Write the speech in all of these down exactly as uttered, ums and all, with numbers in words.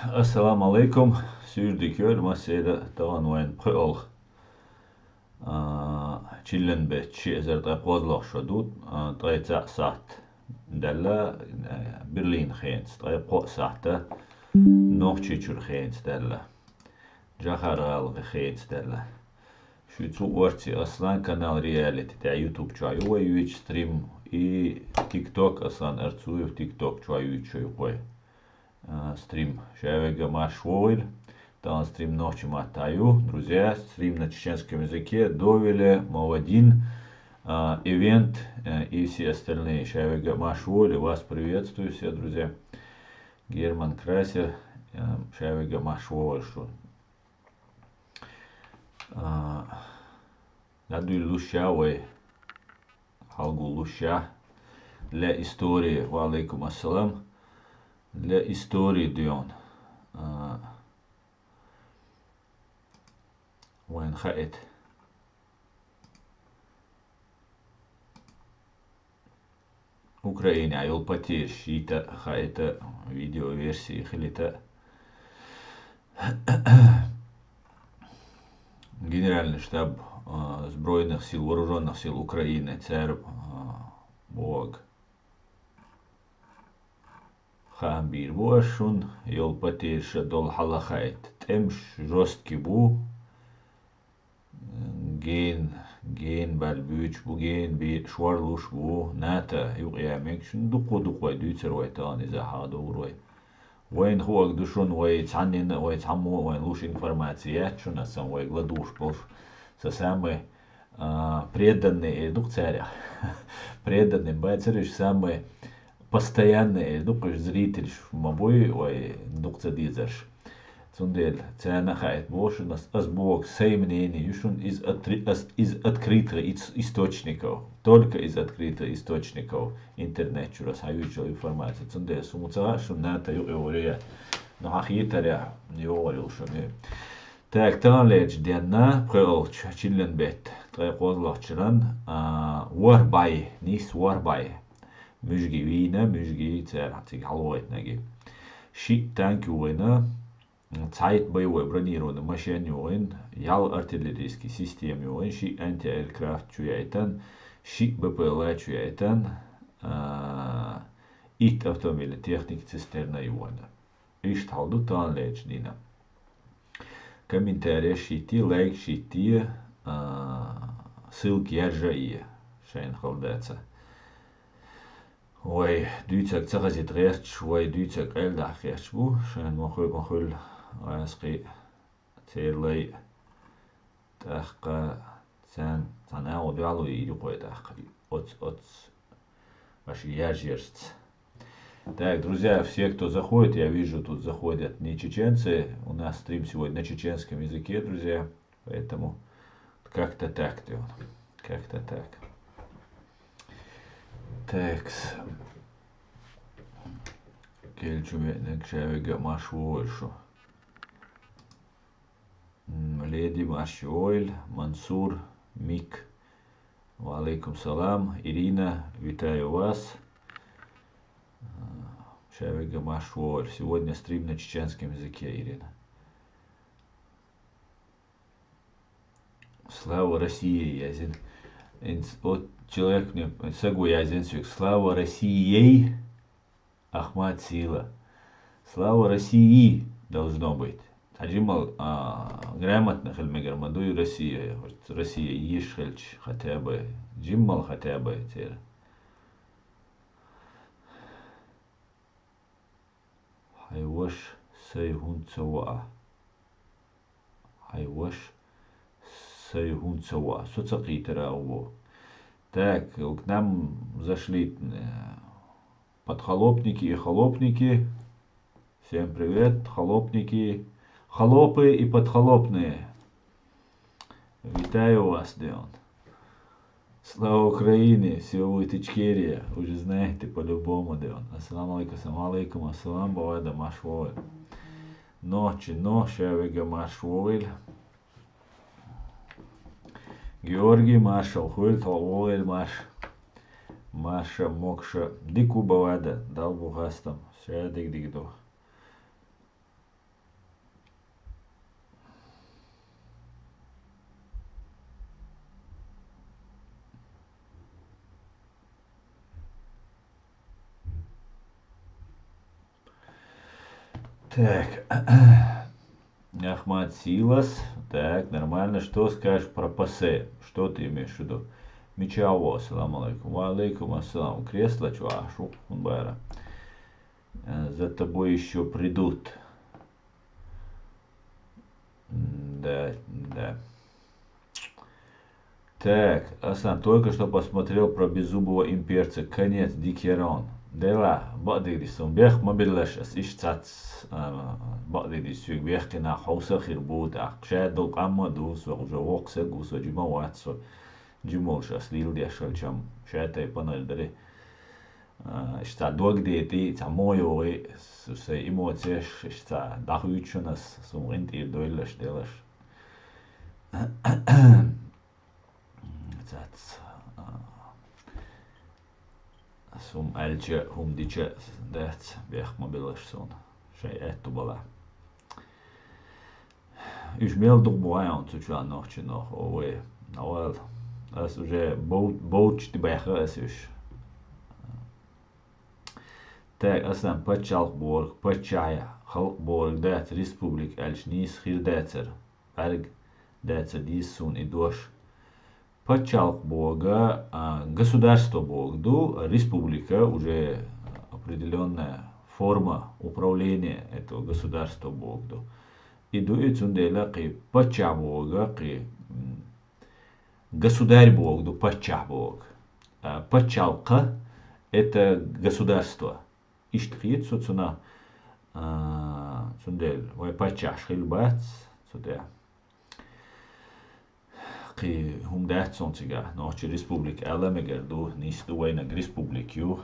Ассаламу алейкум, суьйре дика йойла массеран а, тахана вайн пхоьалгӀа, а, чиллан бетта ши эзар ткъе кхозлагӀа шо ду, а, ткъе цхьаъ сахьат даьлла, а, Берлин хенца, ткъе кхоъ сахьат Нохчийчуьра хенца даьлла, Джахар-ГӀала хенца даьлла. Шуьца орци Аслан канал Реалити тӀехь YouTube чохь ю вай юьйцу стрим, и TikTok Аслан Арцуев TikTok чохь юьйцу шо юкъой. А, стрим. Ша вегга марш вогӀийла. Тахана стрим нохчийн маттахь ю. Друзья, стрим на чеченском языке. Довеле, Мовадин, а, Ивент, э, и все остальные. Ша вегга марш вогӀийла. Вас приветствую все, друзья. Герман Красер, э, ша вегга марш вогӀийла шу. А, дӀадуьйлуш я вай, хьалгулуш я. Для истории, ва алейкум ассалам. Для истории дуьйна. А, вайн хаийта. Украинехь йолу потеряш йита а, хаийта а, видеоверсии хилийта а. Генеральный штаб, а, сбройных сил, вооружённых сил Украины, цара, а, боху. Хаам бийр бу аш шуна, йолу потеряш а долу хьала хаийта. ТӀемаш жёсткий бу. Гена, гена баьлла буьйцуш бу, гена бе-, шорлуш бу, НАТО юкъа ян мегаш, дуккха-дуккха вай дуьйцур вай тахана иза хьан догӀур вай. Вайна хӀоъаг ду шуна, вай цхьанненна а, вай цхьаммо а вайна луш информаци яц шуна, аса вайга ладугӀуш болуш. Сан самый, а, преданный эр ду-кх царех. Преданный бацара уьш самый Постоянно эр ду-кх уьш зрительш ма буй, вай дукха ца дезарш. Цундела царна а хаийта боху шуна, ас, ас боху, сайн мнение ю шуна из откры-, ас, из открытых ис-, источников. Только из открытых источников. Интернет чуьра ас хьан юьйцу информация. Цундела суна ца хаьа шуна НАТО юкъа йогӀур я. Ну, хьан хетарехь йогӀур йолу шуна. Так, таханлерчу денна, пхоьалгӀачу чиллан бетта, ткъе кхозлагӀчу шеран, а, ворхӀ бӀе, нийсса ворхӀ бӀе. Муьжгий вийна, муьжгий цара цига хьалавойтинарг. Шиъ танк йогӀийна, цхьайтта боевой бронированный машен йогӀийна, ялх артиллерийский система йогӀийна, шиъ антиаэркрафт чу яийтина, шиъ БПЛА чу яийтина, а, итт автомобильный техника цистерна йогӀийна. Иштта хьал ду таханлерчу дийнахь. Комментареш йитте, лайкаш йитте, а, ссылка яржа а е, шайна хала дацахь. Вай дуьйцург ца хазийта гӀерташ, вай дуьйцург къайладахьа гӀерташ бу, шайна ма хуьлу, ма хуьлу, гӀаьскхий а, церан лай а. ТӀаккха царна цхьана агӀо дуьхьал ву и юкъой тӀаккха. Оц, оц. Аша яжъярца. Так, друзья, все, кто заходит, я вижу, тут заходят не чеченцы. У нас стрим сегодня на чеченском языке, друзья. Поэтому как-то так, ты вот. Как-то так. Такс. Кельчу веаниг ша вега марш вогӀийла шу. М, Леди, марш вогӀийла, Мансур, Мик. Ва алейкум салам. Ирина, вітаю вас. Ша вега марш вогӀийла. Сегодня стрим на чеченском языке, Ирина. Слава России, язин. Инц-, вот человек мне, саго язин сюк. Слава России! Ахмат Сила. Слава России должно быть. Цхьа жиммал, а, грамотно хила мегар ма дуй Россия, хоть Россия йиш хилча хотя бы, жиммал хотя бы церан. Хьайн ваша сай хӀунда ца ваа? Хьайн ваша сай хӀунда ца ваа? Со ца кхийтара а во. Так, к нам зашли, э, подхолопники и холопники. Всем привет, холопники, холопы и подхолопные. Вітаю вас, Деон. Слава Украине, все будет Ичкерия, уже знаете по-любому, Деон. Ассаламу алейкум, ассаламу алейкум, ассалам, бавада марш вогӀийла. Нохчи, нох, ша вега марш вогӀийла. Георгий, маршал хуьлда, тхо вогӀийла марш. Марша, мокша, дика ву бавада, Дала бу хастам, ша диг-диг ду. Так. Ахмат Силас. Так, нормально. Что скажешь про ПАСЭ? Что ты имеешь в виду? Мичао, ассаламу алейкум. Ва алейкум ассалам. Кресло, чё, а, шу, хунбара. Э, за тобой еще придут. Да, да. Так, Аслан, только что посмотрел про беззубого имперца. Конец, дикий рон. Дела, бадыгдис, он бех мобилаш, ас иш цац, а, бадыгдис, сюг бех кина хауса хир буд, а, кшай дол камма дус, ва уже вокса гус, ва джима ватсо. Джимолш ас лил дешал чам, шай тай панар дари. А, иш ца дог дети, ца мойои, с-, с-, эмоцияш, иш ца дахуючунас, сум гинтир дойлаш делаш. Цац, а, сум алча, хум дича, дац, бех мобилаш сун. Шай этту бала. Уж мел дух буай он цучуан нохчи нох, ове. Авал. Ас уже боу-, боучти байха ас уж. Так, аслан паччалх борг, паччая, халк борг дац, республик алч нис хир дацар. Арг даца дис сун и дош. Паччалх бога, а, государство бог ду, республика уже определённая форма управления этого государства бог ду. И ду и цундела кы пачча бога, кы, м, государь бог ду, пачча бог. А, паччалка — это государство. Ишт хит су цуна, а, цундел, вай паччаш хил бац, цуде. Кы хум дац сон цига, нохчи республик аламегер ду, нис ду вайнаг республик ю.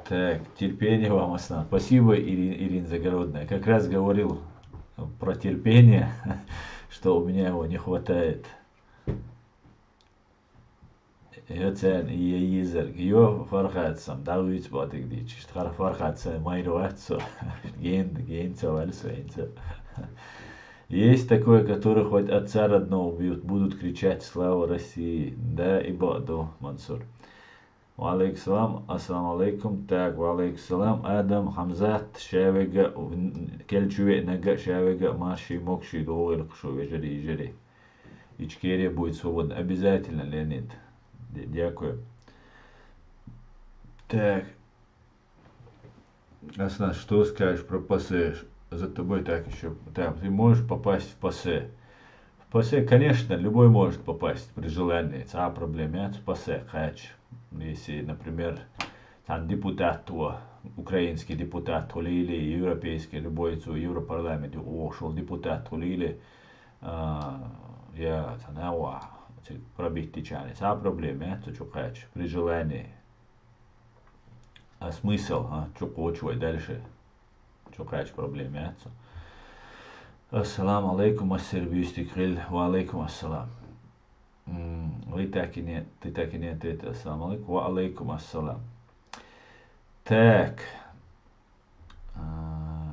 Так, терпение вам, Аслан. Спасибо, Ирин, Ирина Загородная. Как раз говорил про терпение, что у меня его не хватает. Йо цен, и йизер. Йо фархатсам, да виц батык дичиш. Хар фархатса майрватсо. Ген, ген цавалсо, ген цавалсо. Есть такое, которые хоть отца родного убьют, будут кричать: «Слава России!» Да, и баду, Мансур. Ва алейкум салам, ассаламу алейкум. Так, ва алейкум салам. Адам Хамзат, шавега, келчуве нага шавега, марши мокши, долгир кшу, вежери, ижери. Ичкерия будет свободна. Обязательно, Леонид. Д-, дякую. Так. Аслан, что скажешь про ПАСЭ? За тобой так ещё. Так, ты можешь попасть в ПАСЭ? В ПАСЭ, конечно, любой может попасть при желании. Ца проблема нет, в ПАСЭ, кач. Если, например, там депутат, то украинский депутат, то ли или европейский, любой, то Европарламент, ошол депутат, то ли или, а, я, цанава, ци пробить течание. Ца проблема нет, то чё кач, при желании. А смысл, а? Чё хочешь, вай дальше? Чё кач, проблема нет. Ассаламу алейкум, ассербюстик хил. Ва алейкум ассалам. М, вы так и не, ты так и не ответил. Ассаламу алейкум. Ва алейкум ассалам. Так. А,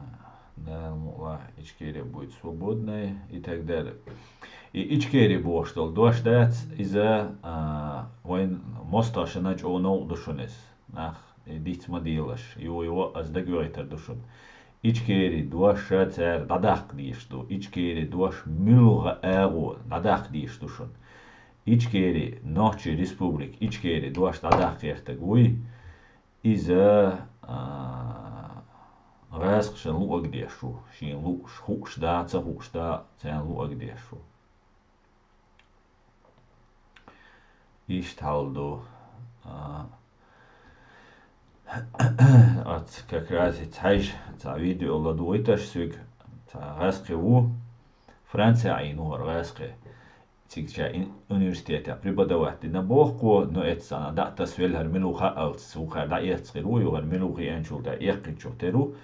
да, ну, ла, Ичкерия будет свободной и так далее. И Ичкерия бошдал дош дац из-за, а, вайн мосташина чё нол душунес. Нах, и диц ма делаш. Его, его аз дагвайтар душун. Ичкери дош цар дадак диш ду. Ичкери дош милуга агу дадак диш душун. Ичкери, нохчи республик, Ичкери дош дадак ертаг уй. Иза, а, гӀаскъ шин луъаг дешу. Шин луъш, хукъш да, ца хукъш да, цен луъаг дешу. Ишт хьал ду. А, ац как раз и цхьайш, ца видео ладугӀуйташ суьг, ца гӀаскъи ву. Франция Ӏийну хӀара гӀаскъи. Цига ша ин-, университете преподавать дина боху, но эццана дӀа тасвелхьара милуха алц, вухара дӀаэццахир ву, юхара милухи энчул тӀа эккхинчух теру,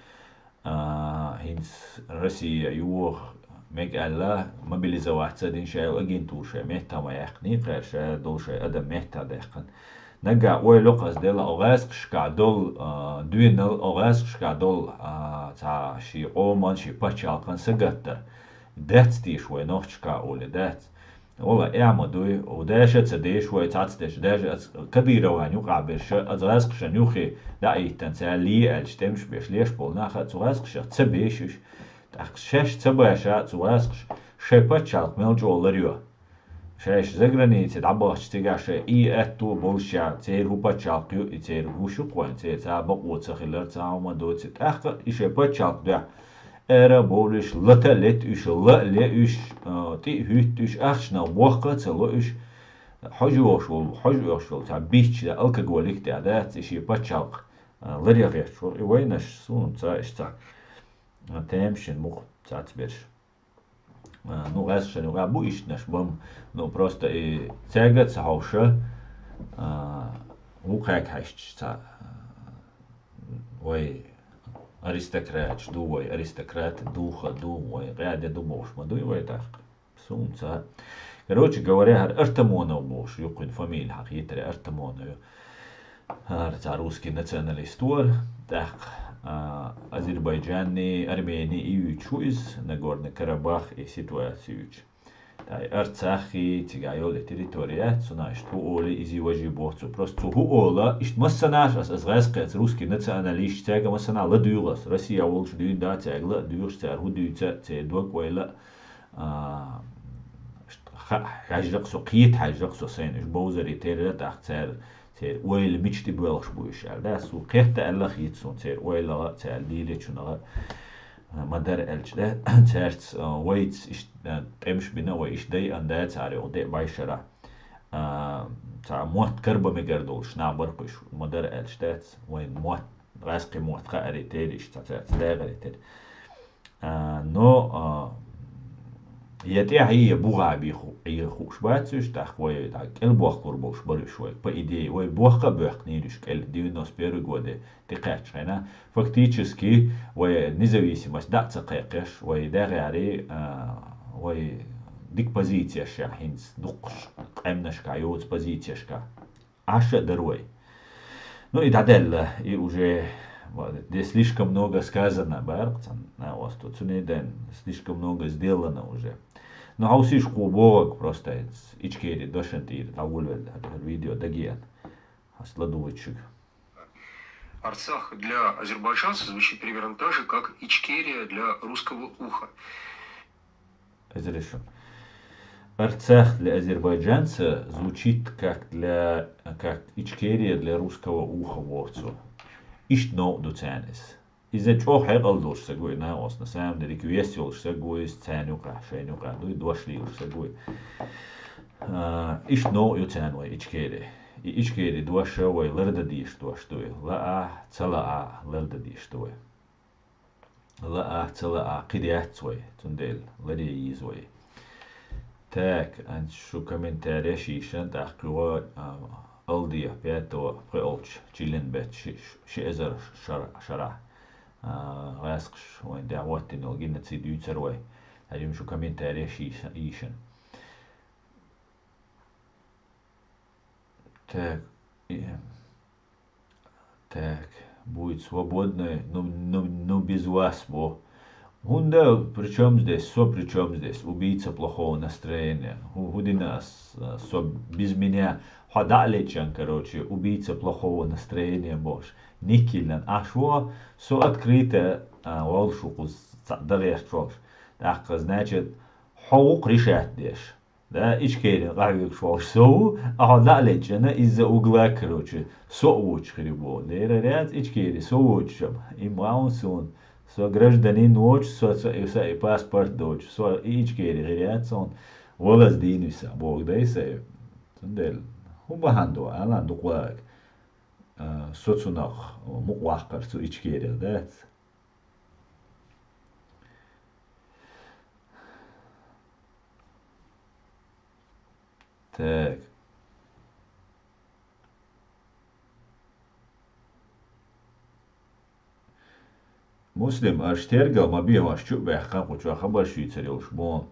а, хӀинца Россия юха мега аьлла, мобилизоваться дин шайл агентура шай метта ма яьккхини, кхер шай дол шай адам метта даьккхина. Нагга ойла кхаз дела, о гӀаскхашка дол, а, дуьйнал, о гӀаскхашка дол, а, ца ши къоман, ши пачхьалкхан сагаттар. Дац тийш вай нохчка оле, дац. Вала, э ма дуй, у даша ца деш вай цац деш, даже аз Кадырован юкъа берша, аз гӀазкхашан юхе даиттан ца ли аьлча, тӀемаш беш леш бол наха цу гӀазкхашах ца бешуш, тӀаккха шаьш ца баша цу гӀазкхаш шай паччалкх мел чӀолар ю. Шаьш загранице дӀабахча цига шай и аьтту болша, церан хӀу паччалкх ю, и церан хӀу шукхойн, церан ца бакъо ца хилар, ца ма доци. ТӀаккха и шай паччалкх дуьхьа Эра бовлуш, лата лет уьш, ла ле уьш, а, тӀи хӀуьтт уьш, ахчанал бохка ца ло уьш. Хьожа йохуш волу, хьожа йохуш волу, цхьа бичча, алкоголик тӀе дац, и шен пачхьалкх, а, ларъяхьеш волу, и вайнаш суна ца, иштта, а, темашин мукъа цац берш. А, ну, гӀаьсшан юкъа бу ишттанаш бам, ну, просто и цаьрга а ца хьовша, а, ву кхаьг хьаьшча ца, а, вай аристократаш ду, вай аристократ духа ду, вай къаьде ду бохуш ма дуй вай тӀаккха. Сунца. Короче говоря, хӀара Артамонов бохуш, юккъин фамилия хьан хетаре Артамонов ю. ХӀара цхьа русский националист вара. ТӀаккха, а, Азербайджанни, Армени и юьйцуш ву иза, Нагорный Карабах и ситуацию юьйцуш. Тай Арцахи, цига йолу территория, цунах иштта хӀу олий, изий важий боху цо. Просто цо хӀу ола, иштта массанаш ас, ас гӀаьскхи ас русский националист, цаьрга массана ла дуьйгӀу ас. Россия волчу дуьйна да, цаьрга ла а дуьйгӀуш, цара хӀу дуьйца, церан дог ойла, а, иштта ха-, хьаьжжакъ со, кхета хьаьжжакъ со сайна, уьш бовзаре терра тӀаккха цара, церан ойла мича тӀе боьлхуш бу уьш аьлла. Да, со кхетта аьлла хета суна церан ойлагӀа, цара лелечунагӀа. Ма-дарра аьлча, да, цаьрца, а, вайца иштта, а, тӀемаш бина вай, иштта дайан да цара йолу де бӀешара. А, цхьа мотт карба мегар долуш нах бара кхуьш, ма-дарра аьлча, дац, вайн мотт, гӀаьскхи мотт хааре тера иштта цаьрца дагӀаре тера. А, но, а, я тӀехь, я бухахь бий ху-, я хууш бац уьш, тӀаккха вай, тӀаккха кӀел бохкур болуш бара уьш вай. По идее, вай бохка а боьхкинийра уьш кӀел, девяносто первый годе. ТӀекхаьчча хьайна, фактически, вай независимость дӀа а ца кхайкхеш, вай дагӀари, а, вай дика позицияш яхь хӀинца дуккхуш къаьмнашка йоцу позицияшка. Ӏаш а дара вай. Ну, и дӀадаьлла, и уже, де слишком много сказано, баьркъ цхьана наосту. Цуьнан ден слишком много сделано уже. Ну, хьовсийша кху богӀаг просто хӀинца, Ичкери дошан тӀера, дӀаволавелла, хӀара видео дагеана. Хьас ладугӀучуьга. Арцах для азербайджанца звучит примерно так же, как Ичкерия для русского уха. Эзар шо. Арцах для азербайджанца звучит как для, как Ичкерия для русского уха, боху цо. Иштта новкъа ду царна иза. Иза чӀогӀа хьекъал долуш саг ву, и наха оцу, на самом деле, вес йолуш саг ву иза, царна юкъахь, шайна юкъахь дуй, дош лелаш саг ву. А, иштта новкъа ю царна вай Ичкери. И Ичкери доша вай лардан дезаш дош ду и. Лаахь, ца лаахь, лардан дезаш ду вай. Лаахь, ца лаахь, кхин дац вай, цундела ларъян еза вай. Так, ан шу комментареш йийшина, тӀаккха йо, а, Алдиев пятого пхоьалгӀачу чиллин беттан ши, ши эзар шар-, шарахь, а, гӀаьскхаша вайна тӀехь хӀоттийна йолу геноцид юьйцура вай. Хьажа шу комментареш йийша-, йийшина. Так, и, так, будет свободной, ну, ну, ну, без вас, бо. ХӀунда, при чём здесь? Со при чём здесь? Убийца плохого настроения. ХӀу-, хӀу дина ас, а, со без меня? Хьо дӀа а леччан, короче, убийца плохого настроения бохуш. Никиллан Ӏаш ву, со открыто, а, волуш ву кхуза цхьаъ дан гӀерташ волуш. ТӀаккха, значит, хьо ву-кх решать деш. Да, Ичкерина къахьоьгуш волуш со ву, ахьа дӀа а леччана, из-за угла, короче, со а воцуш хир ю боху. Дера ряц Ичкери, со воцуш ам. Им ваун суна. Со гражданин воцуш, со, со, и, со и паспорт доцуш, со и Ичкери хир яц суна. Валаз дийна виса, боху дай сай. Цундела, хӀун бахьана ду, алан дукха вагӀаг? А, со цунах мукъа ваккхар цу Ичкерих дац. Так. Муслим, аша тергал ма бе, аша чу а баьхкина, кху чохь хабарш йийцар йолуш бу.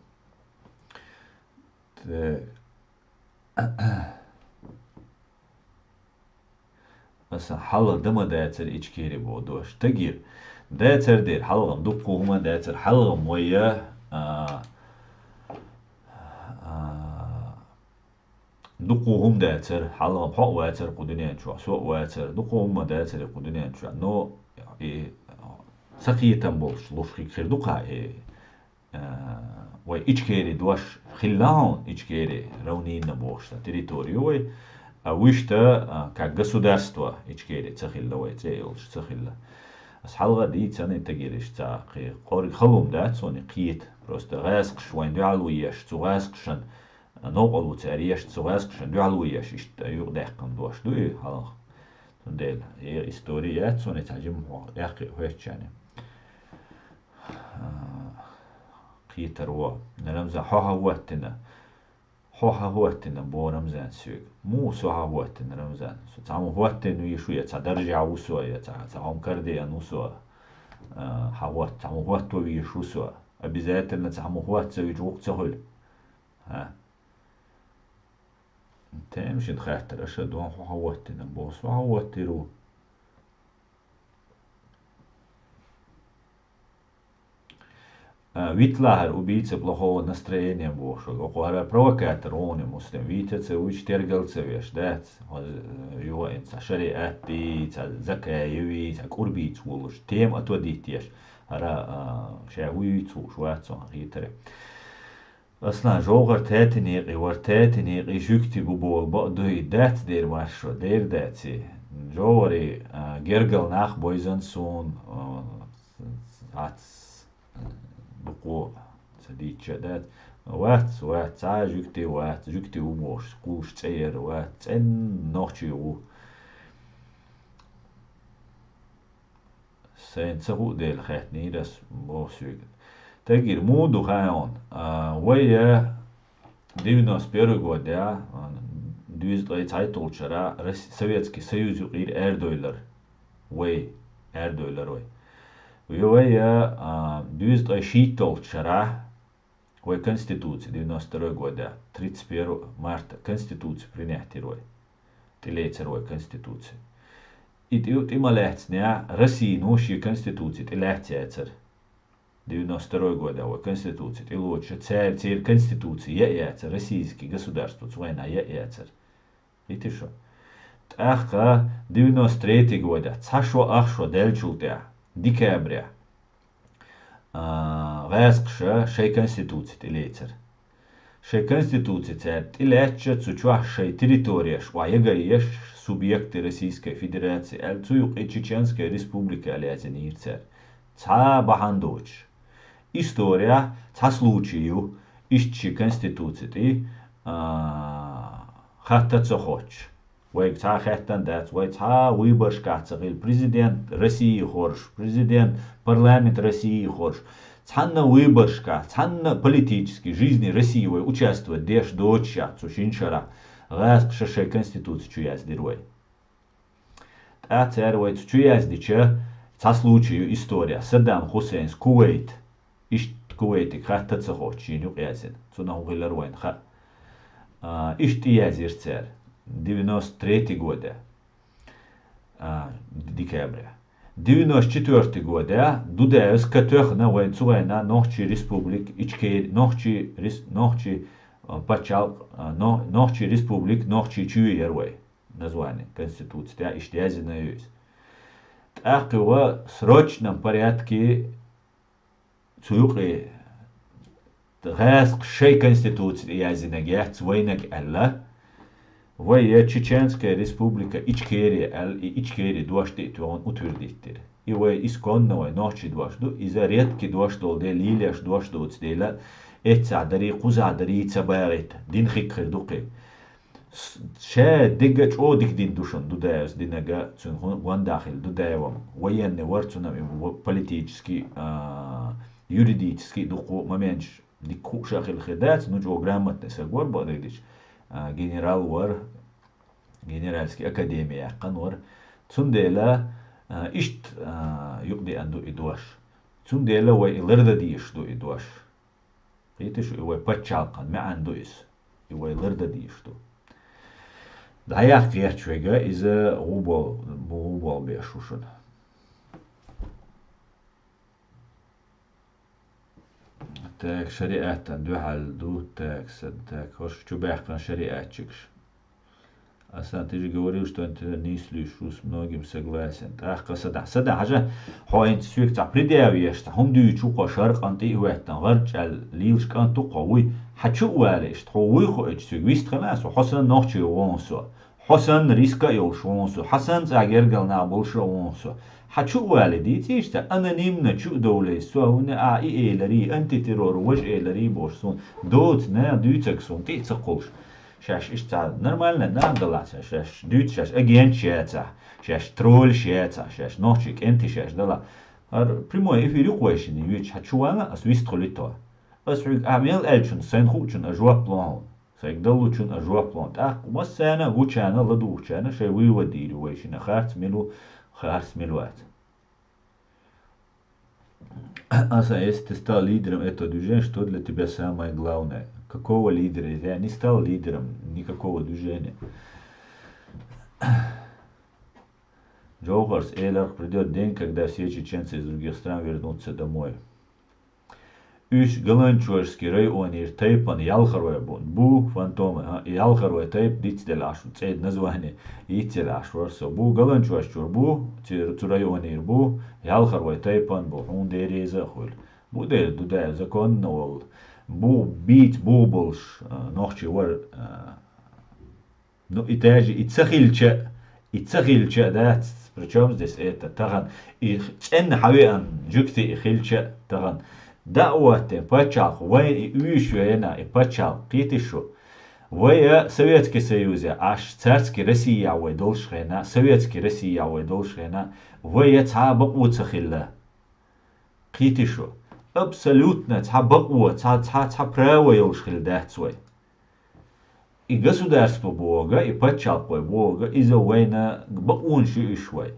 Так. Аса хьалха дан ма дацара Ичкери боху дош. Тагир, дацара дера, хьалха-м дуккха хӀума дацара, хьалха-м вай, а, а, Дукха хӀума дацар, хьалха хьо а вацар кху дуьнен чохь, со а вацар, дукха хӀума дацар кху дуьнен чохь. Но и сакхетам болуш луш хир ду-кх и, а, вай Ичкери дош хилла хьуна, Ичкери равнина бохуш сан территори ю вай, а вуьшта, а, как государство Ичкери ца хилла вай, цӀе йолуш ца хилла. Ас хьалха дийцина и тагириш ца кхе, къорга халум дац суна кхета, просто гӀаскхаш вайн дуьхьал ву еш, цу гӀаскхашан новкъарло цара еш, цу гӀаскхашан дуьхьал ву еш, иштта юкъадаьккхина дош ду и хьалха. Цундела, и истори яц суна цхьа жимма хьо, аьккхи хӀоьттичарна. Кхетар во. Рамзан, хьо хьан хӀоттина? Хьо хьан хӀоттина, бо Рамзан соьга. Муха со хьан хӀоттина, Рамзан? Со цхьамма хӀоттина вийш ву, я цхьа даржехь ву со, я цхьа, цхьа хӀума карадеана ву со. А, хьан хӀотт-, цхьамма хӀотто вийш ву со. Обязательно цхьамма хӀотта ца вича вукху ца хуьлу. А? Тема шина хаттар аша дон хьо хьан хӀоттина, бо со хьан хӀоттийр ву. А, Витлахар убийца плохого настроения бохуш вара. Оха хӀара провокатор вуни Муслим. Вийта ца вуьйчу тергал ца веш, дац? Хьо, э, юха ин цхьа шариат дий, цхьа Закаевий, цхьа кӀурбийца волуш. Тема отводить еш. ХӀара, а, ша вуьйцуш вац, сон хетаре. Аслан, жовхӀар таьтинекъий вара, таьтинекъий жуьгти бу боху бакъ дуй, дац дера маршо, дера дац и. ЖовхӀари, а, гергал нах бойзан суна, а, ац, дукхо ца дийча дац. Вац, вац, цхьа а жуьгти вац, жуьгти ву бохуш, кхуллуш цӀе яра вац, цӀенна нохчий ву. Сайна ца хуу дела хаьттинера ас, боху соьга. Тагир, муха ду хаьий хьуна? А, вай, э, девяносто первый годехь, а, дуьйза ткъе цхьайтталгӀачу шарахь Рос-, Советский Союз юкъера арадевлира вай, арадевлира вай. Вай, вай, э, а, дуьйза ткъе шийтталгӀачу шарахь, вай конституция девяносто второй года, тридцать первого марта конституция принять йира вай. ТӀелецира вай конституция. И тӀе, тӀе ма лаьцнехь, Россино шен конституция тӀелаьцна яцара. Девяносто второй года вай конституция тӀелоцуш, цара, церан конституция яа яцара, российский государство цу вайна яа яцара. Хетий шу? ТӀаккха девяносто третий года, цхьа шо, ах шо даьллачул тӀаьхьа, декабря, а, гӀаскхаша шайн конституци тӀелецара. Шайн конституци цара тӀелаьцча, цу чохь шайн территорияш охьаягар еш, субъекты Российской Федерации аьлла, цу юкъе Чеченская Республика аьлла яздинийра цара. Цхьа а бахьана доцуш. История цхьа случай ю, иштта ши конституци тӀе, а, хатта ца хоттуш. Вайга цхьа а хаьттина дац, вай цхьа а выборашкахь ца хилла, президент России хоржуш, президент, парламент России хоржуш. Цхьанна а выборашкахь, цхьанна а политический жизни России вай участвовать деш доцуш яц цу шина шарахь, гӀаскхаша шайн конституци чу яздира вай. ТӀаккха цара вай цу чу яздича, цхьа случай ю история. Саддам Хусейнс Кувейт, иштта Кувейтиг хатта ца хоттуш шена юкъа яздина. Цунах хӀун хилар вайна хаьа. А, иштта тӀеязйира цара. Девяносто третий года, а, декабря. Девяносто четвёртый года Дудаевс катоьхна вайн цу вайна Нохчий Республик, Ичкери, Нохчий Рес-, Нохчий, а, пачхьалкх, а, Но-, Нохчий Республик, Нохчийчоь яра вай. Название конституции тӀехь иштта яздина ю иза. ТӀаккха юха срочном порядке цу юкъе гӀаскхаша шайн конституци тӀеяздинарг яц вайнарг аьлла, вай я Чеченская Республика Ичкерия аьлла, и Ичкери дош тӀе а тоьхна утвердить дира. И вай исконно вай нохчий дош ду, иза редкий дош долу дела, лелош дош доцу дела, эццахь дарий, кхузахь дарий ца багӀийта, дина хиг хир ду кхин. С-, ша дерг а чӀогӀа дика дина ду шуна Дудаевс динарг, цуьнан гӀо-, гондахь хилла Дудаевам. Военный вара цунах, и в-, политический, а, юридический дуккха а моменташ дика хууш а хилла хир дац, ну чӀогӀа грамотный саг вара бакъдерг дича, а, генерал вара, генеральский академи яьккхина вара. Цундела, а, иштта, а, юкъадеана ду и дош. Цундела вай и лардан дезаш ду и дош. Кхетий шу, и вай пачхьалкхан маьӀна ду иза. И вай лардан дезаш ду. ДӀаяккха гӀерташ верг, иза гӀу бо-, гӀу болх беш ву шуна. Так, шариатан дуьхьал ду, так, сан, так, хӀорш чу баьккхина шариатчикаш. Асан, ты же говорил, что интернет не ислюешь, с многим согласен. ТӀаккха сада, сада, хьажа, хьо хӀинца соьга цхьа предъявлена, цхьа хӀума дуьйцу кхо шаркъан тӀе а хӀоьттина, гӀарчӀал лийла кӀант ву кхо, вуй, хьо чу а валийта, хьо вуй хууьйтуш соьга вист хилла со, хьо санна нохчий вон со. Хьо санна риска а йолуш вон со, хьо санна цӀа гергал нах болуш а вон со. Хьо чу а валий дийцийша цхьа анонимно чу а довлийша, со хӀунда а и эларий, антитеррор важа эларий бохуш суна, доцу нах дуьйцург суна тӀе а ца кхуллуш. Шаьш иштта цхьа нормальный нах далахь, шаьш дуьйцу шаьш агенташ яцахь, шаьш троллаш яцахь, шаьш нохчий кӀентий шаьш далахь. ХӀара прямой эфир ю-кх вай шинна юьйцуш, хьо чу вала, ас вист хуьлуьйту. Ас хьоьга а мел аьллачунна, сайна хуучунна а жоп ло хьуна. Сайга даллучунна а жоп ло хьуна. ТӀаккха массарна а гучарна, ладугӀучарна шайн вывод дийр ю вай шинна, харц мила ву, харц мила вац. Аса, если ты стал лидером этого движения, что для тебя самое главное? Какого лидера? Я не стал лидером никакого движения. Джохарс эларх: «Придёт день, когда все чеченцы из других стран вернутся домой». Уьш Галанчожский районера тайпана ялхарой бу, бу фантомы, а, и ялхарой тайпа дицделла Ӏаш ву, цӀе название йицъелла Ӏаш вара со. Бу Галанчожчуьра бу, цу, цу районера бу, ялхарой тайпана бу, хьуна дерриза а хуьлу. Бу дера Дудаев законна волу. Бу бийца бу болуш, а, нохчий вара, а, Ну, и даже и ца хилча, и ца хилча, да, при чём здесь это, тахана, и цӀенна хьан веана, жуьгти и хилча, тахана, да а ваттен, паччалх, вайн и уьйш вена, и паччалх, кхетий шу? Вай я Советский Союз я, аш царский Россия вай долуш хена, Советский Россия вай долуш хена, вай я цхьа бакъо ца хилла. Кхетий шу? Абсолютно цхьа бакъо, цхьа, цхьа, цхьа право йолуш хилла дац вай. И государство бога, и паччалкх вай бога, иза вайна бакъонаш ю уьш вай.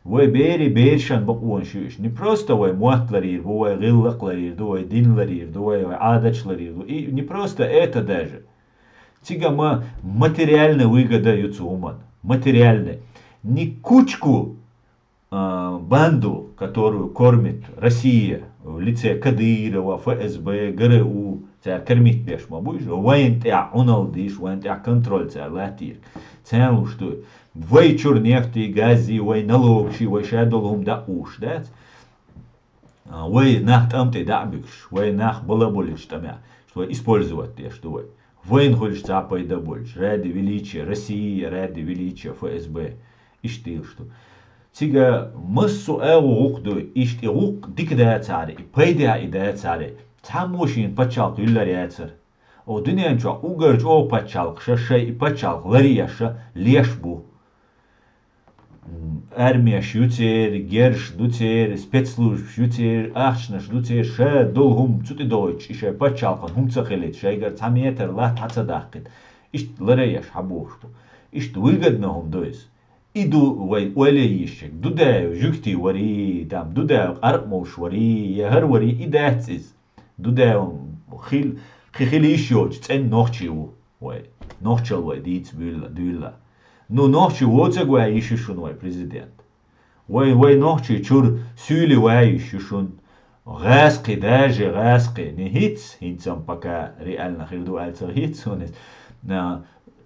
Вай бери берашан бакъонаш ю уьш. Не просто вай мотт ларийр бу, вай гӀиллакх ларийр ду, вай дин ларийр ду, вай, вай Ӏадаташ ларийр ду. И не просто это даже. Цига ма материальная выгода ю цу хӀуман. Материальная. Не кучку а, банду, которую кормит Россия в лице Кадырова, ФСБ, ГРУ, цара кормить беш ма буй, вайн тӀехь Ӏуналла дийш, вайн тӀехь контроль цара латтийра. Царна луш ду. Вай чуьра нефтий, газзий, вай налогаший, вай ша долу хӀума дӀа а уш дац. А, вай нах тӀам тӀе дӀа а буьгуш, вай нах балаболуьйтуш тӀамехь, что вай использовать деш ду вай. Вайна хуьлуш цхьа пайда болчу, ради величия России, ради величия ФСБ. Иштта дийраш ду. Цига массо а агӀо гӀукху ду, иштта и гӀукху дика дацахьара, и пайда и дацахьара, цхьаммо шена пачхьалкх юьллар яцара. О, дуьнен чохь уггар чӀогӀа пачхьалкхаша шайн и пачхьалкх ларъеша леш бу. М, армеш ю церан, герш ду церан, спецслужбаш ю церан, ахчанаш ду церан, ша долу хӀума цу тӀе дойтуш, и шайн пачхьалкхан хӀума ца хилийта, шайгара цхьа метр латта хьа ца даккхийта. Иштта ларъеш хьан бохуш бу. Иштта выгодно хӀума ду иза. И ду вай ойла йийшча, Дудаев жуьгти варий, там, Дудаев къаркъа молуш варий, я хӀара варий, и дац иза. Дудаев хил-, кхин хила йиш йоцуш цӀена нохчий ву вай. Нохчалла вай дийца буьйла, дуьйла. Ну, нохчий воцург вай йиш ю шуна вай президент. Вай, вай нохчий чуьра суьйле вай йиш ю шуна. ГӀаскхи, даже гӀаскхи, не хӀинца, хӀинца-м пока реально хир ду аьлла ца хӀитта суна иза. А,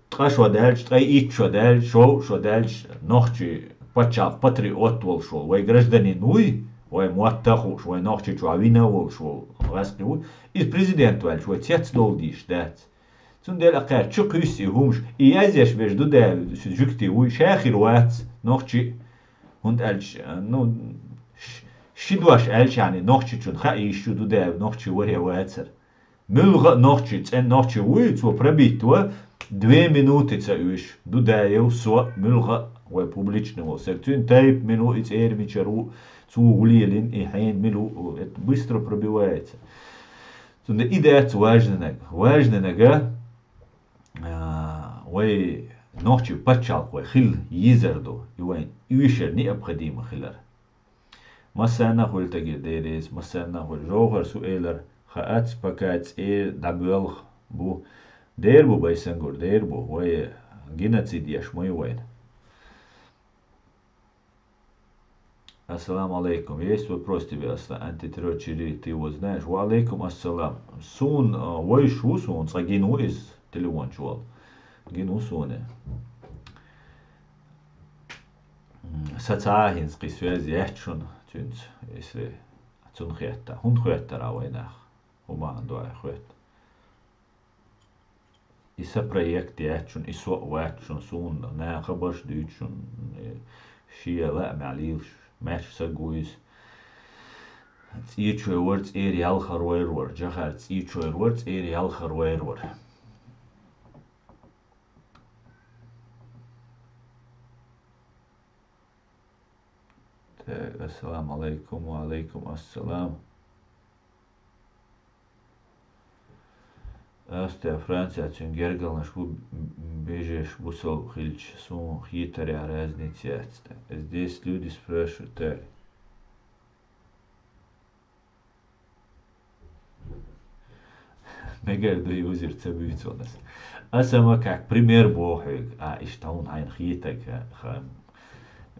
ткъа шо даьлча, ткъе итт шо даьлча, шовзткъа шо даьлча, нохчий пачхьалкх патриот волуш волу вай гражданин вуй, вай мотт а хууш, вай Нохчийчохь вина а волуш волу гӀаскхи вуй, иза президент ваьлча вай цец долу дийш дац. Цундела а кхаьчча чу кхуьйсу и хӀумаш, и язъеш берш Дудаев жуьгти вуй, ша хир вац, нохчи, хӀунда аьлча, ну, ш-, ши дош аьлча, нохчичунна хаа йиш ю Дудаев нохчи варе вацара. Муьлхха а нохчи, цӀена нохчи вуй, цо пробить ван, две минуты ца уьш, Дудаев, со, муьлхха а вай публичный волу стаг. Цуьнан тайпа мила ву, и цӀера мичара ву, цо хӀун лелийна, и хьенан мила ву, это быстро пробивается. Цундела и дац важнанаг. Важнанага, а, вай нохчи пачхьалкх вай хила йизар ду, и вайн уьйшар необходимо хилар. Массарна а хуьлу тагир дерриза, массарна а хуьлу. Жовхар су элар, хаац, пока цӀера дӀабоьлху бу. Дер бу, Байсангур, дер бу, вай геноцид еш ма ю вайна. Ассаламу алейкум. Есть вопрос тебе, Аслан, антитеррор чери, ты его знаешь? Ва алейкум ассалам. Суна, а, вайш ву суна, цкъа гина ву иза, телефон чу вала. Гина ву суна. М, са цхьа а хӀинца кхин связь яц шуна цуьнца, если цунна хетта. ХӀунда хоьттара вайнах? ХӀун бахьана ду вай хоьтту? И са проект яц шуна, и со а вац шуна, суна наха хабарш дуьйцу шуна, э, шен лаамехь лелаш, маьрша саг ву иза. ЦӀечой вара, цӀера ялхар вайр вара, Джохар цӀечой вара, цӀера ялхар вайр вара. Так, ассаламу алейкум, ва алейкум ассалам. Австрия, Франция, цуьнан гергалнаш бу, бежеш бусалба хилча, суна хетарехь разница яц. Здесь люди спрашивают, так. Мегар ду, юзер, ца буьйцу ас. Аса ма как пример боху хьоьга. А, иштта хьуна хьайна хетаг, ха-,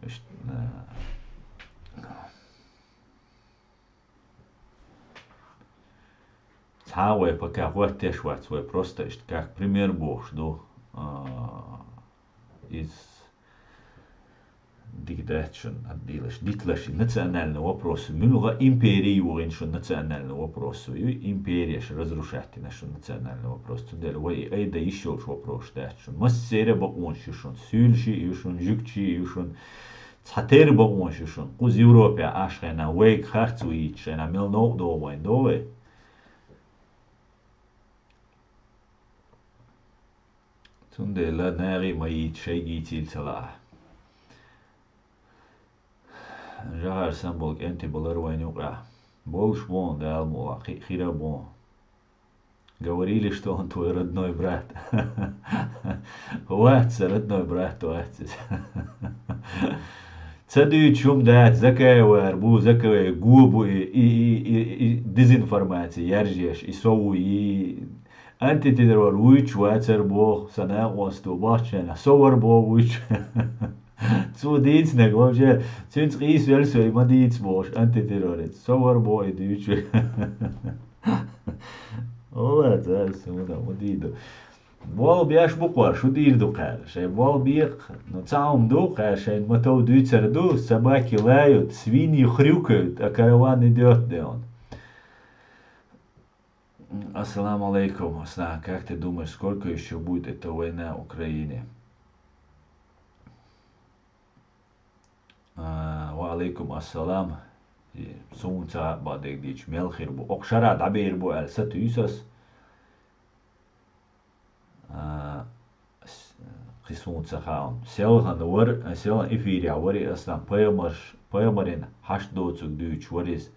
иштта, а, цхьа а вай пока хӀоттеш вац, вай просто иштта как пример бохуш ду. А, иза дика дац шуна, хӀан дийла, диталаш и национальный вопрос. Муьлха импери ю хӀинца шуна национальный вопрос? Ю империяш разрушать йина шуна национальный вопрос. Цундела вай и айда йиш йолчу вопросаш дац шуна. Массеран а бакъонаш ю шуна. Суьйлаши а ю шуна, жуьгташи а ю шуна. Цхьатерра а бакъонаш ю шуна. Кхуза Европехь Ӏаш хенахь, вайга харц вуьйцуш хенахь, мел новкъа догӀу вайн, догӀий? Цундела нагӀий ма йийца, шайга йийцийла ца лаахь. Жахар санна болу кӀентий балар вайна юкъахь. Болуш бу, Дала мукъ лахь, кхин а хир а бу. Говорили, что он твой родной брат. Вац, сан родной брат вац иза. Ца дуьйцуш хӀума дац, Закаев вара бу, Закаев го бу и, и, и, и, и дезинформаци яржеш, и со ву, и антитеррор вуьйцуш вацара боху сан накъосто, бахчанах со вара боху вуьйцуш. Цо дийцинарг вовшех, цуьнца къийсавелла со и ма дийца бохуш, антитеррорист. Со вара боху и дуьйцуш. Ола, ца суна ма дийду. Болх беш бу кхара, шу дийр ду кхара. Шайн болх бекха, ну, цхьа хӀума ду кхара, шайна ма-тов дуьйцур ду, собаки лают, свиньи хрюкают, а караван идёт, де он. Ассаламу алейкум, Аслан. Как ты думаешь, сколько ещё будет эта война в Украине? А, ва алейкум ассалам. И суна ца хаьа, бакъдерг дийцича, мел хир бу. Оха шарахь дӀабер бу аьлла сатуьйсу ас. А, с-, кхин суна ца хаьа. Селхана вара, селхана эфирехь вара и, Аслан, пайхамарш-, пайхамарийн хьашт доцург дуьйцуш вара иза.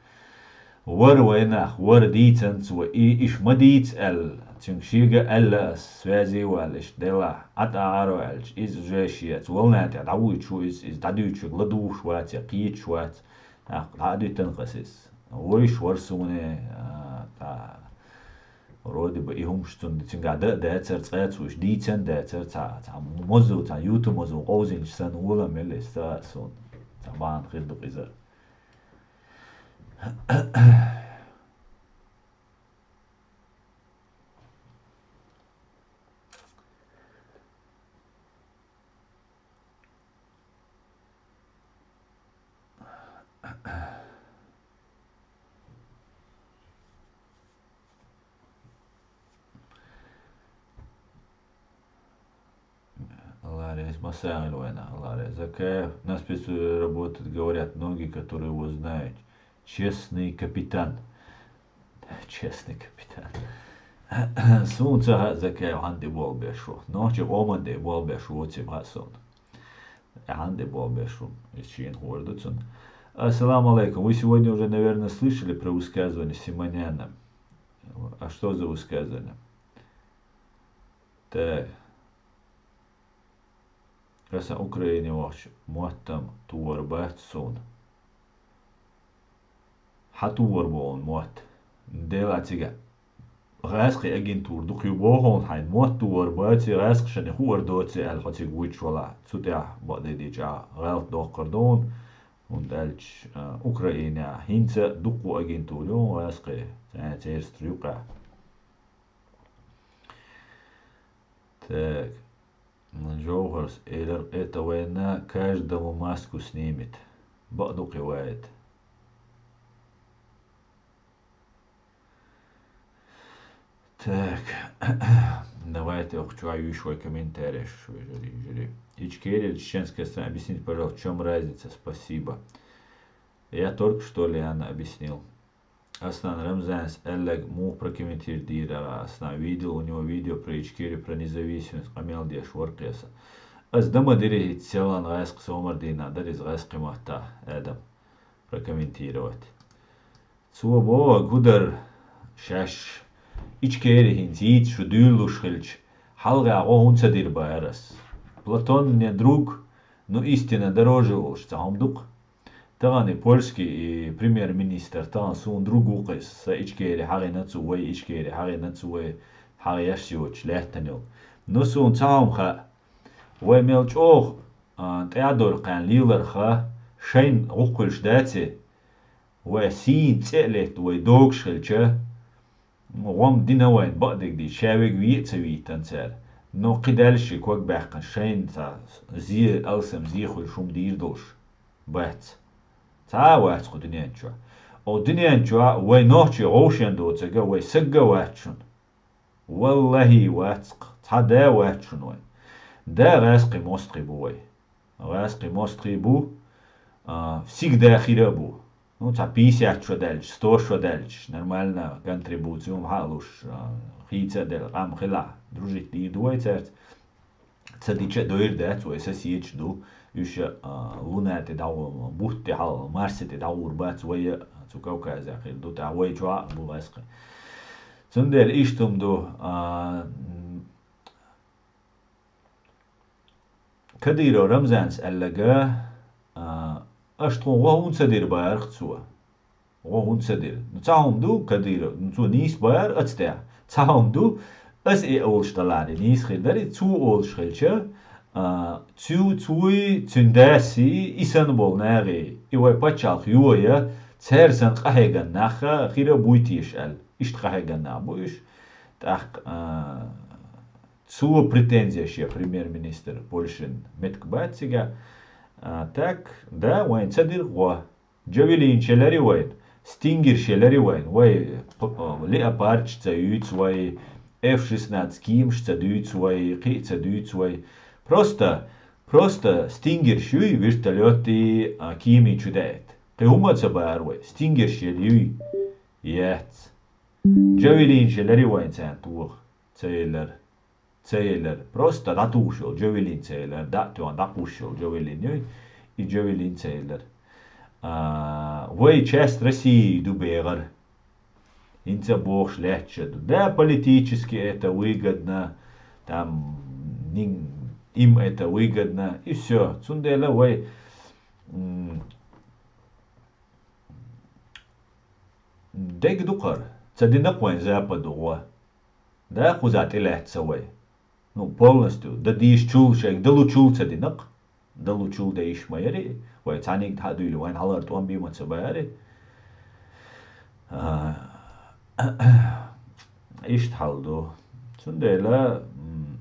Вара вайнах, вара дийцанца вай, и иша ма дийца аьлла, цуьнга шега аьлла ас, связи ву аьлла, иштта делахь, Ӏа тӀе Ӏаро аьлча, иза уже шеца волна тӀе дӀавуьйцуш ву иза, иза дӀадуьйцург ладугӀуш вац я кхеташ вац, тӀаккха дӀа а дуьтан кхас иза. Вуьйш вара суна, а, тӀа, вроде бы и хӀумаш цунна, цуьнгахь дан а дацара, цкъа а цо уьш дийцан а дацара, цхьа, цхьа мозу, цхьа юту мозу къовзинчу санна, волам мел иза ца а суна, цхьа бахьана хир ду-кх иза. Аллах реза, масса вайна, Аллах реза. Закаев, на спецслужбе работает, говорят многие, которые его знают. Честный капитан. Честный капитан. Суна ца хаьа, Закаев хьанна тӀе болх беш ву. Нохчийн къоман тӀе болх беш ву, оцим хаьа суна. Хьанна тӀе болх беш ву. Иза шена хуур ду цунна. Ассаламу алейкум. Вы сегодня уже, наверное, слышали про высказывание Симоняна. А что за высказывание? Так. Аса Украине вахча мотт-м товр бац суна. Хьан товр бу хьуна мотт? Делахь цига гӀаьскхийн агентура дукха ю боху хьуна, хьайна мотт товр бац, гӀаьскхашна хуур доций аьлла хьо цига вуьйцуш валахь, цу тӀехь бакъдерг дийцича гӀалат доккхур ду хьуна, хӀунда аьлча, а, Украинехь хӀинца дуккха агентура ю гӀаьскхийн, цаьрца юкъахь. Так. Жовхарс элира, это вайна каждому маску снимет. Бакъдукхи ваит. Так. Давайте охчу юйш вай комментарий, шо жюри, жюри. Ичкерия, чеченская страна. Объясните, пожалуйста, в чём разница? Спасибо. Я только что ли, Анна, объяснил? Аслан, Рамзанс аьлларг муха прокомментировать дийра, Аслан, видел у него видео про Ичкерию, про независимость, къамел деш вара кхеса. Аз дан ма дира хӀинца, селан гӀаскхи сомар дийнахь дара иза гӀаскхи матта, Адам, прокомментировать. Цо боху гудар шаьш Ичкери хӀинца йийца шу дуьйлалуш хилча, хьалха гӀо хӀунда ца дира бара ас. Платон мне друг, но истина дороже волуш цхьа хӀума ду-кх. Тахана и польский и премьер-министр, тахана суна друг ву-кх иза, сан Ичкери хьагӀина цо, вай Ичкери хьагӀина цо, вай хьагӀ еш йоцуш лаьттан йолу. Но суна цхьа хӀума хаьа, вай мел чӀогӀа, а, тӀаьхьадору кхаьна леларха, шайна гӀуллакх хуьлуш дац и, вай сийна цӀе а летта, вай догуш хилча, гӀом дина вайна бакъдерг дийца, ша вега ве а ца вийтина цара. Но кхин даьлла ши ког баьккхина, шайна цхьа зе, алсам зе хуьлуш хӀума дийр долуш бац. Цхьа а вац кху дуьнен чохь. Оцу дуьнен чохь вай нохчий гӀовшен доцург а вай сагга а вац шуна. Валлахьи, вац-кх, цхьа да а вац шуна вайн. Да гӀаьскхи мостагӀий бу вай. ГӀаьскхи мостагӀий бу, а, всегда хир а бу. Ну, цхьа пятьдесят шо даьлча, сто шо даьлча, нормально контрибуцию хьа а луш, а, хийца а делла, къам хилахь, дружить дийр ду вай цаьрца. Ца дича а дойр дац, вай соседаш ду. Уьш, а, луна тӀе дӀагӀо, бутт тӀе хьал, Марсе тӀе дӀагӀур бац, вай а цу Кавказехь хир ду, тӀаккха вай чохь а бу гӀаьскхи. Цундела иштта хӀума ду, а, м, Кадыров Рамзанс аьлларг, а, аша тхуна гӀо хӀунда ца дира бара-кх цо? ГӀо хӀунда ца дира? Ну, цхьа хӀума ду, Кадыров, ну, цо нийса бара ацу тӀехь. Цхьа хӀума ду, аса и олуш даларе, нийса хир дара, цо олуш хилча, а, цу, цуй, цуьнан дасий, и санна болу нахе, и вай пачхьалкх йо а, церан санна къахьегна нах хир а буй теша аьлла. Иштта къахьегна нах бу уьш. ТӀаккха, а, Цо претензеш я премьер-министр Польшин меттиг бац цигахь. А, так, да, вайн ца дира гӀо. Джавелинаш елари вайн, стингерш елари вайн, вай п-, а, леопардш ца юьйцу вай, эф шестнадцать кемаш ца дуьйцу вай, кхин а ца дуьйцу вай. Просто, просто стингерш юй, вертолётий, а, кемий чу даийта. Кхин хӀума а ца бара вай, стингерш елла юй? Яц. Джавелинаш елари вайн царна тоха? Ца елара. Ца елара. Просто дӀатухуш йолу джавелин ца елара. ДӀа а тоьхна, дӀакхуссуш йолу джавелин юй, и джавелин ца елара. А, вай часть России ду бегӀар. ХӀинца а бохуш лаьтташ а ду. Да, политически это выгодно, там, нин-, им это выгодно, и всё. Цундела вай, м, Дег ду кхара. Ца дина-кх вайн Западо гӀо. Да, кхузахь тӀелаьцна вай. Ну, полностью, дан дийшачул, шайга далучул ца дина-кх. Далучул дан йиш ма яри, вай цхьаьнниг дӀа а дуьйлий, вайн хьалхара тӀом бен ма ца баьри. А, иштта хьал ду. Цундела, м,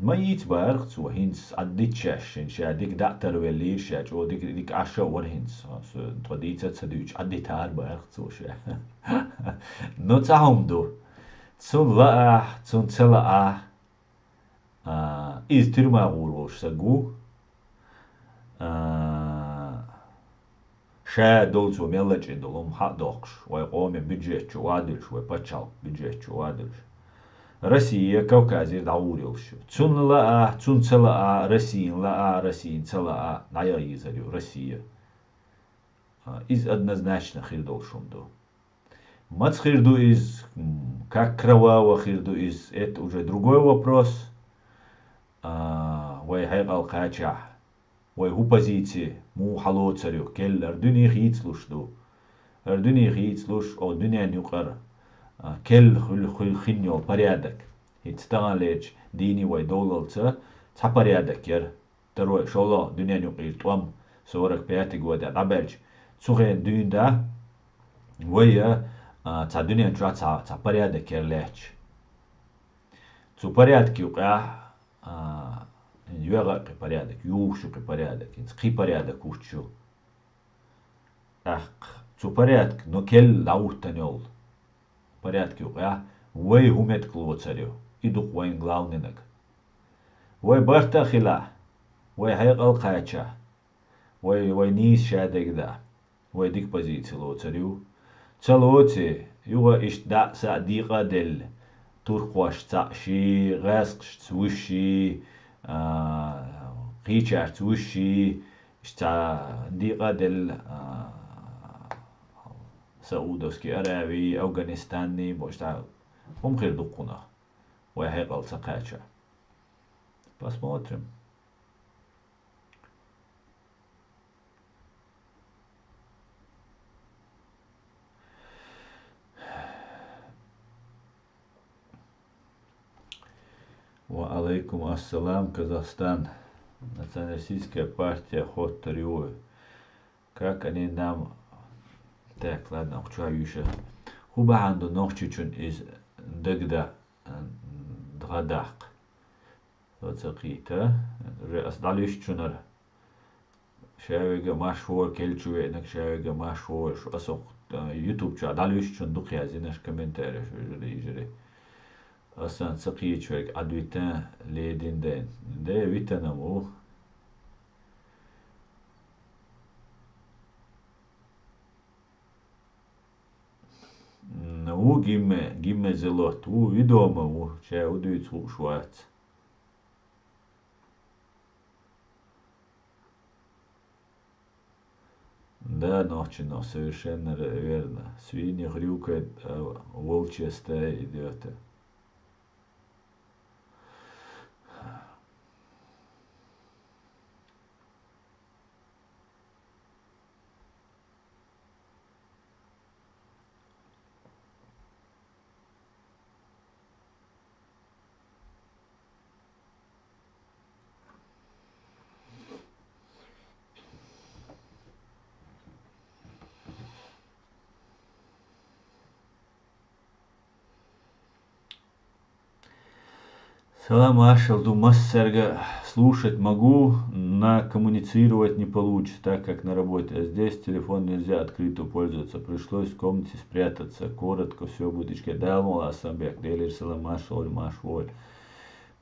Ма йийца бара-кх цо, хӀинца Ӏаддитта шаьш, хӀинца ша дика дӀа а тарвеллийра, ша чӀогӀа дика, дика Ӏаш а вара хӀинца. Со тхо дийца а ца дуьйцуш, Ӏаддитта хӀара бара-кх цо ша. Но цхьа хӀума ду. Цунна лаахь, цунна ца лаахь, а, иза туьрма гӀур волуш саг ву. А, Ша долу цо мел лачкъийна долу хӀума хьа а доккхуш, вай къоман бюджет чу охьадуьллуш, вай пачхьалкх бюджет чу охьадуьллуш. Россия Кавказера дӀагӀур йолуш ю. Цунна лаа, цунна ца лаа, Россина лаа, Россина ца лаа, дӀаяха йийзар ю Россия. А, иза однозначно хир долуш хӀума ду. Маца хир ду иза, м, как кроваво хир ду иза, это уже другой вопрос. А, вай хьекъал кхачахь. Вай хӀун позици, муха хьалоцур ю, келла, хӀара дуьне хийцалуш ду. ХӀара дуьне хийцалуш, оха дуьненан юкъара, а, келла хуьлу, хуьлу хин йолу порядок. ХӀинца таханлерчу дийне вай довлалца цхьа порядок яра. Второй, шолгӀа дуьненан юкъара тӀом сорок пятый годехь дӀабаьлча, цу хенахь дуьйна да, вай, а, цхьа дуьнен чохь цхьа, цхьа порядок яра лаьтташ. Цу порядка юкъахь а, йоьгӀа а кхин порядок, юхаш ю кхин порядок, хӀинца кхин порядок хӀуттуш ю. ТӀаккха цу порядка, но кел дӀахӀуттан йолу порядка юкъахь вай хӀун меттиг лоцур ю, и ду-кх вайн главнинаг. Вай барт а хилахь, вай хьекъал кхачахь, вай, вай нийса шадерг дахь, вай дика позици лоцур ю. Ца лоций, юха иштта дӀа а са а декъа а делла, туркхошца цхьаъ ший, гӀаскхашца вуьш ший, а, кхечаьрца вуьш ший, иштта цхьа декъа а делла, а, Саудовский Аравии, Афганистании, бо иштта хӀума хир ду-кх кхунах, вай хьекъал ца кхачахь. Посмотрим. Ва алейкум ассалам, Казахстан. Националистическая партия хоттур ю вай. Как они нам... Так, ладно, ахча юьша. ХӀун бахьана ду нохчичун иза дагада дӀадаккха? Со ца кхийта. Уже ас дӀалуьстучунара. Ша вега марш вора, кел чу веанарг ша вега марш вора. Шу ас окху, а, YouTube чохь дӀалуьстучун дукха яздинарш комментареш, вежарий, йижарий. Асан ца кхийча верг Ӏадвитан ледин дайн. Де витанам ву. М, ву гимме, гимме зелот, ву видома ву, чай ву дуьйцу хууш вац. Да, нохчи, но совершенно ре-, верно. Свиньи хрюкают, а волчья стая идёт. Салам, маршал ду массаьрга. Слушать могу, но коммуницировать не получится, так как на работе. А здесь телефон нельзя открыто пользоваться. Пришлось в комнате спрятаться. Коротко всё будет. Ишке Дала мукъ лахь, Асанбек, Делера салам, маршал, марш вой.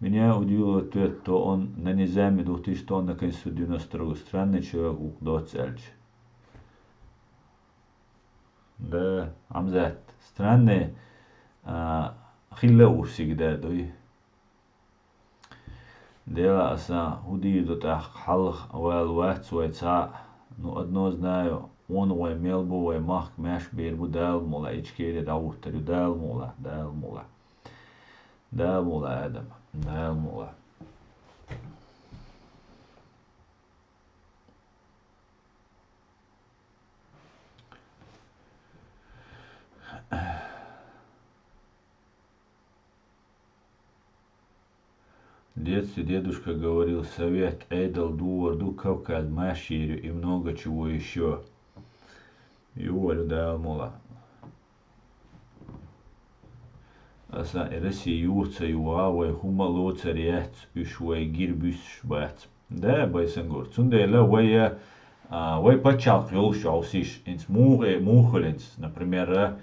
Меня удивил ответ, то он на низами двух тысяч, то он на Конституции девяносто второго. Странный человек, вукху доцца аьлча. Да, Хьамзат, странный, а, хилла а уьш сигда дуй. Дела аса, хӀун дийр ду тӀаккха, хьалха вала вац вай цхьаъ. Ну, одно знаю, он вай мел бу, вай махка маьрша бер бу, Дала мукъ лахь, Ичкери дӀахӀуттур ю, Дала мукъ лахь, Дала мукъ лахь. Дала мукъ лахь, Адам, Дала мукъ лахь. В детстве дедушка говорил: совет, Ӏедал духар ду, Кавказ, Маширю и много чего ещё. Ювар ю, Дала мукъ лахь. Аса и Россия юха ца юха, вай хӀумма а лоцур яц, уьш вай гира буьсуш бац. Да, Байсангур. Цундела вай, а, вай пачхьалкх йолуш йовсийша, хӀинца муха, муха хуьлу хӀинца, например,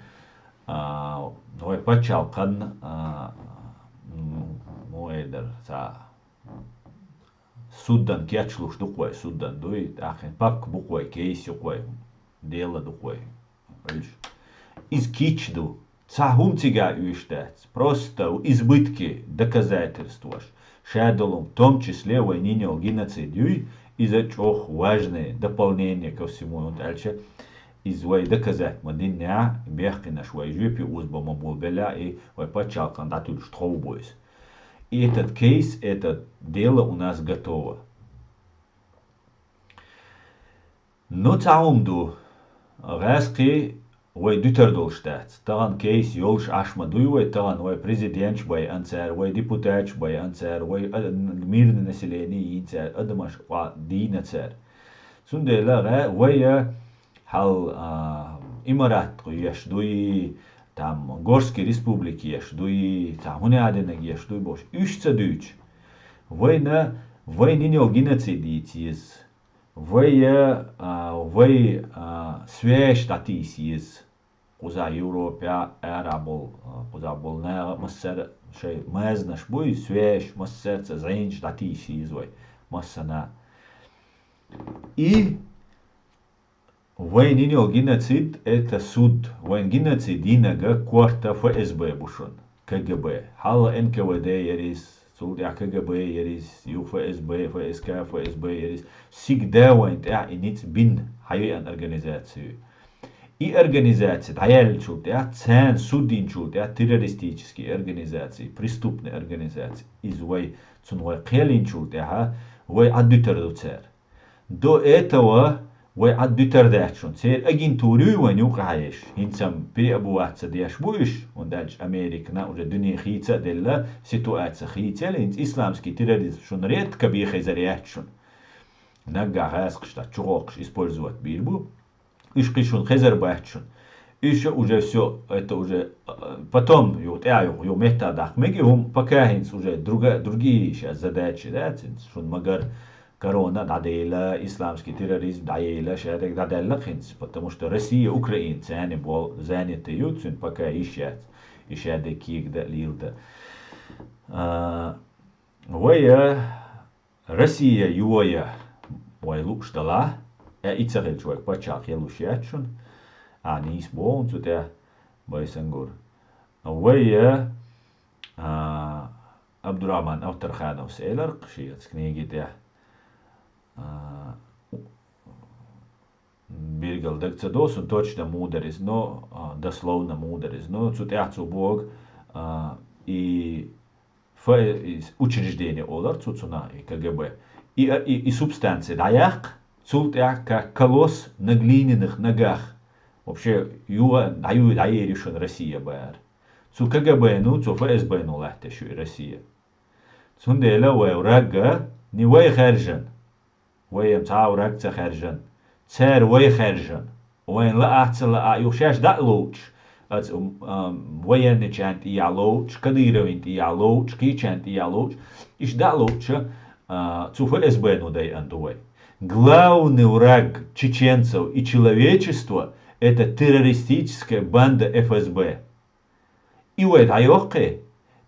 а, вай пачхьалкхан, а, м, муха эр дара, цхьа суддан кечлуш ду-кх вай, суддан дуй, тӀаккха пак бу-кх вай, кейс ю-кх вай, дела ду-кх вай. Иза кийча ду. Цхьа хӀума цигахь оьшуш дац. Просто в избытке доказательстваш. Ша долу, в том числе вай йина йолу геноцид юй, иза чӀогӀа важное дополнение ко всему, хӀунда аьлча иза вай доказать ма диннехь, бехкинарш вай жоьпе озабо ма болабеллехь, и вай пачхьалкхана дӀатуьллуш тхов бу иза. И этот кейс, это дело у нас готово. Ну, цхьа хӀума ду. ГӀаьскхий вай дуьтур долуш дац. Тахана кейс йолуш Ӏаш ма дуй вай, тахана вай президенташ байъина цара, вай депутаташ байъина цара, вай, а, мирный население йийна цара, адамаш къа-, дийна цара. Цундела гӀа-, вай, а, хьал, а, имарат еш дуй, там, Горский республика еш дуй, цхьа хӀун а динарг еш дуй бохуш, уьш ца дуьйцуш. Вайна, вайна йина йола геноцид йийца еза. Вай, а, вай, а, связь дӀатийса еза. Кхуза Европа, арабул, а, кхуза бол наха массара шоай мазнаш буй, связь массарца зӀенча дӀатийса еза вай. Массана. И Вайна йина йола геноцид — это суд. Вайна геноцид йинарг корта ФСБ бу шун, КГБ. Хьалха НКВД яр из, цул тӀехьа КГБ яр из, юха ФСБ, ФСК, ФСБ яр из. Сигда вайна тӀехьа и ницкъ бина хьайоьан организаци я. И организаци дӀаяьллачул тӀехьа, царна суд йинчул тӀехьа, террористический организаци, преступный организаци, из вай, цунна вай кхел йинчул тӀехьа, вай Ӏадуьтур ду цар. До этого вай Ӏадуьтур дац шун. Церан агентура юй вайна юкъахь еш. ХӀинца-м переобуваться деш бу уьш, хӀунда аьлча Американа уже дуьне хийца а делла, ситуаци хийцаелла, хӀинца исламский терроризм шуна редко бен хезар яц шуна. Наггахь гӀазкхаш дӀа чу гӀоккхуш использовать бийр бу. Уьш кхин шуна хезар бац шуна. Уьш уже всё, это уже, э, потом, юха тӀаьхьа юха, юха метта даккха мега хӀума, пока хӀинца уже друга-, другие сейчас задачи, да, хӀинца шуна магар корона дӀадайла, исламский терроризм дӀаяйла, шадерг дӀадаьлла хӀинца, потому что Россия, Украина царна бол заняты ю, цуьнан пока йиш яц, и шадерг кегадан а, леладан а. А, вай, а, Россия йоя вай лууш далахь, э, и ца хилча вай пачхьалкх ялуш яц шуна. А, нийса боху цу тӀехь, байсан гур. Вай, а, Абдурахман Авторхановс элира-кх шен оцу книги тӀехь, а, биргал дага ца до суна точно муха дара иза, но, а, дословно муха дара иза. Но цу тӀехь цо боху, а, и фа-, и учреждение олура цо цунах, и КГБ. И, а, и, и субстанция дӀаяккха, цул тӀехьа как колосс на глиняных ногах. Вообще, юха дӀаю-, дӀаер ю шуна Россия бара. Цу КГБ-ну, цу ФСБ-ну латташ ю и Россия. Цундела вай враг а, не вай хаьржина. Вай-м цхьа а враг ца хаьржина. Цара вай хаьржина. Вайна лаахь а, ца лаахь а, юха шаьш дӀа а ловчуш, оцу, м, ам, военныйчарна тӀехьа ловчуш, Кадыровна тӀехьа ловчуш, кхечарна тӀехьа ловчуш, иштта дӀа а ловчуш, а, цу ФСБ-ну дайина ду вай. Главный враг чеченцев и человечества — это террористическая банда ФСБ. И вай дӀайоккхий,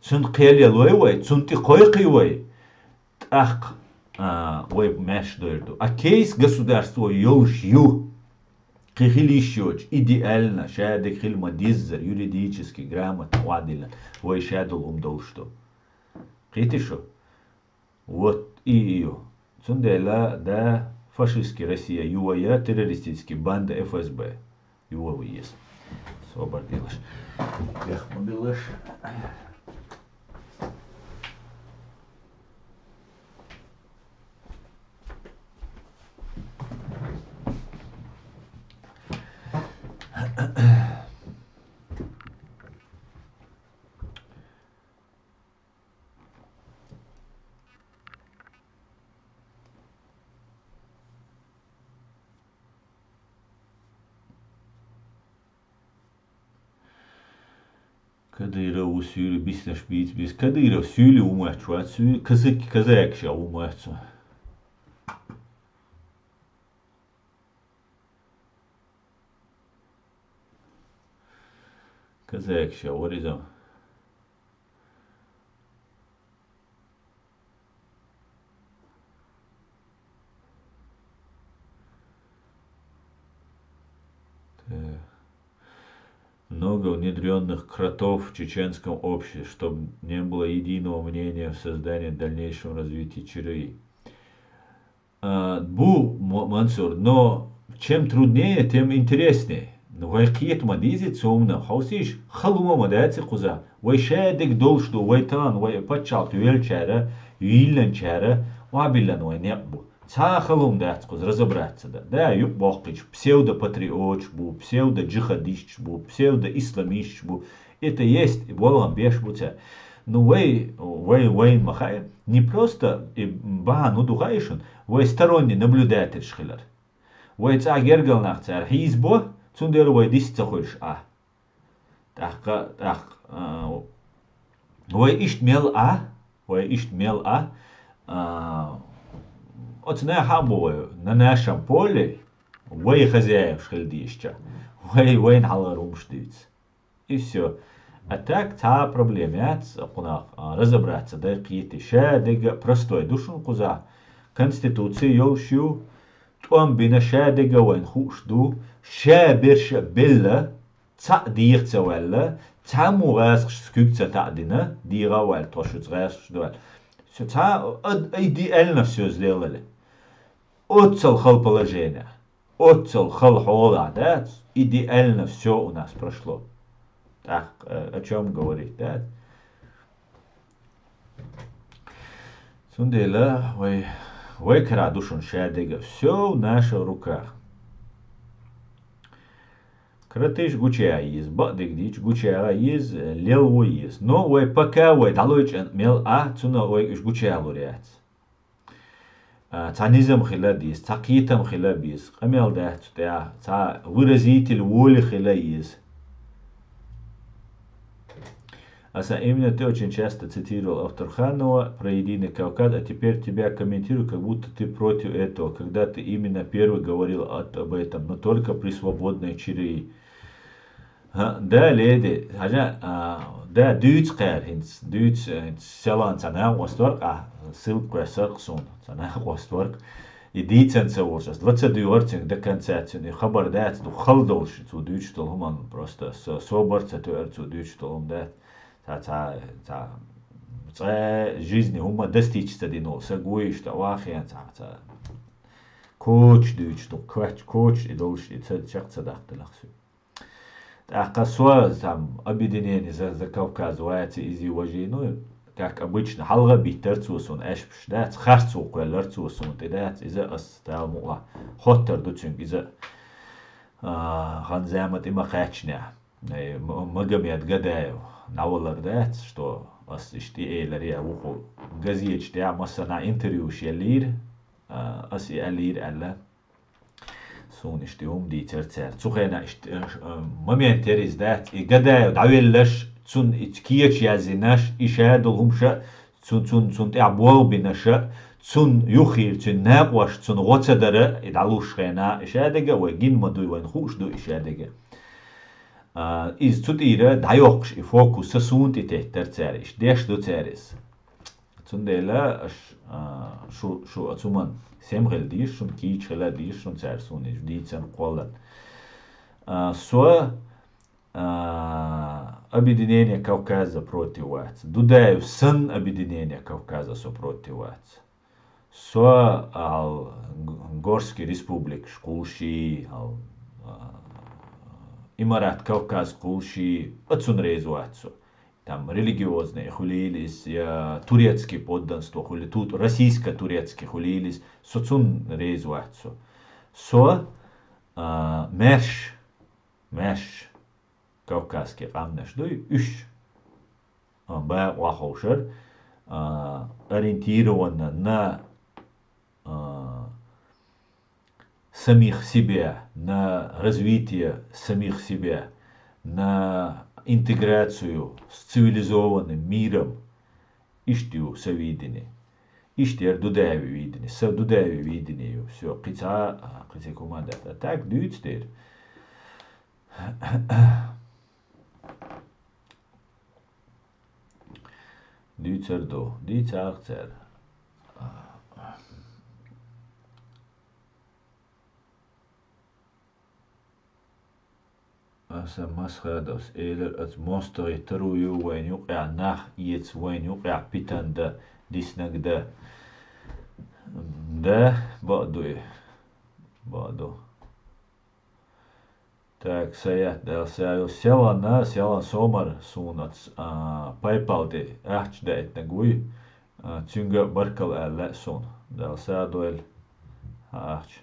цунна кхел ялой вай, цунна тӀе кхойкхий вай, тӀаккха, а, вай маьрша дойр ду. А кейс государство йолуш ю, кхин хила йиш йоцуш, идеально, шадерг хила ма-деззара, юридически, грамотно охьадиллина, вай шадолу хӀума долуш ду. Кхетий шу? Вот и ю. Цундела, да, фашистский Россия йоя, террористический банда ФСБ йоя ву еза. Собар делаш. Бех ма билаш. Кадыров ву суьйли биснарш бийца беза. Кадыров суьйли ву моьттуш вац, суьйли казак-, казакаша ву моьтту. Казакаша вара иза. Так. Много внедрённых кротов в чеченском обществе, чтоб не было единого мнения в создании дальнейшем развитии ЧРИ. А, бу, М-, Мансур, но чем труднее, тем интереснее. Ну, вай кхета ма дезий цу хӀуманах, хьовсийша, хала хӀума ма дац и кхуза. Вай шадерг долуш ду, вай тахана, вай пачхьалкх йоьллачара, йилланчара, охьабиллина вай некъ бу. Цхьа а хала хӀума дац кхуза, разобраться дан. Да, юкъа боккхуьйтуш, псевдопатриоташ бу, псевдоджихадисташ бу, псевдоисламисташ бу. Это есть, и болх беш бу цара. Ну, вай, вай, вайна ма хаьа, не просто, и бахьана хӀун ду хаьий шуна, вай сторонний наблюдательш хилар. Вай цӀахь гергара нах цара хьийзабо, цундела вай дист ца хуьлуш Ӏа. ТӀаккха, тӀаккха, а, вай иштта мел Ӏа, вай иштта мел Ӏа, А, оцу наха а бу вай, на нашем поле, вай хозяеваш хила дезача, вай, вайна хьалхара хӀумаш дуьйцу. И всё. А так, цхьа а проблема яц, кхунах, а, разобраться дай кхетий. Ша дега простой ду шуна кхузахь. Конституци йолуш ю, тӀом бина ша дега вайна хууш ду, ша берша белла, цхьаъ деха ца ваьлла, цхьаммо гӀазкхашца куьг ца таӀдина, дегӀа а ваьлла тхо шуьца гӀазкхаш ду аьлла. Со цхьа а, а, идеально всё сделали. Оццал хала положение. Оццал хала хьолахь дац, идеально всё у нас прошло. ТӀаккха, э, о чём говорить, да? Цундела вай, вай кара ду шуна ша дега, всё в наших руках. Кратиш гучаяха еза, бакъдерг дийча гучаяха еза, лело еза. Но вай пока вай дӀалойчӀан мел а, цунна вай уьш гучаялур яц. А, цхьа низам хила деза, цхьа кхетам хила беза, къамел дац цу тӀехь, цхьа выразитель воли хила еза. Аса именно ты очень часто цитировал Авторханова про Единый Кавказ, а теперь тебя комментирую, как будто ты против этого, когда ты именно первый говорил от, об этом, но только при свободной чире. ХӀа, да, леди, хьажа, а, да, дуьйцу кхара хӀинца, дуьйцу, э, селан цхьа накъост вара-кх, а, ссылка кхоьссара-кх суна, цхьа накъост вара-кх. И дийцан ца волуш, ас ла ца дуьйгӀара цуьнга до конца, цуьнан и хабар дац, ду хала долуш, цо дуьйцуш долу хӀуманна просто со-, собар ца тоьара цо дуьйцуш долу хӀума дац. Цхьа, цхьа, цхьа, цкъа жизни хӀумма достичь ца дина волу са гуйиш, тӀе вахийна, цхьа, цхьа, коча дуьйцуш ду, коча, коча и долуш, и ца, чекх ца дахделахь соьга. ТӀаккха со, там, объединение за, за Кавказ ваьци иза важий, ну, как обычно, хьалха биттара цо суна аьшпаш дац, харцо кхоьллара цо суна тӀе дац, иза ас, Дала мукъалахь, хоттар ду цуьнга иза, а, хан зама тӀе ма кхаьчнехь. Э, М-, Магомед Гадаев, дӀавалар дац, что ас иштта и элира, я вукху газеташ тӀехь массанхьа интервьюш еллийра, а, ас и аьллийра аьлла. Суна иштта хӀума дийцара цара. Цу хенахь иштта, э, момент яра иза дац. И Гадаев дӀавеллаш, цунна и кеча яздинаш, и ша долу хӀумаша, цун, цун, цунна тӀехь болх бинаша, цунна юххера, цуьнан накъош, цунна гӀо ца дара, и дӀалуш хенахь, и ша дега а вай гина ма дуй, вайна хууш ду и ша дега. А, иза цу тӀера дӀайоккхуш, и фокус са суна тӀе теттара цара, иштта деш ду цара иза. Цундела аш, а, шу, шу оцу хӀуман сема хила дийша, шуна кийча хила дийша, шуна цара суна иза дийцан кхоллан. А, со, а, объединение Кавказа против вац. Дудаев санна объединение Кавказа со против вац. Со, ал, Г-, Горский республикаш кхулший, ал, а, Имарат Кавказ кхулший, оцунна реза вац со. Там религиозный хуьлийла иза, я турецкий подданство хуьлийла, тут, российско-турецкий хуьлийла иза, со цунна реза вац со. Со, а, маьрш, маьрш, кавказский къаьмнаш дуй, уьш, а, бакъ ваховшар, а, ориентированно на, а, самих себя, на развитие самих себя, на интеграцию с цивилизованным миром. Иштта ю сан видение. Иштта яра Дудаеви видение. Сан Дудаеви видение ю. Всё, кхин цхьа, а, кхин цхьа хӀума дац. А так дуьйцу дера. Дуьйцур ду, дийцарах цара. Аса Масхадовс элира, аса мостагӀий таро ю вайна юкъехь нах эца, вайна юкъехь питана дан, диснарг дан. Да, бакъ ду и. Бакъ ду. Так, Саят, Дала сагӀа йойла. Селана, Селан Сомар суна ац, а, PayPal тӀе ахча даийтинарг вуй, а, цуьнга баркалла аьлла лаьа суна. Дала сагӀа дойла хьан ахча.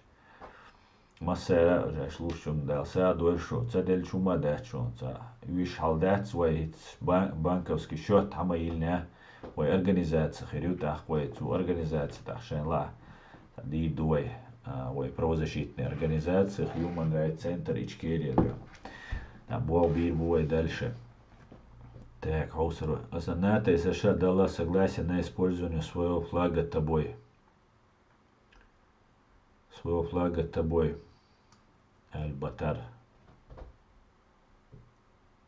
Массара а уьш луш чунна Дала сагӀа дойла шу. Ца делча хӀума дац шуна цхьа. Уьш хьал дац вай хӀинца бан-, банковский счёт хьан ма йиллинехь, вай организаци хир ю тӀаккха вай цу организаци тӀаккха шайн лаа. Дийр ду вай, а, вай правозащитная организация Human Rights Center Ичкерия ду. Там болх бийр бу вай дальше. Так, хьовсур ву. Аса НАТО и США дала согласие на использование своего флага тобой. Своего флага тобой. Аль-Батар.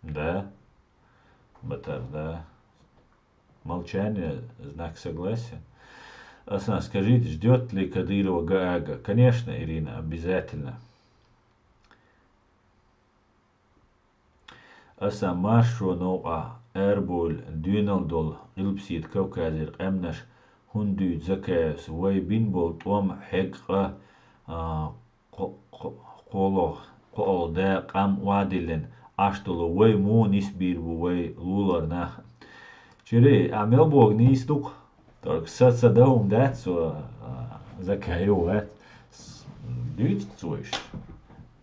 Да? Батар, да. Молчание, знак согласия. Асан, скажите, ждёт ли Кадырова Гаага? Конечно, Ирина, обязательно. Асан, маршо новкъа арбовль дуьнал долу Къилбаседа Кавказера къаьмнаш хӀунда дуьйцу Закаевс, вай бин болу тӀом хьегкъа, а, кхо-, кхо-, кхоалгӀа, кхоалгӀа да къам охьадиллина Ӏаш долу вай муха нисбийр бу вай лулара нах? Чуьре, а мел богу нийса ду-кх. Только са ца дан хӀума дац, цо, а, Закаев вац. С-, дуьйцу-кх цо иштта.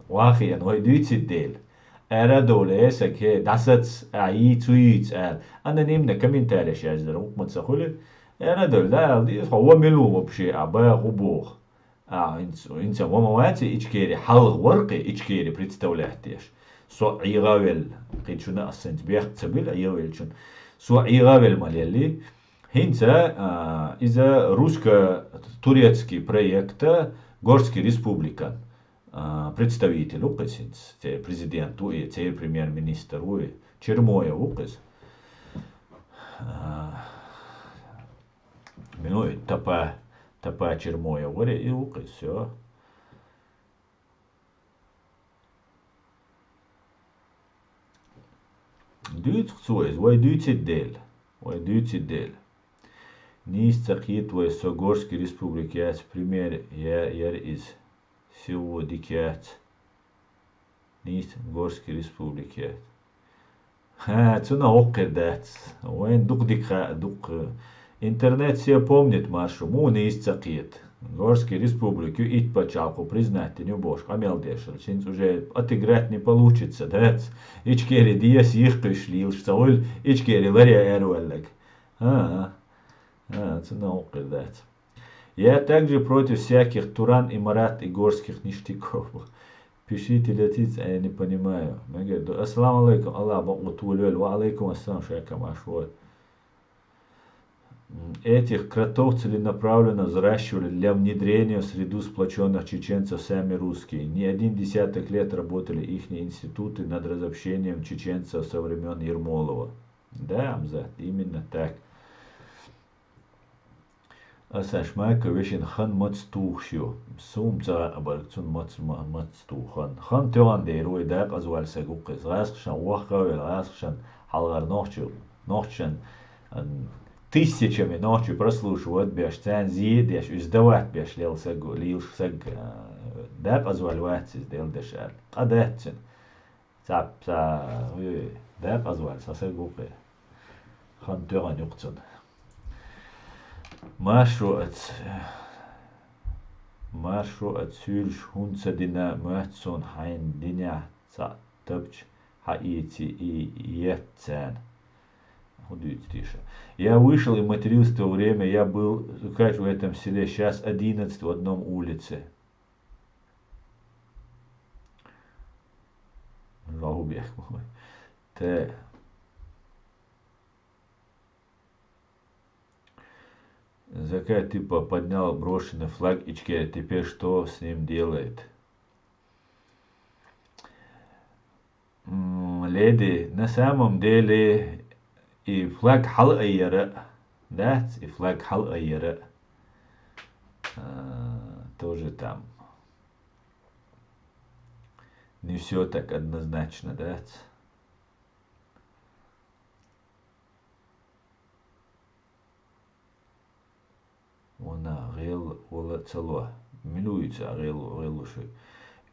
Вахана вай дуьйцийта дела. Ара а довлий, э, саг, хе, дӀасаца, а, йийца, ю йийца, ала. Анонимно комментареш яздара, хӀукмат ца хуьлу. Ара а довлий, да, ала деза, хьо ва мила ву вообще, а, баха хӀу боху. А, хӀинца, хӀинца ва ма вац и Ичкери, хьалха вара-кх и Ичкери представлять деш. Со ӀийгӀа а велла, кхин чунна ас санца бехк ца била ӀийгӀа веллачунна. Со ӀийгӀа а велла ма лелли. ХӀинца, а, иза русско-турецкий проекта Горский республикан, а, представитель ву-кх иза хӀинца. Церан президент ву и, церан премьер-министр ву и. Чермоев ву-кх иза. А, мила ву и, Тапа, Тапа Чермоев вара и, ву-кх иза, всё. Дуьйцу-кх цо иза, вай дуьйцийта дела, вай дуьйцийта дела. Нийса ца кхета вай, со Горский республика яц, премьер я-, яра иза. Сило дика яц. Нийса Горский республика яц. ХӀа, цунах воккхур дац. Вайна дукха дика хаьа, дукха. Интернет все помнит, маршо, муха нийса ца кхета. Горский республика ю, итт пачхьалкхо признать дина ю бохуш къамел деш хилча, хӀинца уже отыграть не получится, дац? Ичкери деза йихкхуьйсуш лелаш ца хуьлу, Ичкери ларъян эр ваьлларг. ХӀа, хӀа, цунах воккхур дац. Я также против всяких Туран, Имарат и Горских ништяков. Пишите, летите, а я не понимаю. Мегар ду. Ассаламу алейкум, Аллах бакъволу толавелла. Ва алейкум ассалам, шайка, марша вогӀийла. М, этих кротов целенаправленно взращивали для внедрения в среду сплочённых чеченцев сами русские. Не один десяток лет работали ихние институты над разобщением чеченцев со времён Ермолова. Да, Амзат, именно так. Аса Шмака вешин хан маца тухуш ю. Суна ца хаьа барг цунна маца, ма-, маца туху хан. Хан тоьхна дера вай дакъаза ваьлла саг ву-кх иза. ГӀазкхашна вохха а велла, гӀазкхашна хьалхара нохчо-, нохчашна, ан, тысячами нохчий прослушивать беш, царна зе а деш, иза дават беш лела саг, лелаш саг, а, дакъаза ваьлла вац иза, Дела деш аьлла. Къа дац цуьнан. Цхьа, цхьа, ой, дакъаза ваьлла саг ву-кх и. Хан тоьхна ю-кх цунна. Маршо аца, маршо аца суьйлаш хӀунда ца дина, моьтту суна хьайна динехь цхьаъ тапча хьаэций и етта царна. ХӀун дуьйцу теша? Я вышел и матерился в то время, я был, как в этом селе, щас одиннадцать в одном улице. Лоху бехк бу. Тэ. Закай типа поднял брошенный флаг Ичкерии. Теперь что с ним делает? М, леди, на самом деле, и флаг хьалаайъяра дац, и флаг хьалаайъяра, а, тоже там не всё так однозначно, дац. Ванах гӀелла вала ца ло. Мила вуьйцу а гӀелла, гӀелла шу?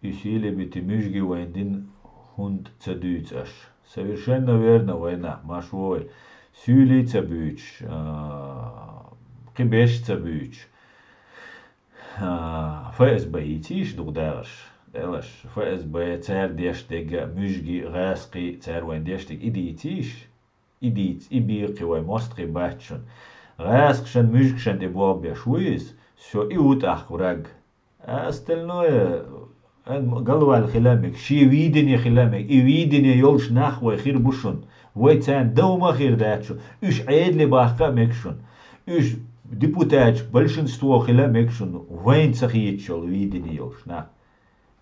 И сийле бити муьжги вайн дин хӀунда ца дуьйцу аш? Совершенно верно, вайнах, марш вогӀийла. Суьйлий ца буьйцуш, а, кхин беш ца буьйцуш. А, ФСБ йийцийша дукха дагӀаш? Делаш, ФСБ, цара деш дерг, муьжги, гӀазкхи, цара вайн деш дерг, и дийцийша? И дийца, и бекхи вай мостагӀий бац шуна. ГӀазкхашна, муьжгашна тӀе болх беш ву иза, всё, и ву тӀаккха враг. А остальное, ан, галваьлла хила мега, шен видение хила мега, и видение йолуш нах вай хир бу шуна. Вай царна дов ма хир дац шун. Уьш Ӏедале баккха а мега шун. Уьш депутаташ большинство хила а мега шун. Вайна ца хеташ йолу видение йолуш нах.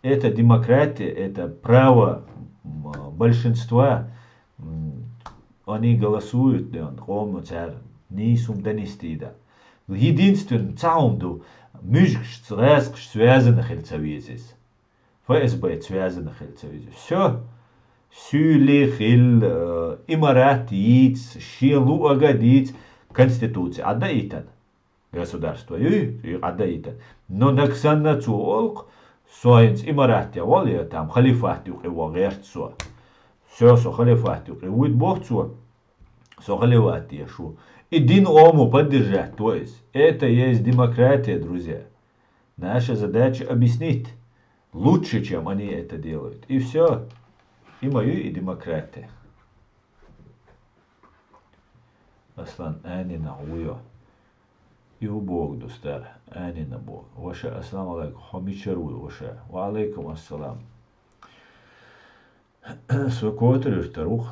Это демократия, это право, м, большинства. М, они голосуют, да, къомо цара нийса хӀума дан йистий да. Единственное, цхьа хӀума ду, муьжгашца, гӀаьскхашца связано хила ца веза иза. ФСБ-ца связано хила ца веза. Всё. Суьйлий хила, э, имарат йийца, шен луъург а дийца, конституция Ӏадда а йитина. Государство юй, юй Ӏадда а йитина. Но нагахь санна цо олу-кх, со хӀинца имарат тӀе вала, я там халифат юкъе ван гӀерта со. Всё, со халифат юкъе вуьйта боху цо. Со халифат еш ву. И дин омо поддержать до иза. Это есть демократия, друзья. Наша задача объяснить лучше, чем они это делают. И всё. И ма ю и демократия. Аслан, Анина вуйо. И ву богу дустар, Анина богу. Ваша, ассаламу алайкум. Хьо мичара вуй, ваша? Ва алайкум ассалам. Со котар юьртара ву-кх.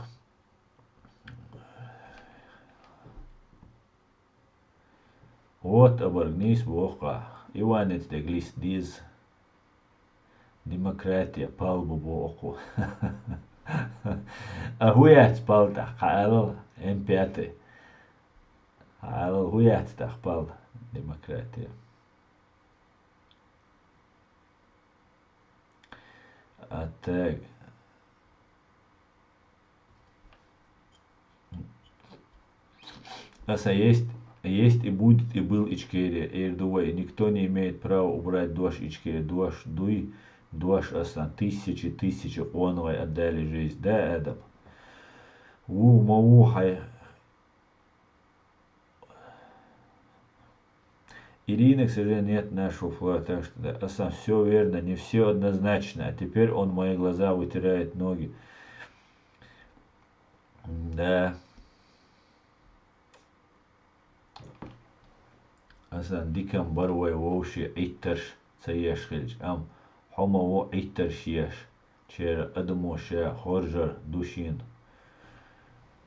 Вот абарг нийса боху-кх, Иванец дегилист деза. Демократия, пал бу боху. А хӀун яц пал тӀаккха, хьан алал, М пять? Хьан алал, хӀун яц тӀаккха пал, демократия? А так. Аса есть, есть и будет, и был Ичкерия, Эрдувай. Никто не имеет права убрать Дош Ичкерия. Дош дуй, Дош асан. Тысячи, тысячи къонахой отдали жизнь. Да, Адам? Ву, ма ву, хьай. Ирина, к сожалению, нет нашего флага, так что да, асан, всё верно, не всё однозначно. А теперь он в мои глаза вытирает ноги. Да. Асан дикам бар вай вовше Ӏиттарш ца еш хилча, амма хьо ма ву Ӏиттарш еш, чера адамо ша хоржар ду шена.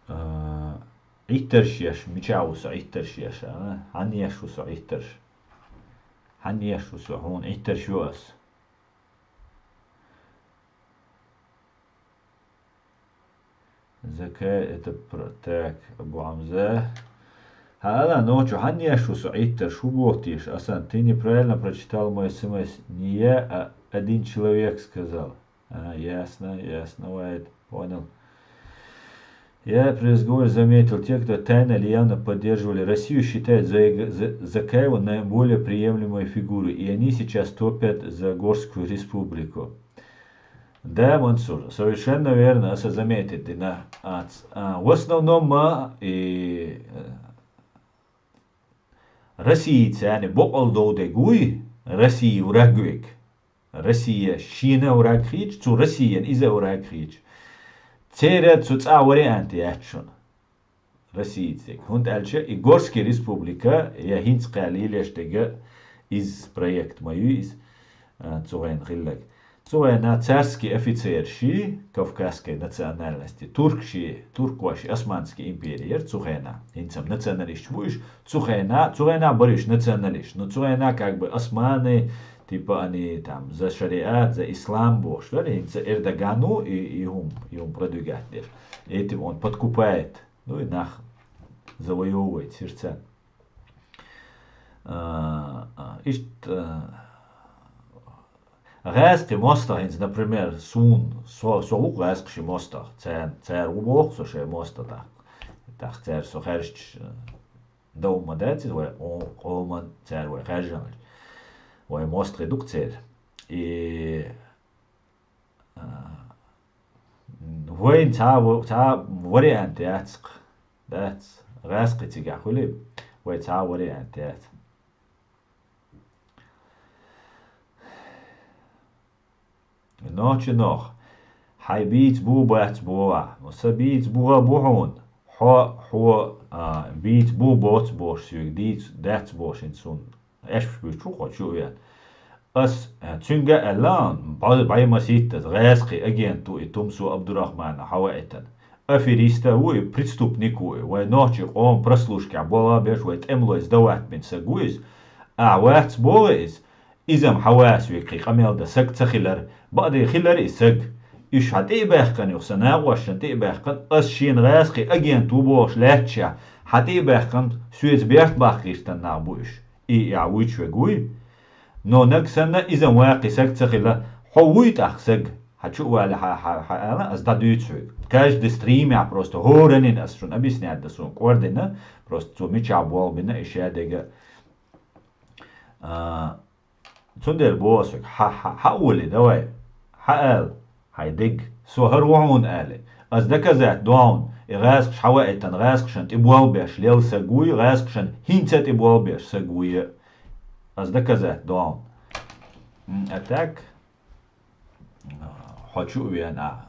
А, Ӏиттарш еш, мичахь ву со Ӏиттарш еш, а? Хьанна еш ву со Ӏиттарш? Хьанна еш ву со? Хьуна Ӏиттарш ю ас. Закай, это про-, так, Абу Хамза. Хьала, нохчо, хьанна еш ву со Ӏиттарш, хӀун боху теша? Асан, ты неправильно прочитал мой СМС. Не я, а один человек сказал. А, ясно, ясно, Вайд, понял. Я при разговоре заметил, те, кто тайно или явно поддерживали Россию, считают Заига-, За-, Закаева наиболее приемлемой фигурой, и они сейчас топят за Горскую республику. Да, Мансур, совершенно верно, аса заметить дина ац. А, в основном ма и, э, Россия царна бокъал довдег вуй, Россия враг вег. Россия шена враг хийча, цу Россиян иза враг хийча. Церан цу цӀа вариант яц шуна. Российцег. ХӀунда аьлча и Горский республика, я хӀинца кхаьллийлеш дега, иза проект ма ю иза, а, цу гӀайна хиллаг. Цу гӀайна царский офицерши, кавказской национальности, туркши, туркоши, Османский империя яр цу хена. ХӀинца националисташ бу уьш, цу хена, цу гӀайна бар уьш националисташ. Но цу гӀайна как бы османы, типа они там за шариат, за ислам бохуш дар, хӀинца Эрдогану и, и хӀум, и хӀум продвигать деш. Этим он подкупает. Ну и нах завоевывает сердца. А, а, иштта, а, гӀаьскхи мостагӀа хӀинца, например, сун, со, со ву гӀаьскхи ши мостагӀа, царна, цара ву боху со шайн мостагӀа тӀаккха. ТӀаккха цара со хаьржича, а, дов ма дац иза вай, о, къоман цара вай хаьржина. Вай мостагӀий ду-кх церан. И А, вайн цхьа ва-, цхьа вариант яц-кх. Дац. ГӀаьскхи цигахь хуьлий, вай цхьа вариант яц. Нохча нох, хьайн бийца бу бац боху ахь. Сан бийца буха бу хьуна. Хьо, хьо, а, бийца бу боц бохуш соьга, дийца дац бохуш хӀинца суна. Аьшпаш буьйцу хьо чу а веана. Ас, э, цуьнга а аьлла, бӀо-, бӀе масийтта гӀаьскхи агент ву и Тумсо Абдурахмана хьаваийтина. аферист а ву и, преступник ву и, вай нохчий къоман прослушкехь болх беш, вай тӀемалой сдавать бина саг ву иза. Ахьа вац боху иза, иза-м хьан вац векхий къамел дан саг ца хилар, бакъдерг хилар и саг. Уьш хьан тӀе а баьккхина юха, сан накъошна тӀе а баьккхина, ас шена гӀазкхийн агент ву бохуш лаьтташехь, хьан тӀе а баьккхина, соьца берт баккха гӀиртан нах бу уьш. И, и ахьа вуьйцуш верг вуй. Но наг санна иза-м ваккхий саг ца хила, хьо вуй тӀаккха саг? Хьан чу а валла, хьан, хьан, хьан ала, ас дӀадуьйцу хьоьга. Каждый стримехь просто хӀораннина ас шуна объяснять дан суна кӀордина, просто цо мичахь болх бина и шадерг а. А, цундела боху ас хьоьга, хьан, хьан, хьан а волий, давай, хьан ала, хьайн дерг, со хӀара ву хьуна алий. Ас доказать до хьуна, и гӀазкхаш хьан ваийтина, гӀазкхашна тӀе болх беш лелла саг вуй, гӀазкхашна хӀинца а тӀе болх беш саг вуй. Ас доказать до хьуна. М, а так, хьо чу а веана, а,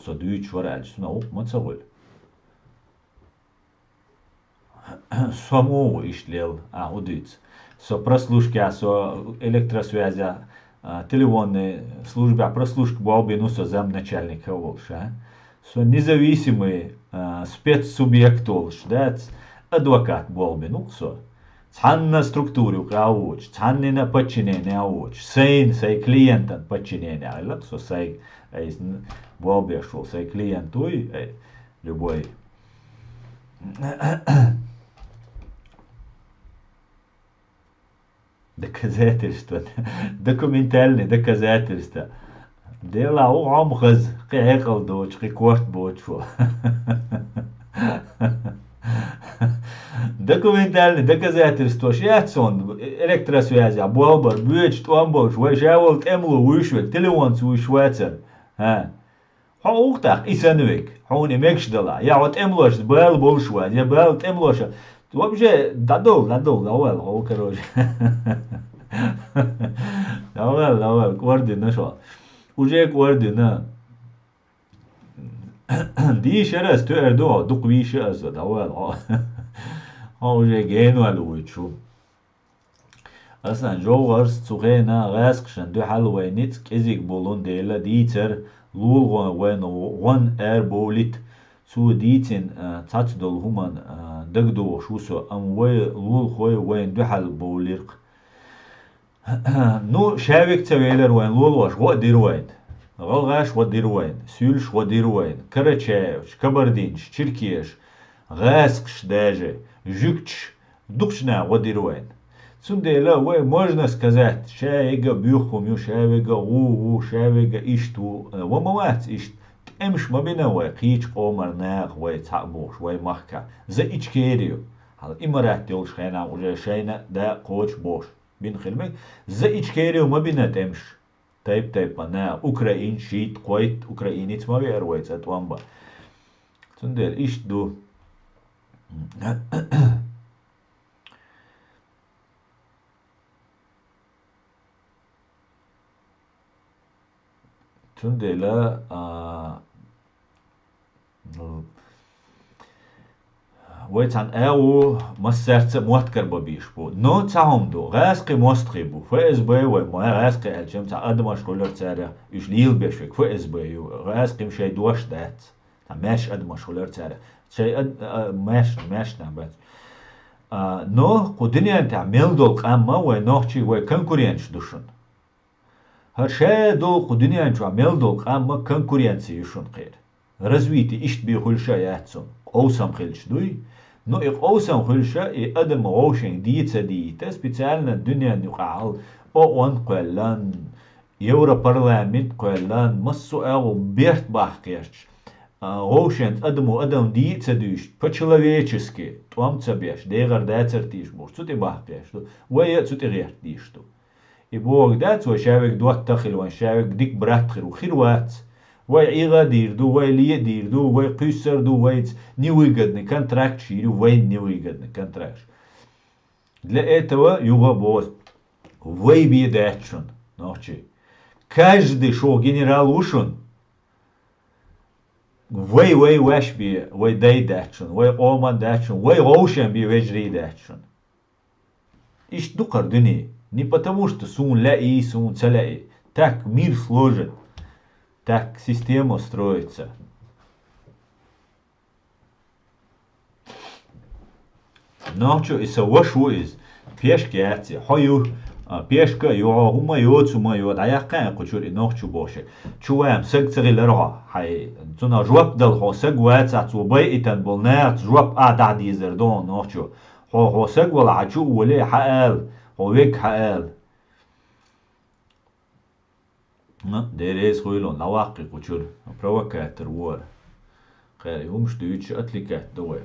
со дуьйцуш вара аьлча, цунах гӀуллакх ма ца хуьлу. Со муха ву иштта лелла, а, хӀун дуьйцу? Со прослушкехь, со электросвязехь, а, телефонный службехь прослушка болх бина ву со замначальника а волуш, а? Со независимый, а, спецсубъект волуш, дац, адвокат болх бина ву-кх со. Цхьанна структуре юкъа а воцуш, цхьаннина подчинение а воцуш, сайна, сайн клиентан подчинение хилла-кх со, сайн, айса болх беш волу сайн клиент вуй, ай, любой. Доказательство. Документальный доказательство. Делахь ву хьо-м хаза, кхин хьекъал доцуш, кхин корта боцуш ву. Документальный доказательствош яц суна, электросвязехь болх бар, боьдуш тӀом болуш, вай ша волу тӀемало вуьйш верг, телефонца вуьйш вацара. ХӀа. Хьо ву-кх тӀаккха и санна верг, хьуна и мегаш далахь, я хьо тӀемалошца бала болуш вац, я бала тӀемалоша. Вообще, дӀадовла, дӀадовла, дӀавала хьо, короче. ДӀавала, дӀавала, кӀордина шо. Уже кӀордина. Дийшара ас, тоьар ду хьо, дукха вийша аса, дӀавала хьо. Хьо уже генвала вуьйцу. Асан ЖовгӀарс цу хенахь гӀаскхашна дуьхьал вайн ницкъ кӀезиг болун дела дийцар, лулахой вайна гӀон арабовлийта. Цо дийцина, а, цхьацца долу хӀуманна, а, дагадогӀуш ву со, амма вай лулахой вайна дуьхьал бовлира-кх. Ну, ша верг ца велира вайн лулахоша, гӀо а дира вайна. ГӀалгӀаша гӀо дира вайна, суьйлаша гӀо дира вайна, карачаевча, кабардинча, черкеша, гӀаскхаша даже, жуьгташа, дукхачу наха гӀо дира вайна. Цундела вай, можно сказать, ша верг а буьйху хӀума ю, ша верг а гӀу ву, ша верг а иштта ву, ва ма вац иштта. ТӀемаш ма бина вай, кхечу къоман наха вай цхьаъ бохуш, вай махкахь. За Ичкери ю. Хьала Имарат йолчу хенахь уже шайна а да кхочу бохуш. Бина хила мега. За Ичкери ю ма бина тӀемаш. Тайп-тайпана наха, украинцаш, шийтта, кхойтта украинец ма веара вай цӀа тӀом бан. Цундела иштта ду. Цундела, а, ну, вай цхьана а ву, массаьрца а мотт карабан безаш бу. Но цхьа хӀума ду, гӀаскхийн мостагӀий бу, ФСБ вай, ма гӀаскхийн аьлча, цхьа адамаш хуьлура цара, уьш лелабеш верг ФСБ ю, гӀаскхийн шайн дош дац. Цхьа маьрша адамаш хуьлура цара. Шайн ад-, а, маьрша, маьрша нах бац. А, но кху дуьнен тӀехь мел долу къам а вай нохчий, вай конкуренташ ду шуна. ХӀара ша долу кху дуьнен чохь мел долу къам а конкуренция ю шуна кхера. Развитие иштта бен хуьлуш а яц цунна. Къовсам хилча дуй. Но и къовсам хуьлуш а, и адам вовшийн дийца дийта, специально дуьнен юкъахь ООН кхоьллан, Европарламент кхоьллан, массо а агӀо берт баккха гӀерташ. А, вовшенца адамо адам дийа а ца дуьйшуш, по-человечески, тӀом ца беш, дегӀар дацара тийша бохуш, цу тӀе баккха гӀерташ ду. Вай а цу тӀе гӀерта дийша ду. И бохург дац, вай ша верг доттагӀа хила вайн, ша верг дика брат хир ву, хир вац. Вай Ӏийгъа а дийр ду, вай ле а дийр ду, вай кхуьссар а ду, вайца невыгодный контракт шийр ю, вайна невыгодный контракт. Для этого юха а боху, вай бен дац шуна, нохчий. Каждый шух генерал ву шуна. Вай, вай ваьш бен, вай дай дац шуна, вай къоман дац шуна, вай вовшен бен вежарий дац шуна. Иштта ду кхара дуьне. Не потому, что суна лаьий, суна ца лаьий. Так мир сложен. Так система строится. Нохчо, и са ваша ву иза. Пешка яц и. Хьо ю, а, пешка а ю, хьо хӀума йоцу, хӀума йо, дӀаяьккхина кху чуьра и нохчо бохуш. Чу ваьм саг ца хилар хьо. Хьай, цунах жоп дала хьо саг вацахь, цо байитан болу нахаца жоп а дахьа дезар ду хьо нохчо. Хьо, хьо саг вала хьан чу а воле, хьан ала, хьо вег хьан ала. Ну, Дела реза хуьлда, дӀаваккхи кху чуьра. Провокатор вара. Кхара и хӀумаш дуьйцуш отвлекать ду вай.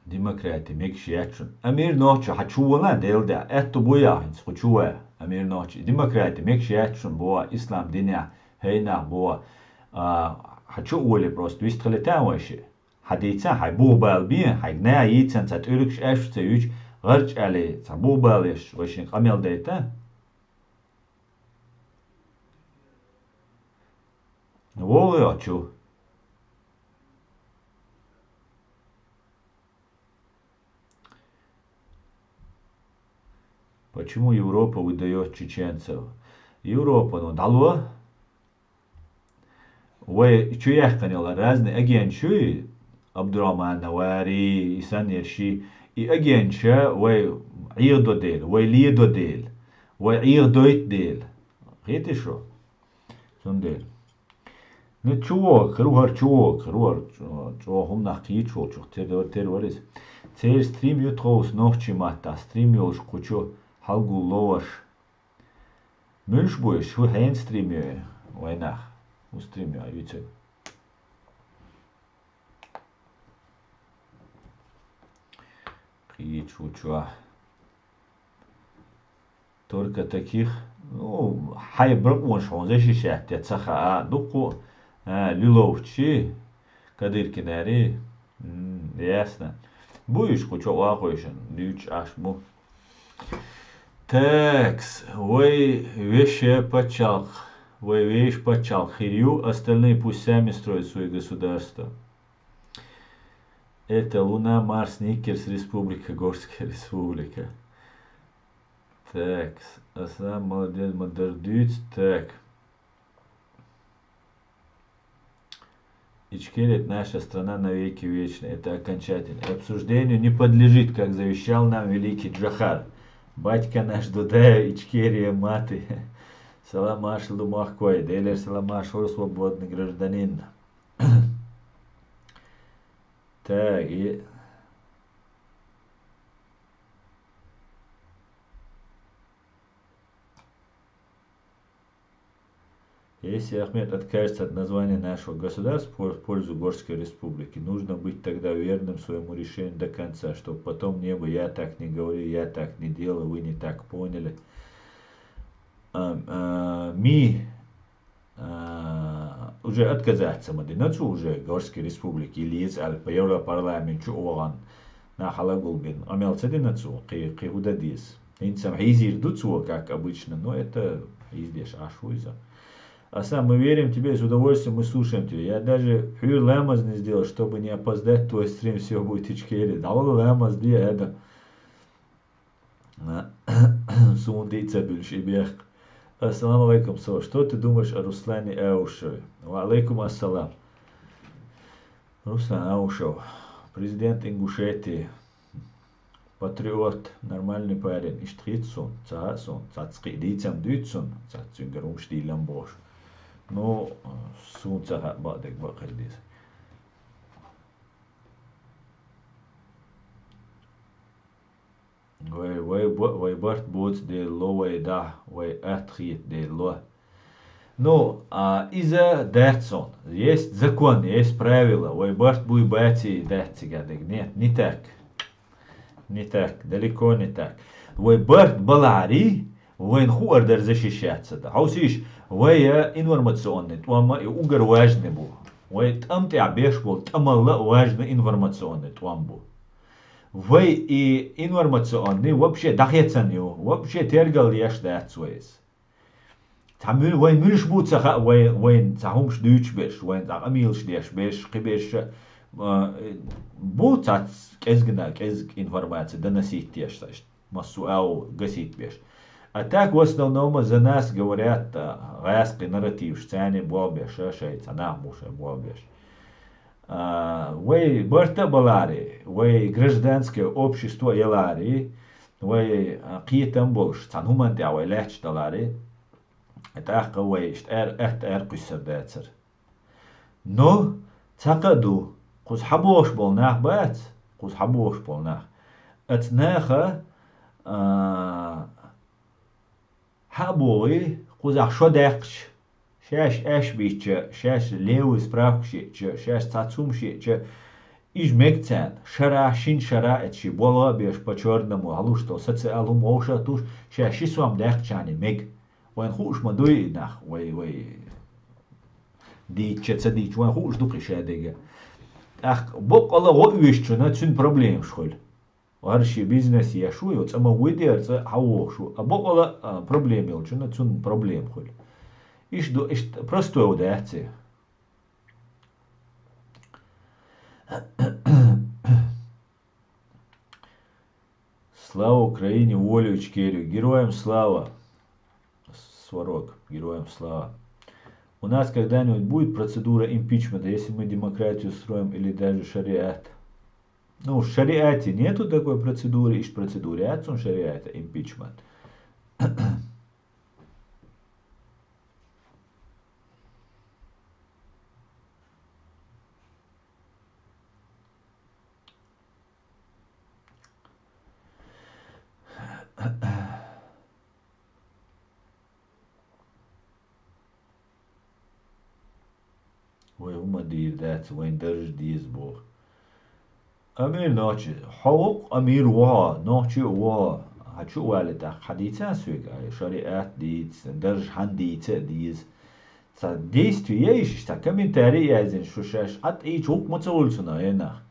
Демократи мегаш яц шуна. Амир нохчо, хьан чу вала, Дела да. Аьтту буй ахь хӀинца кху чу ван. Амир нохчо, демократи мегаш яц шуна боху, ислам динехь, хӀайнах боху. А, хьан чу а воле просто вистхилита вай шиъ. Хьан дийца, хьайн бух бала бен, хьайга наха йийцан цхьа тӀуьргаш аьшпа ца юьйцу, гӀарч аьлла, цхьа бух бала еш, вайшин къамел дайта? ВогӀий хьо чу. Почему Европа выдаёт чеченцев? Европа, ну, дало. Вай чу яьккхина йолу разный агенташ юй, Абдурахман Навари, и санна ерш, и агенташа вай Ӏехадо дела, вай ледо дела, вай Ӏехадойту дела. Хетий шу? Цундела. Не чу вогӀу хир ву хӀара, чу вогӀу хир ву хӀара, чӀо-, чӀогӀа хӀуманах кхийча волчух тера, тера вара иза. Церан стрим ю тховса нохчийн маттахь, стрим йолуш кху чу хьалгулло ваша. Муьлш бу уьш? ХӀун хьенан стрим ю вайнах? ХӀун стрим ю, юьйцу? Кхийча ву чохь. Только таких, ну, хьайн бакъонаш хьуна защищать де ца хаьа, дуккха а, лиловчи, кадыркинари. М, ясно. Бу уьш кху чу вахойшан, дуьйцуш Ӏаш бу. Такс, вай вешан пачхьалкх, вай вешан пачхьалкх хир ю, остальные пусть сами строят свои государства. Это Луна, Марс, Никерс, Республика, Горская Республика. Такс, Аслан, молодец, ма-дарра дуьйцу, так. Ичкерия — это наша страна навеки вечная, это окончательно. И обсуждению не подлежит, как завещал нам великий Джохар. Батька наш Дудаев, Ичкерия мати. Салам маршалла ду махкой, Делера салам маршалла, свободный гражданин. Так, и Если Ахмед откажется от названия нашего государства в пользу Горской Республики, нужно быть тогда верным своему решению до конца, чтобы потом не было: «Я так не говорил, я так не делал, вы не так поняли». А, а, ми, а, уже отказаться ма дина цо уже Горской Республики или еза аьлла по Европарламент чу а вахана, нах хьалагулбина. Къамел ца дина цо, кхин, кхин хӀун дан деза? ХӀинца-м хьийзийр ду цо, как обычно, но это хьийзадеш Ӏаш ву иза. Асан, мы верим тебе, с удовольствием мы слушаем тебя. Я даже хьуьйра ламаз не сделал, чтобы не опоздать в твой стрим, всё будет Ичкерия. ДӀавала ламаз де, Адам. Суна тӀе а ца буьллуш и бехк. Ассаламу алейкум, Сава. Что ты думаешь о Руслане Аушеве? Ва алейкум ассалам. Руслан Аушев, президент Ингушетии. Патриот, нормальный парень, иштта хийца суна, ца хаьа суна, цаца кхин дийцам дуьйцу суна, цаца цуьнгара хӀумаш дийлам бохуш. Ну, суна ца хаьа бакъдерг бакъ хила деза. Вай, вай, бо-, вай барт боцу дела ло вай дӀа, вай атта хета дела ло. Ну, а, иза дац сон. Есть закон, есть правила. Вай барт буй баций дац цига дерг. Нет, не так. Не так. Далеко не так. Вай барт балари, вайн хуур дар защищаться да. Хьовсийш, вай, а, информационный тӀом а и угар важный бу. Вай тӀам тӀехь беш болу тӀамалла а важный информационный тӀом бу. Вай и информационный вообще дӀахецан ю, вообще тергал еш дац вайс. Цхьа муьл-, вайн муьлш бу ца хаьа, вай, вайн цхьа хӀумаш дуьйцуш берш, вайн цхьа къамелаш деш берш, кхин берш, а, бу цхьацца кӀезгана, кӀезиг информация доносить деш, массо а гасить беш. А так, в основном, за нас говорят, а, гӀаскхи нарративаш, царна болх беш, шайца нах бу шоай болх беш. А, вай барт а баларе, вай гражданское общество яларе, вай, а, кхетам болаш, цхьан хӀуман тӀехь вай лаьтташ даларе, тӀаккха вай иштта эр-, атта эр кхуьссар дацар. Но цхьа кхаъ ду, кхуза хьабохуш болу нах бац, кхуза хьабохуш болу нах. Аца наха, а, хьа а бохий, кхузахь шо даьккхича, шаьш аьш бичча, шаьш левый справкаш еъча, шаьш цхьа цумаш еъча, иза мега царна, шарахь, шина шарахь а, эцчи болх а беш, по-чёрному, хьалуш долу социал хӀума вовшах а туш, шаьш ши сом даьккхичарна мега. Вайна хууш ма дуй и нах, вай, вай дийча, ца дийча, вайна хууш ду кхин шадерг а. ТӀаккха боккъала гӀо оьшучунна цуьнан проблемаш хуьлу. ХӀара шен бизнес еш ву, йо, цӀа ма вуй дера, цӀа хьавогӀуш ву. А боккъала, а, проблема йолчунна цунна проблема хуьлу. Иштта ду, иштта простой ву дац и. Слава Украине, волю Ичкерию! Героям слава! Сварог, героям слава! У нас когда-нибудь будет процедура импичмента, если мы демократию строим или даже шариат? Ну, в шариате нету такой процедуры, иш процедуры яц цун шариата импичмент. Вай хӀума дийр дац, вайн дарж деза боху. Амир нохчи, хьо воккха амир ву хьо, нохчи а ву хьо. Хьан чу а валли тӀаккха, хьан дийцан соьга, ай, шариат дийца, дарж хьан дийца а деза. Цхьа действие ейша, цхьа комментарий а яздина, шу шаьш Ӏад ийча гӀуллакх ма ца хуьлу цунах, хӀенах.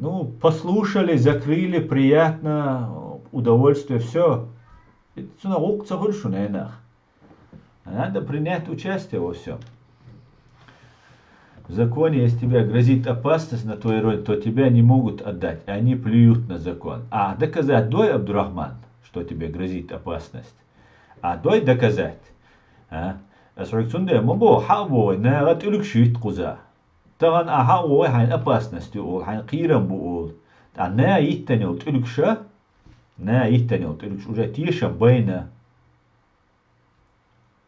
Ну, послушали, закрыли, приятно, удовольствие, всё. Цунах гӀуллакх ца хуьлу шуна, хӀенах. А надо принять участие во всём. В законе, если тебе грозит опасность на твоей родине, то тебя не могут отдать. Они плюют на закон. А доказать дой, Абдурахман, что тебе грозит опасность? А дой доказать. А? Ас хьоьга цундела ма боху, хьан а боху, наха тӀулгаш йитта кхуза. Тахана ахьа а вогӀий, хьайна опасность ю олу, хьайна кхийрам бу олу. Ткъа наха йиттина йолу тӀулгаш, наха йиттина йолу тӀулгаш уже тешам байна.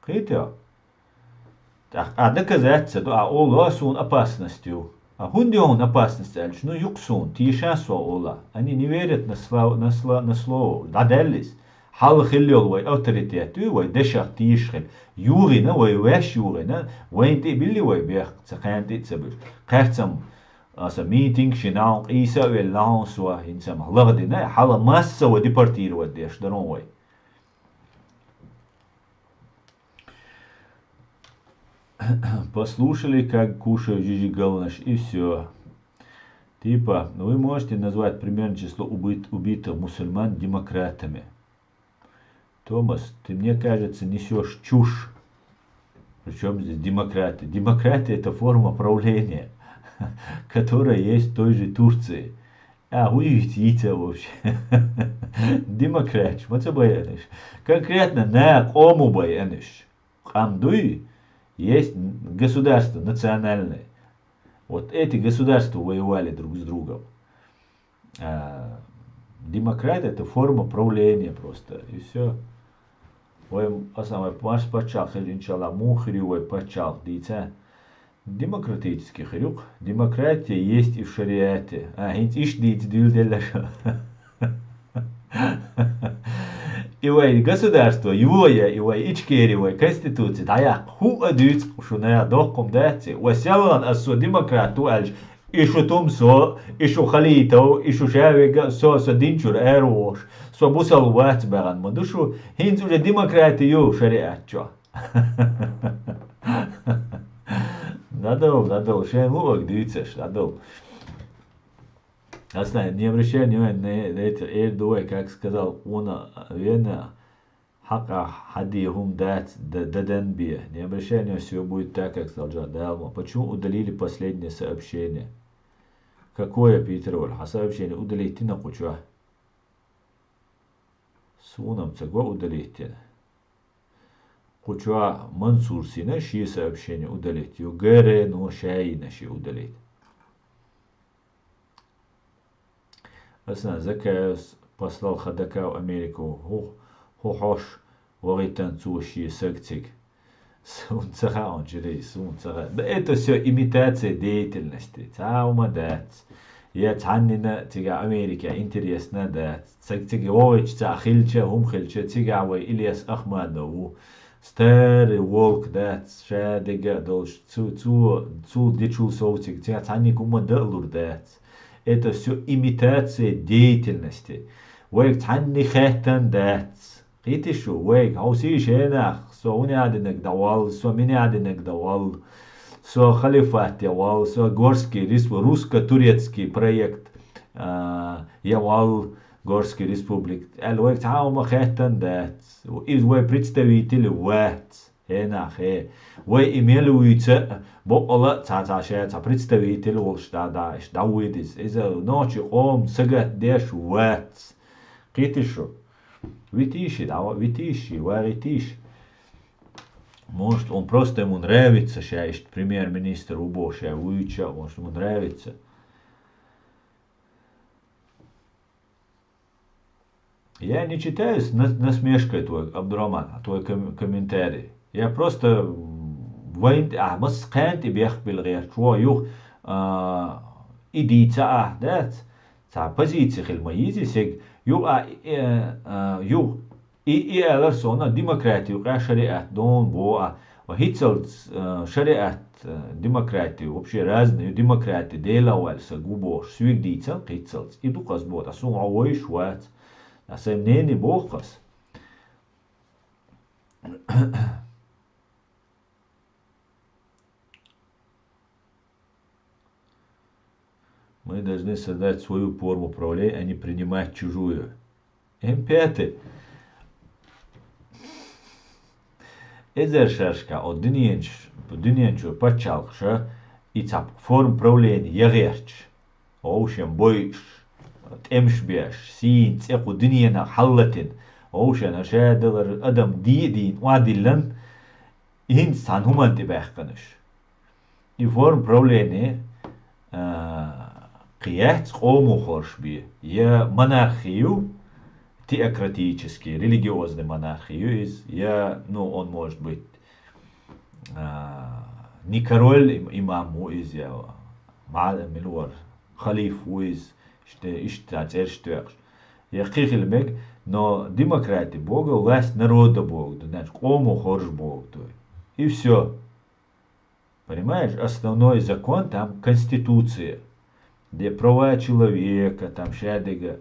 Кхетий хьо? ТӀаккха а доказать ца до, а олу, суна опасность ю. А хӀунда ю хьуна опасность аьлча, ну, ю-кх суна, тешан со олу. Они не верят на слав-, на сла-, на слово. ДӀадаьлла иза. Хьалха хилла йолу вай авторитет ю, вай дешах тешаш хила. ЮхӀина, вай ваьш юхӀина, вайна тӀе а билли вай бехк, цхьа кхарна тӀе а ца буьлуш. Кхаьрцам, аса митинг шина нахьа къийса а велла, нахьа со хӀинца ма лахдина, хьала масса вай депортировать деш дара вай. Послушали, как кушают жижигалнаш, и всё. Типа, вы можете назвать примерное число убыт-, убитых мусульман демократами? Томас, ты, мне кажется, несёшь чушь. Причём здесь демократия? Демократия — это форма правления, которая есть в той же Турции. А, вы ведь яйца вообще. Демократия, ма ца байанаш. Конкретно на кому байанаш. Къам дуй, есть государство национальное. Вот эти государства воевали друг с другом. А, демократия — это форма правления просто, и всё. Вай, аса вай марс паччахь хир, иншаллах, муха хир ю вай паччахь дийца? Демократический хир ю-кх. Демократия есть и в шариате. А, хӀинца иштта дийца дуьйладелла шу. И вай государство, йоя, и вай Ичкери, вай конституция дӀаяккха, хӀу а дуьйцу шуна, доккхум дац и. Ва селгӀан ас со демократ ву аьлча, и шу Тумсо, и шу Халитов, и шу Шавега, со, со динчуьра ара вохуш, со бусалба вац баьгӀан ма ду шу, хӀинца уже демократия ю шариат чохь. ДӀадала, дӀадала, шайн луъаг дуьйцаш, дӀадала. Аслан, не обращай внимания на, на это, эр ду вай, как сказал, уна вена, хьакъа хьаде хӀума дац, д-, дадан бе. Не обращай внимания, всё будет так, как сказал Джа-, Дала. Почему удалили последнее сообщение? Какое, Питер Вольф? Хьан сообщение удалить йина кху чохь? Суна-м ца го удалить йина. Кху чу Мансура йина ши сообщение удалить. Ю Г Р-но ша йина ши удалить. Аса Закаевс послал Ходока в Америку. ХӀу, хӀу хьош вагӀийтан цо ши саг цига. Суна ца хаьа, он жирей, суна ца хаьа. Да это всё имитация деятельности. Цхьа хӀума дац. Я цхьаннина цига Америка интересна дац. Цига, цига вогӀича цхьа хилча, хӀума хилча, цига вай Ильяс Ахмадов ву. Старый волк дац, ша дега а долуш, цу, цу, цул дечул сов цига, цига цхьанниг хӀума да а лур дац. Это всё имитация деятельности. Вайга цхьанне хаьттан дац. Кхетий шу, вайга, хьовсийша, хӀенах, со хӀуна аьллинарг дӀавалла, со мина аьллинарг дӀавалла, со халифат я валла, со Горский респ-, русско-турецкий проект, а, я валла, Горский республик, аьлла вайга цхьа а хӀума хаьттан дац. Иза вай представитель вац, хӀенах, хӀе. Вай и мел вуьйца а, боккъала а цхьа-цхьа ша цхьа представитель волуш дӀа-, дӀа-, дӀавуьйда иза. Иза нохчийн къоман сагатдеш вац. Кхетий шу? Витийша, дӀа-, витийша, вагӀийтийша. Может, он просто ему нравится, ша иштта премьер-министр ву бохуш ша вуьйча, может, ему нравится. Я не читаю с на-, насмешкой твой, Абдураман, твой ком-, комментарий. Я просто, м, вайн тӀе, а, масса кхаьна тӀе бехк билла гӀерташ ву, юха, а, и дийца а, дац? Цхьа позиция хила ма йиза и сега, юха, а, э, а, юха, и, и аьлар суна, демократи юкъахь шариат дона боху а, ва хӀинццалц, э, шариат, э, демократи, вообще разные ю, демократи, Дела ваьлла саг ву бохуш, соьга дийцан кхиццалц. И ду-кх ас боху, ткъа суна хьо вайша вац. Ткъа сайн мнение боху ас. Мы должны создать свою форму правления, а не принимать чужую. М пятый. Эзар шаршка, о, дуьненчу, дуьнен чу пачхьалкхаша и цхьа форма правления ян гӀерташ. Вовшен бойуш, тӀемаш беш, сийна цӀе кху дуьненах хьаллатина. Вовшен аша далар адам дийна, охьадиллан, хӀинца цхьана хӀуманна тӀе баьккхина уьш. И форма правления, а, кхин яц къомо хоржуш бен. Я монархия ю, теократический, религиозный монархия ю иза, я, ну, он может быть, а, не король им-, имам ву иза, я ма-, мила вара, халиф ву иза, иштта, иштта цӀераш тоькъуш. Я кхин хила мега, но демократи боху, власть народа боху ду, значит, къомо хоржу боху ду. И всё. Понимаешь, основной закон там конституция, где права человека, там шадерг,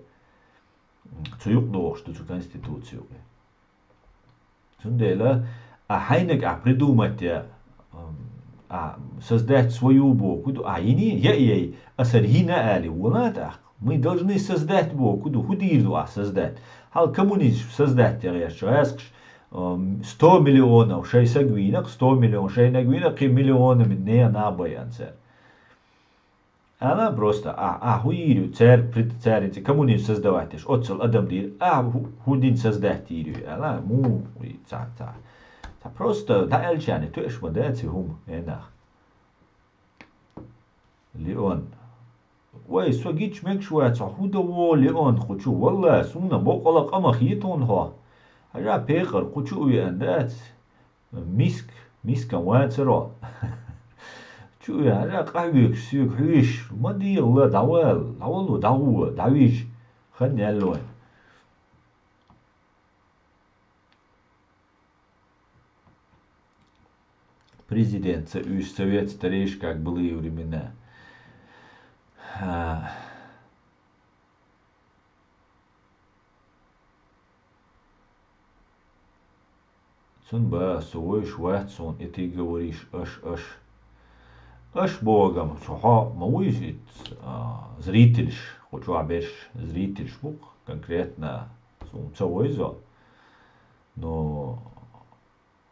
м, цу юкъа дохуш ду цу конституци юкъа. Цундела а хьайниг а придумать я, м, а создать свою боху ду, а йиний, я ей, а сара йина али, вуна тӀаккха. Мы должны создать боху ду, хӀун дийр ду ахь создать? Хьал коммунизм создать ян гӀерташ гӀаьскхаш, м, сто миллионов шайн саг вийна-кх, сто миллион шайниг вийна, кхин миллионами нехан набайан цара. Ала просто, а, а, хӀун йийр ю, цара пред-, цара цӀе коммунизм создавать деш, оццул адам дийр, а, хӀу-, хӀун дина создать йийр ю, ала, му, и ца, ца. Ца просто дӀааьлчарна тоьаш ма дац и хӀума, э, нах. Леон. Вай, со гича мегаш вац хьо, хӀун дан во, Леон, кху чу? Валла, суна боккъала къа ма хета хьуна хьо. Хьажа, пекъар, кху чу а веана дац. Миск, мискан вацаро. Чу а веана, хьажа, къахьоьгуш соьга хьоьжуш, ма дегӀала, дӀавала, дӀавала, дӀагӀо, дӀавижа. Хан яьлла вайн. Президент ца уьйш, совет старейш, как былые времена. А. Цун ба, со вуьйш вац суна, и ты говоришь, аш, аш. Аш богам, со хьо ма вуьйш ит, а, зрительш, кху чохь берш зрительш бу-кх, конкретно суна ца вуьйзо. Но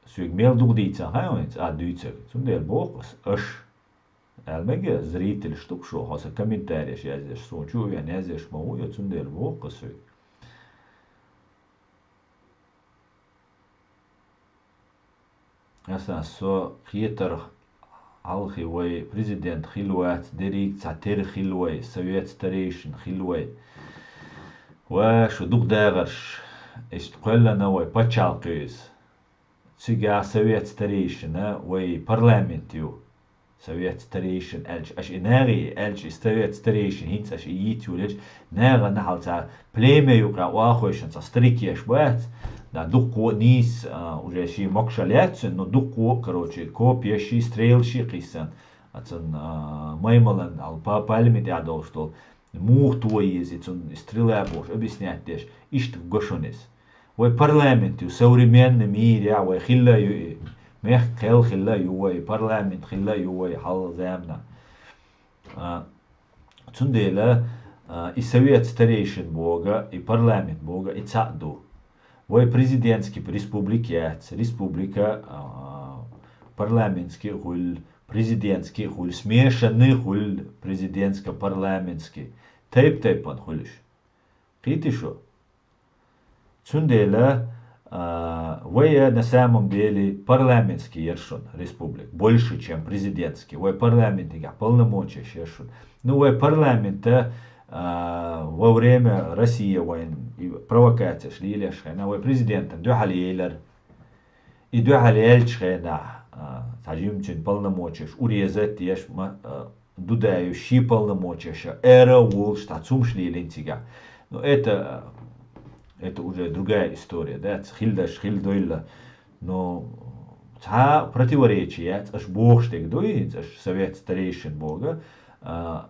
соьга мел дукха дийцан хаьа хӀинца, а, дуьйцург? Цундела боху ас, аш. Аьлла мега, зрительш ду-кх шу, хьо сан комментареш яздеш, суна чу а веана яздеш ма ву, я цундела боху ас соьга. Аса со хетар хьалхи вай президент хилла вац, дерриг цхьа тера хилла вай, совет старейшин хилла вай. Ва шу дукха дагӀарш, иштта кхоьллина вай пачхьалкх ю иза. Цигахь совет старейшина вай парламент ю. Совет старейшин аьлча, аша и нагӀе аьлча, и совет старейшин, хӀинца аша и йийца йолча нагӀана хьалха цхьа племя юкъа охьахевшина цхьа старикаш бац. Да, дуккха нийса, а, уже ший могашалла яц цуьнан, но дуккха, короче, копьяш, стрелаш кхийсина, а, цун, а, маймалан, ал па-, пальми тӀехь долуш долу, муха тӀе еза, цунна стрела бохуш, объяснять деш, иштта го шуна иза. Вай парламент ю, современный мир я, вай хилла ю и. Мехкан кхел хилла ю вай, парламент хилла ю вай, хьалха заманахь. А, цундела, а, и совет старейшин боху, и парламент боху, и цхьаъ ду. Вай президентский республика яц, республика, а, парламентский хуьлу, президентский хуьлу, смешанный хуьлу, президентско-парламентский. Тайп-тайпана хуьлуш. Кхийтий шу? Цундела, а, вай на самом деле парламентский яра шуна республика, больше, чем президентский. Вай парламентигахь полномочеш яра шуна. Ну, вай парламента, а, во время Россия вайн и провокацеш лелеш хенахь, вай президентан дуьхьал елира. И дуьхьал яьллачу хенахь, а, цхьа жимачун полномочеш урезать деш ма-, а, Дудаев ший полномочеш эра а волуш, цхьа цумаш лелийна цигахь. Ну, это, это уже другая история, да, ц-, хилла даш, хилла дойла. Но цхьа противоречие яц, аша бохуш дерг дуй, хӀинца аша совет старейшин боху, а,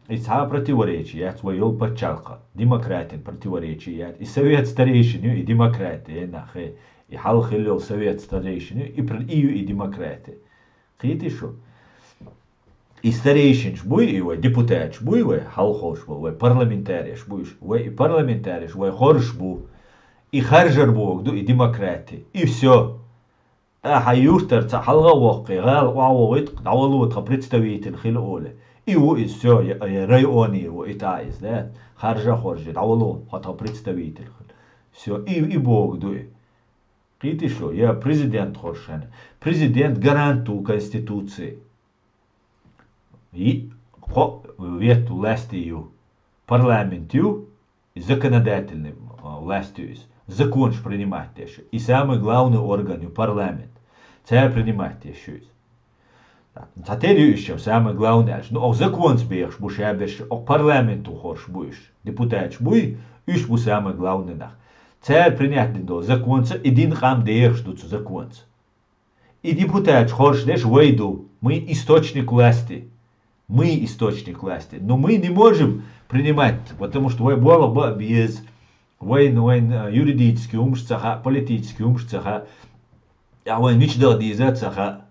и цхьа противоречие яц вай йолу пачхьалкха, демократин противоречие яц. И совет старейшин ю, и демократия, нахе, и хьалха хилла йолу совет старейшин ю, и пр-, и ю, и демократия. Кхийтий шу? И старейшинаш буй, и вай депутаташ буй, вай хьалхалш болу, вай парламентареш буй уьш. Вай и парламентареш, вай хорш бу. И харжар боху ду, и демократия. И всё. Ахьа юртара цхьа хьалха а воккхий, гӀала охьавогӀийта, дӀавало тхан представитель хила олий. И ву иза, всё, я, я районера ву, и тӀа иза, да? Харжа а хоржий, дӀавало хьо тхан представитель хила. Всё, и, и боху ду и. Кхийтий шу, я президент хорш хьаьна. Президент гарант ву Конституции. И кхо ветву власти ю. Парламент ю, и законодательный, а, власть ю иза. Законаш принимать деш. И самый главный орган ю парламент. Цара принимать деш ю иза. Цхьа тера ю иза, чем самый главный аьлча. Ну, окху законца бехаш бу шаберш, окху парламенту хорш бу уьш. Депутаташ буй, уьш бу самый главный нах. Цара принять дина долу законца и дин къам дехаш ду цу законца. И депутаташ хорш деш вай ду. Мы источник власти. Мы источник власти. Но мы не можем принимать, потому что вай болх бан а беза. Вайна, вайна, а, юридически хӀумаш ца хаьа, политически хӀумаш ца хаьа. ТӀаккха вайна мича даха деза а ца хаьа.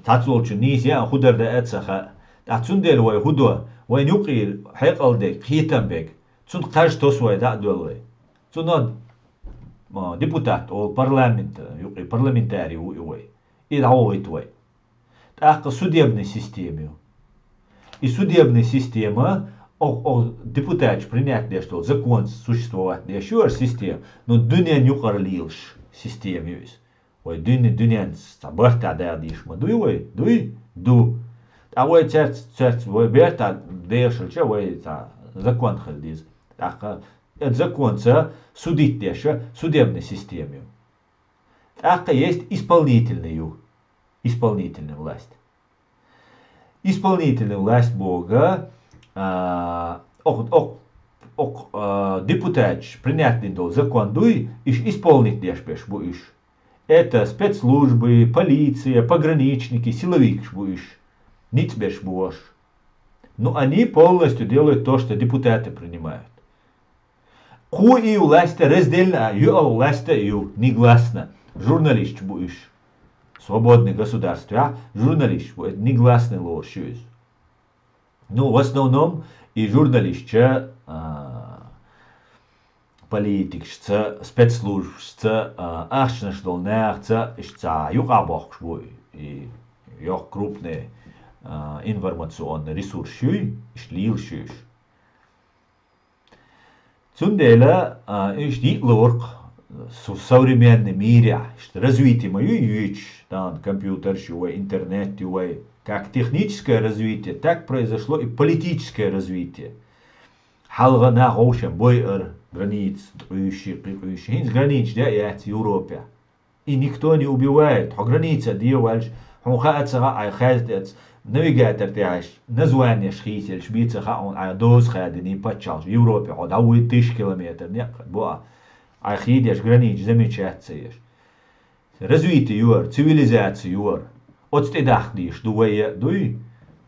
Цхьацволчун нийса яа хӀун дар даа а ца хаьа. ТӀаккха цундела вай хӀун до? Вайна юкъера хьекъал дерг, кхетам берг. Цунна кхаж тосу вай, дӀа а доьллу вай. Цунах, а, депутат олу, парламент, юкъе парламентарий ву и вай. И дӀавохуьйту вай. ТӀаккха судебный система ю. И судебный система, о, о, депутаташ принять деш долу законца существовать деш ю аша система, но дуьненна юкъара лелаш система ю иза. Вай дуьне, дуьненца цхьа барт тӀехь даха дийш ма дуй вай? Дуй? Ду. ТӀаккха вай цаьрца, цаьрца вай барт тӀехь дехаш хилча, вай цхьа закон хила деза. ТӀаккха и законца судить деш судебная система ю. ТӀаккха есть исполнительный ю. Исполнительная власть. Исполнительная власть боху, а, ох, ох, ох, а, депутаташ принять дина долу закон дуй, уьш исполнить деш берш бу уьш. Это спецслужбы, полиция, пограничники, силовикаш бу уьш. Ницкъ берш бу уьш. Но они полностью делают то, что депутаты принимают. Кхо и ю власть раздельно, а, ю а власть а ю, негласно. Журналисташ бу уьш. Свободный государствехь журналисташ бу, это негласный лоруш ю иза. Ну, в основном и журналисташа, а, политикашца, спецслужбашца, а, ахчанаш долу нахаца, иштта цхьа юкъахь бохкуш бу, и йоккха крупный, а, информационный ресурс юй, иштта лелаш ю уьш. Цундела, а, иштта йиъ лору-кх, Со-, современный мире, что развитие моё юич, там компьютер ещё, интернет ещё, как техническое развитие, так произошло и политическое развитие. Хьалха нах вовшен бойъар, границ, къуьйши, къуьйши. ХӀинца границ да яц Европе. И никто не убивает. Хьо граница дӀаваллаш, хьуна хаа ца хаьа, хьай хеза тӀе ца, навигатор тӀехьа названеш хийцалаш, бийца хаьа хьуна, Ӏа доза хадини паччахьалкхаш, Европе хьо дӀавуй тысяча километр, некъ бу а. Ӏа хийдеш границ замечать ца еш. Развитие юар, цивилизация юар. Оцу тӀе дахка дийш ду вай а дуй,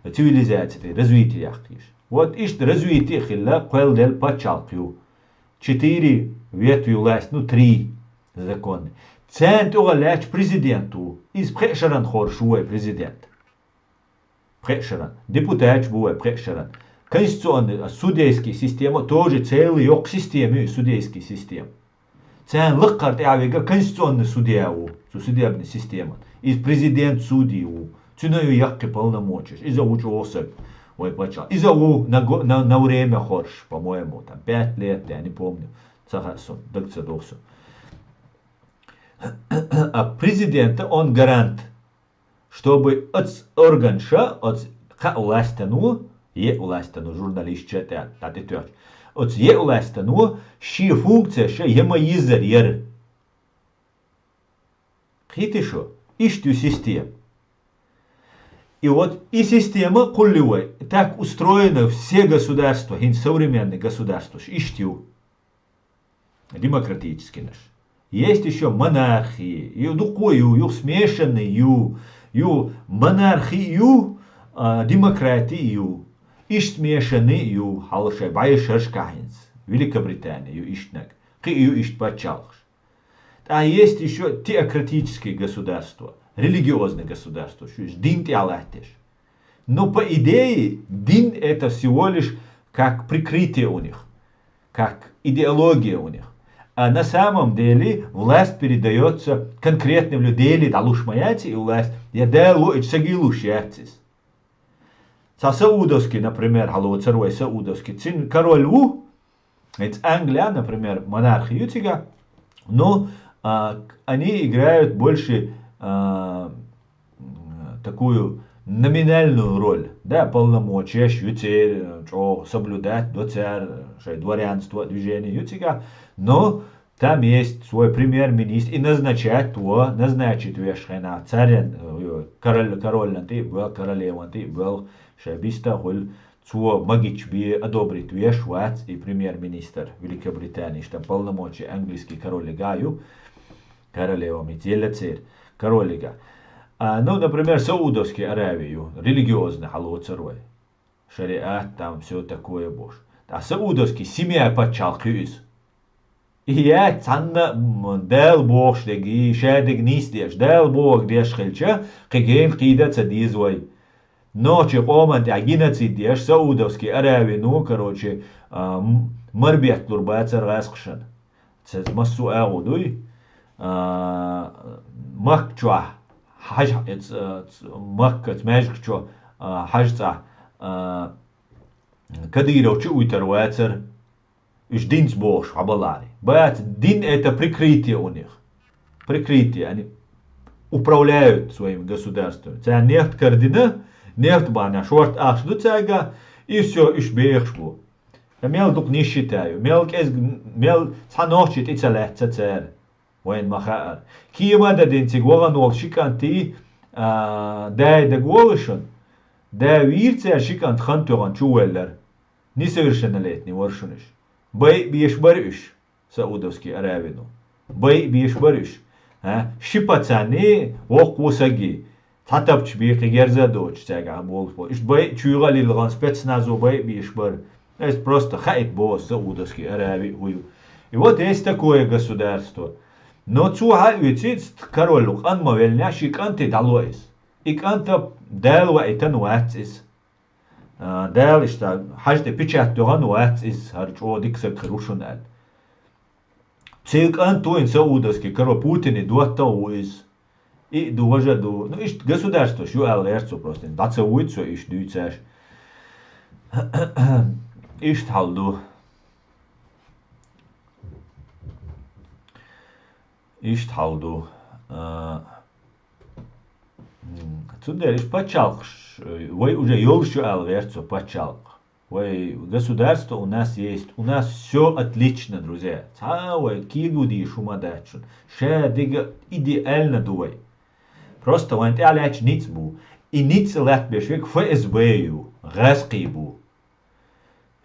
цивилизация тӀе развитие яккхийш. Вот иштта развитие а хилла, кхоьллина паччахьалкх ю. Четыре ветви власть, ну, три законы. Царна тӀехула лаьтташ президент ву. Иза пхеа шаран хоржуш ву вай президент. Пхеа шаран. Депутаташ бу вай пхеа шаран. Конституционный, а, судейский система тоже целый йоккха система ю, судейский система. Царна лакхара тӀехьа вега конституционный судья ву, цу судебный система. Иза президент судьи ву. Цуьнан ю яккхий полномочеш. Иза ву чӀогӀа саг, вай паччахь. Иза ву на го-, на, на время хоржуш, по-моему, там, пять лет, я не помню. Ца хаьа сона, даг ца догӀу сона. А президента он гарант, чтобы оц органша, оц кхаа властано, е властано, журналистша тӀе, тӀе тӀетоьхча, оц е властано шен функцеша я ма йиззар яр. Кхийтий шу? Иштта ю система. И вот и система кхулли вай, так устроено все государства, хӀинца современный государстваш иштта ю. Демократическинаш. Есть ещё монархии. Ю дукха ю, ю смешанный ю, ю монархии ю, а, демократии ю. Иш смешанный ю, хьалшай бӀешаршка хӀинца. Великобритания ю иштнаг. Кхи ю ишт паччалхаш. ТӀаккха есть ещё теократические государства, религиозные государства, шу иш дин тӀехь латтеш. Но по идее дин это всего лишь как прикрытие у них, как идеология у них. А на самом деле власть передаётся конкретным людям, дӀалуш ма яц и власть, я Дала луъучу саги луш яц иза. Цхьа саудовский, например, хьалоцар вай саудовский, цин король ву, эца Англия, например, монархия ю цига, но, а, они играют больше, а, м, такую номинальную роль, да, полномочеш ю церан, чӀогӀа соблюдать до церан, шайн дворянство, движение ю цига, но там есть свой премьер-министр, и назначать во, назначить веш хенахь царен, э, король, король тӀе а боьлху, королеван тӀе а боьлху, шайн биста хуьлу, цо магича бе одобрить веш вац и премьер-министр Великобритании, там полномочия английский королега ю, королева миц елла церан, королега. А, ну, например, Саудовский Аравия ю, религиозный хьалоцар вай. Шариат, там всё такое бош. Ткъа саудовский семья паччалкх ю иза. И яц цхьанна, м, Дала бохуш дерг, и ша дерг нийса деш, Дала бохург деш хилча, кхин гена кхийда а ца деза вай. Нохчийн къоман тӀехь геноцид деш, Саудовский Аравия ну, короче, а, м-, марбетталур бацара гӀазкхашна. Цаьрца массо а агӀо дуй, а, Макка чохь, хьажа, э, ц-, ц-, Маккаца маьждиг чу, а, хьажа цӀахь, а, Кадыровчу уьйтар вацара, уьш динца бохуш хьабаларе. Бац, дин это прикрытие у них. Прикрытие, они управляют своими государствами. Цара нефть кардина, нефть бахьана шорта ахча ду цаьрга, и всё, уьш бехаш бу. Ткъа мел дукха нисча таю, мел кӀезиг, мел цхьа нохчи тӀе ца лаьцна цара. Вайна ма хаьара. Кема а дадина цига вахана волу ши кӀант, а, дай дага волу шуна? Да вийра цара ши кӀант хан тоьхна чувоьллара. Несовершеннолетний вара шуна уьш. Байа беш бара уьш, Саудовский Аравия ну. Байа беш бара уьш. А? Ши пацанний, воккха ву саги. Цхьа тапча бен кхин герз а доцуш цаьргахь болуш бу. Иштта байа чуьйгӀа а лилгӀан спецназо байа беш бара. Эс просто хаийта боху Саудовский Аравия хӀу ю. И вот есть такое государство. Но цо хьан а оьций, король ву къан ма веллинехь, шен кӀанте дӀало иза. И кӀанта Дала ваийтина вац иза. А, Дала иштта хьажа тӀе печать тоьхна вац иза, хӀара чӀогӀа дика саг хир ву шуна аьлла. Цуьнан кӀант ву и саудовский король, Путине доттагӀа ву иза. И а ду, важа а ду. Ну, иштта государстваш ю аьлла гӀерта цо просто. ДӀа ца вуьйцу со иштта дуьйцуш. Иштта хьал ду. Иштта хьал ду. А, м, цундела иштта паччалкхаш, э, вай уже йолуш ю аьлла гӀерт цо паччалкх. Вай государство у нас есть, у нас всё отлично, друзья. Цхьа вай кегадийша хӀума дац шуна. Ша дика идеально ду вай. Просто вайн тӀехь лаьтташ ницкъ бу. И ницкъ латтабеш верг ФСБ ю, гӀазкхий бу.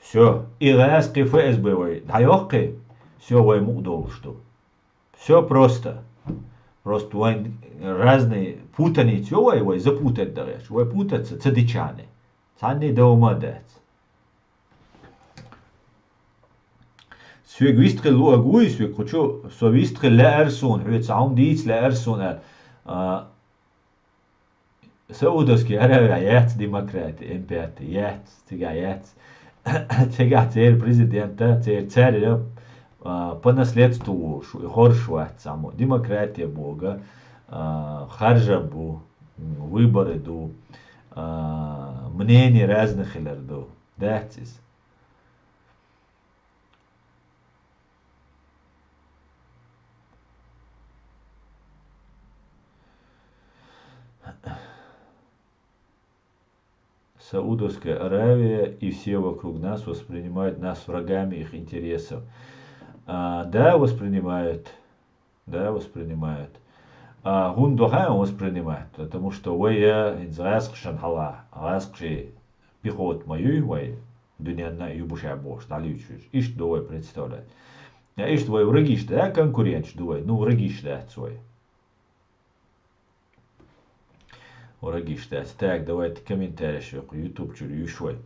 Всё, и гӀазкхий ФСБ вай дӀайоккхий, всё, вай мукъа долуш ду. Всё просто. Просто вайн разный путаница ю вай, вай запутать дан гӀерташ. Вай путаться ца дича. Цхьанне а дан хӀума дац. Соьга вистхила луъург вуй, соьга кху чу, со вистхила лаьара суна, хьоьца хьуна дийца лаьара суна аьлла. А, Саудовский Аравия яц демократия, М пять яц, цигахь яц. Цигахь церан президента, церан цаьрга, а, по наследству волуш ву, и хоржуш вац цхьаммо. Демократия бохург, а, харжам бу, м, выборы ду, а, мнение разных хилар ду. Дац иза. Саудовская Аравия и все вокруг нас воспринимают нас врагами их интересов. А, да, воспринимают. Да, воспринимают. А, хӀунда ду хаьий воспринимают? Потому что вай, э, хӀинца гӀазкхашна хьалха, гӀазкхаший пехота ма юй вай, дуьненна а ю бу ша бохуш, дӀалуьйчуьйтуш. Иштта ду вай представлять. А иштта вай врагаш да, конкуренташ ду вай. Ну, врагаш дац вай. Врагаш дац. Так, давайте комментарий шуьйкху, YouTube чуьра юьш вай.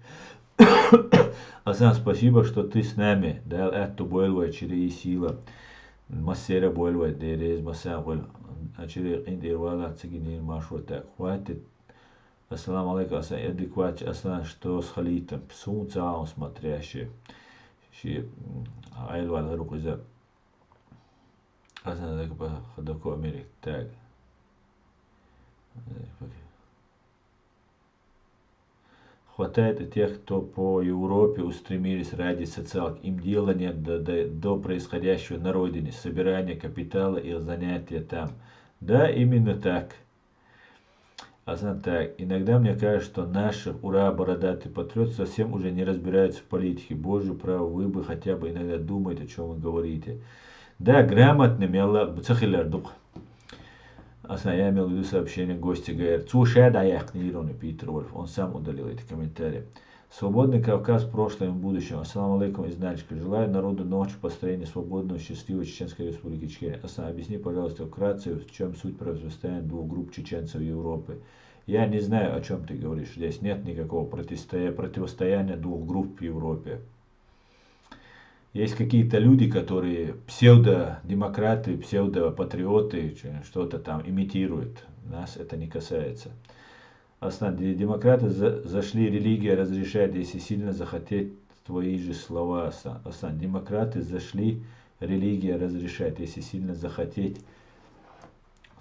Асан, спасибо, что ты с нами. Дала аьтту бойла вай, чуьра и сила. Массеран а бойла вай, Дела реза массарна хуьлда. А чуьра къинтӀера валахь, ца гинийла маршо так. Хватит. Ассаламу алейкум, Асан, адекватча Асан, что с халитом? Суна ца гӀо, смотрящий. Ши, м, Ӏелвала хӀара ву иза. Асан, дакба, дако Америка. Так. Хватает и тех, кто по Европе устремились ради социалки. Им дела нет до, до, до происходящего на родине, собирания капитала и занятия там. Да, именно так. Асан, так. Иногда мне кажется, что наши ура бородатые патриоты совсем уже не разбираются в политике. Боже правый, вы бы хотя бы иногда думайте, о чём вы говорите. Да, грамотный мел ца хилар ду-кх. Асан, я имел в виду сообщение гостя Г Р. Цо ша дӀаяьккхинера, Питер Вольф. Он сам удалил эти комментарии. Свободный Кавказ в прошлом и будущем. Ассаламу алейкум из Нальчика. Желаю народу ночи построения свободной, счастливой Чеченской Республики Ичкерия. Асан, объясни, пожалуйста, вкратце, в чём суть противостояния двух групп чеченцев в Европе. Я не знаю, о чём ты говоришь. Здесь нет никакого противостоя-, противостояния двух групп в Европе. Есть какие-то люди, которые псевдодемократы, псевдопатриоты, чё-, что-то там имитируют. Нас это не касается. Асан, де-, демократы за-, зашли, религия разрешает, если сильно захотеть, твои же слова, Асан. Асан, демократы зашли, религия разрешает, если сильно захотеть.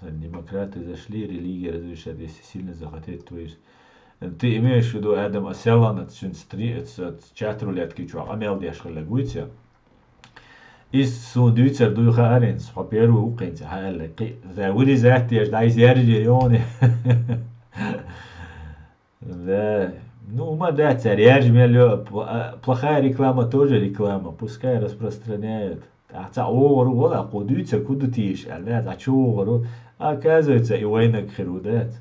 Демократы зашли, религия разрешает, если сильно захотеть, твои с-, Ты имеешь в виду, Адам, Аселан, цуьнца три, ц-, ц-, чат рулетки чохь къамел деш хилла гуйца? Иза суна дуьйцар дуй хаьара хӀинца, хьо первый ву кхинца, хьан аьлла, кхи-, за вуьри затта еш, дӀа иза яьржа йоне. Да. Ну, ма да, цара яьржа мел йо, пла-, а, плохая реклама тоже реклама, пускай распространяют. Ахьа ца вогӀур вала, кху дуьйцар кху ду тийша, аьлла, цхьа чу вогӀур ву. Оказывается, и вайнаг хир ву, дац.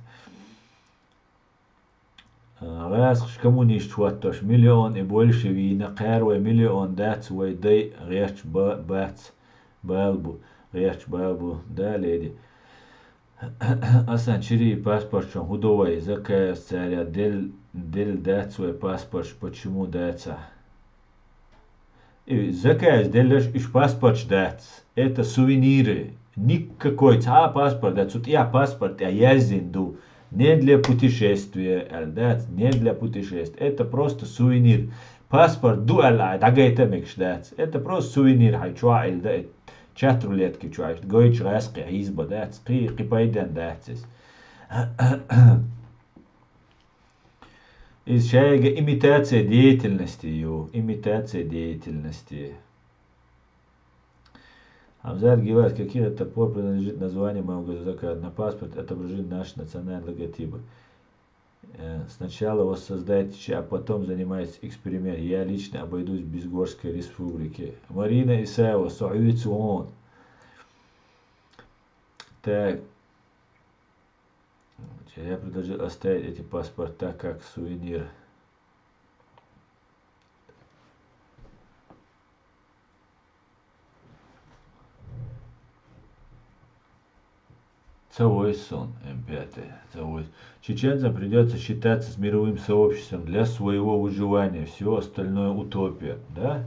А, гӀаскхаш коммунисташ хӀоттош миллион и больше вийна, кхаьра вай миллион дац, вай дай гӀерташ ба-, бац, бала бу, гӀерташ бала бу, да, леди. Асан, чирий паспортчун хӀун до вай, заказ цара дел-, дел дац вай паспортш, почему дацахь? И заказ делларш уьш паспортш дац. Это сувениры. Никакой цхьа а паспорт дац. Цу тӀехь паспорт тӀехь яздина ду. Не для путешествия, аьлла дац, не для путешествия. Это просто сувенир. Паспорт ду аьлла, хьайн дӀагайта а мегаш дац. Это просто сувенир, хьайн чохь а илла дан, чат рулетки чохь, иштта гойтуш гӀаскхи хьийза бан дац, кхин, кхин пайденна дац иза. Иза шайга имитация деятельности ю, имитация деятельности. Амзат Гилас, каких это пор принадлежит название моего государства, на паспорт отображены наши национальные логотипы. Э, сначала воссоздайте, а потом занимайтесь экспериментом. Я лично обойдусь без Горской республики. Марина Исаева, Союз он. Так. Я предложил оставить эти паспорта как сувенир. Целуйсон, М пять, целуйс. Чеченцам придётся считаться с мировым сообществом для своего выживания. Всё остальное утопия, да?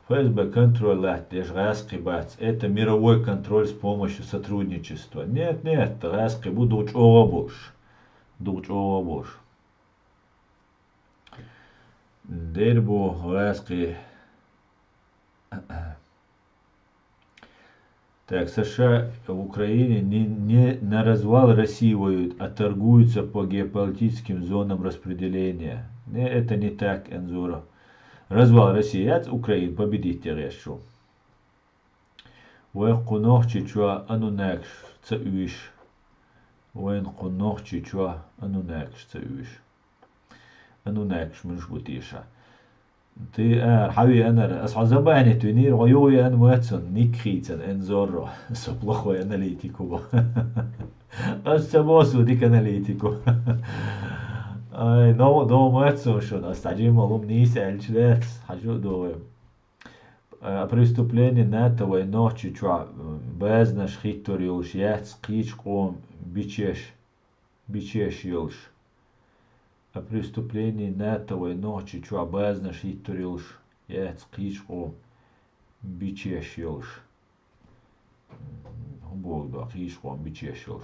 Ф С Б контроль латт, леш гӀаскхи бац. Это мировой контроль с помощью сотрудничества. Нет, нет, гӀаскхи бу дугӀ чӀогӀа болуш. ДугӀ чӀогӀа болуш. Дер бу гӀаскхи. Так, С Ш А в Украине не, не на развал России воюют, а торгуются по геополитическим зонам распределения. Не, это не так, Энзоров. Развал России яц Украина победить дегӀеш шу. Вай кху нохчи чу анунакаш ца уьйш. Вайн кху нохчи чу анунакаш ца уьйш. Анунакаш муьлш бу теша? Ты, а, хьави анара, ас хьо забанит винийр, хьо югӀи ан мацун, ник хийцан, Энзорро. Со плохой аналитику бу. Ас ца босу дик аналитику. Ай, но, но мацун шун, ас таджи малум нийса элч лец, хьажу догӀи. А, преступление НАТО вай нохчи чу, а, базнаш хиттор йолуш яц, кхийч къом бичеш. Бичеш йолуш. А преступление НАТО вай нохчи чу базнаш хӀиттур йолуш, яц кхийча къо бичеш йолуш. ХӀун боху до кхийча къо бичеш йолуш?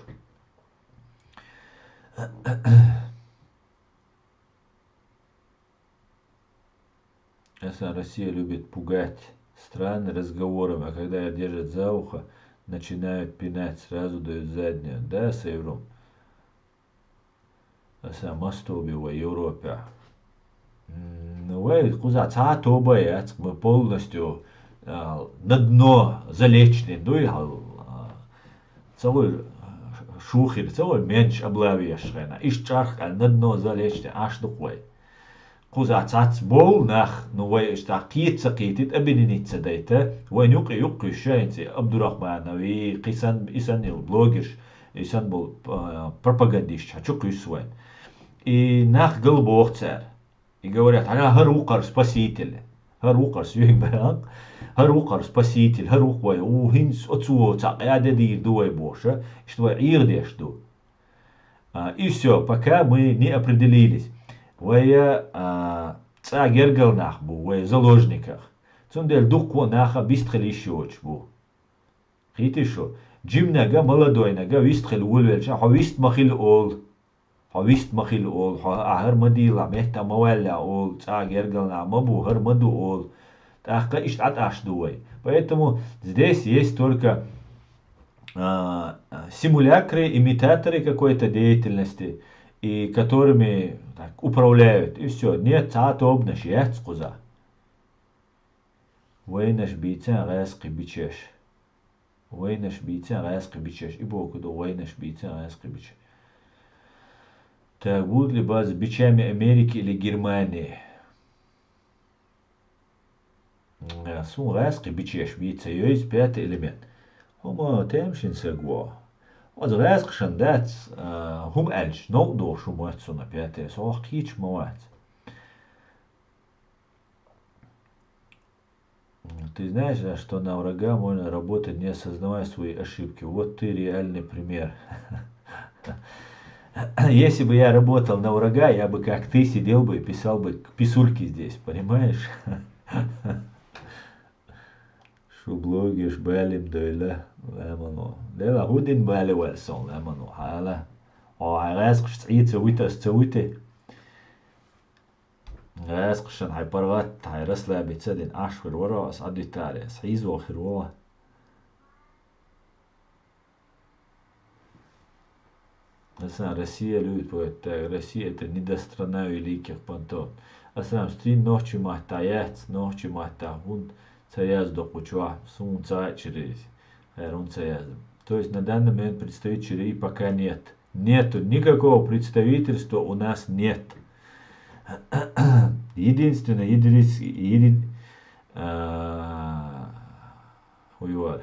Аса Россия любит пугать страны разговорами, а когда её держат за ухо, начинают пинать, сразу дают заднюю. Да, Сайрум? Аса мас тоби вай Европе? М, ну, вай кхуза цхьа а тоба яц, мы полностью, а, на дно залечены, дуй хьал, а, ца вуй, а, шухир, ца вуй менш облавеш хена. Иш чарх а на дно залечены, аш дукх вай. Кхуза цац бол нах, ну, вай иштта кхета ца кхетийта, объединиться дайта, вайн юкъе юккхуьйсуш ша хӀинца Абдурахманови, кхисан, исан йолу блогерш, исан болу, а, пропагандисташ хьан чу кхуьссу вайн. И нах галбоху цара. И говорят, хьан хӀара ву кхара спаситель. ХӀара ву кхара соьга баьхна, хӀара ву кхара спаситель, хӀара ву кхара вай, у, хӀинца оцо цхьа къаьде дийр ду вай бохуша, иштта вай Ӏехадеш ду. А, и всё, пока мы не определились. Вай, а, цӀа гергал нах бу, вай заложниках. Цундела дуккха а наха бистхила йиш йоцуш бу. Кхийти шу, жимнага, молодойнага вистхила волавелча, хьо вист ма хила олу. Хьо вист ма хила олу, хьо ахар ма дийла, метта ма ваьлла олу, цӀа гергал нах ма бу, хӀара ма ду олу. ТӀаккха иштта Ӏаташ ду вай. Поэтому здесь есть только, а, симулякры, имитаторы какой-то деятельности, и которыми так управляют. И всё. Нет, цхьа а тобанаш яц кхуза. Вайнаш бийцан гӀаьскхи бичеш. Вайнаш бийцан гӀаьскхи бичеш. И боху ду вайнаш бийцан гӀаьскхи бичеш. Так, будут ли базы бичами Америки или Германии? Э, суна гӀаьскхи бичеш бийца ца йойза, пятый элемент. ХӀума тема шин саг во. Оцу гӀаьскхашан дац, а, хӀума аьлча, новкъа дохуш хӀума вац суна пятый, со хьох кхийча ма вац. Ты знаешь, а, что на врага можно работать, не осознавая свои ошибки? Вот ты реальный пример. Если бы я работал на врага, я бы, как ты, сидел бы и писал бы писульки здесь, понимаешь? Шу блогерш балим дойла, ламано. Дела хӀун дин бали вал сон, ламано, хьала. О, хьай гӀаьскхаш цӀийца вуьтас ца вуьте? ГӀаьскхашан хьайн паргӀат, хьайн расслабиться дина Ӏаш хир вара, ас Ӏадвитаре, ас хьийзо хир вара. Асан Россия любит поэт, так, Россия это не до страна великих понтов. Асан стрин нохчи матта яц, нохчи матта хӀунда Ца яздо кху чохь, суна ца а чирийс. Хьерун ца яздо. То есть на данный момент представителей пока нет. Нету, никакого представительства у нас нет. Единственное, единственное, еди- а, хуёр.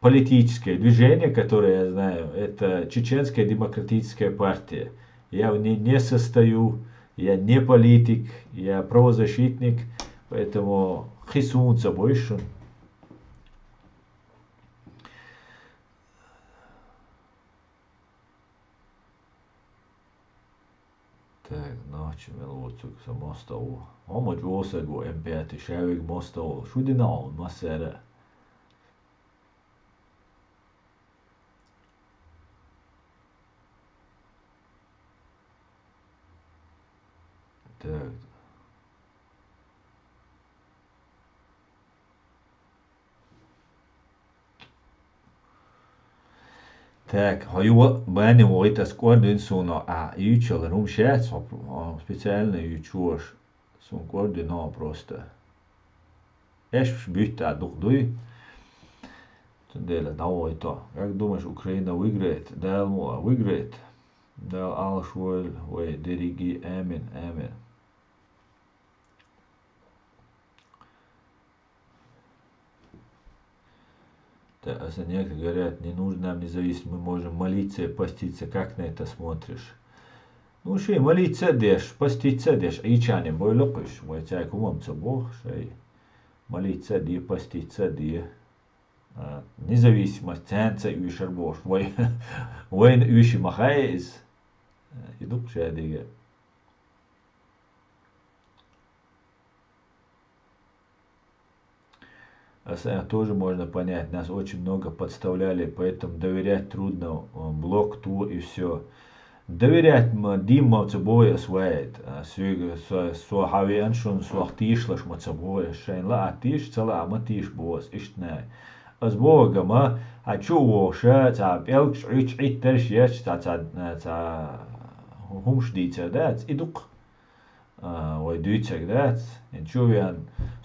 Политическое движение, которое я знаю, это Чеченская демократическая партия. Я в ней не состою, я не политик, я правозащитник, поэтому хи сунца бойшун. Так, ночи мел ву цуьк со мостагӀа ву. Хьо ма чӀогӀа саг ву, М пять, шавиг мостагӀа ву. Шу дина хьо, массара? Так. Так, хьо юха а бани вогӀийта ас кӀордина суна, а, юьйцуш хӀума шаьц, хьо, хьо специально юьйцуш. Суна кӀордина хьо просто. Эшпаш буьтта а дукха дуй. Цундела дӀавогӀийта. Как думаешь, Украина выиграет? Дала ма а выиграет. Дала Ӏалашвойла вай дерриге. Амин, амин. Да, а некоторые говорят, не нужно нам независимость, мы можем молиться и поститься. Как на это смотришь? Ну, ши, молиться а деш, поститься а деш, Ӏийчане бойла кхуьш, вай цаьрга хӀумам ца боху, шай. Молиться а де, поститься а де. А, независимость, цаьнца уьшар бохуш, вай, вайна уьши ма хаьа иза. И дукха шадига. А с-, э, тоже можно понять, нас очень много подставляли, поэтому доверять трудно, э, блок ту и всё. Доверять ма, дийма ма ца боху ас вай, а, соьга, со, со хьан веана шуна, сох тийшалаш ма ца боху ас, шайна лаахь тийша, ца лаахь ма тийша боху ас, иштта най. Ас боху гама, хьан чу а вогӀуша, цхьа пӀелгаш Ӏуьттуш, Ӏиттарш еш, цхьа, цхьа, цхьа хӀумаш дийцар дац, и дукха. А, вай дуьйцург дац. ХӀинца чу а веана,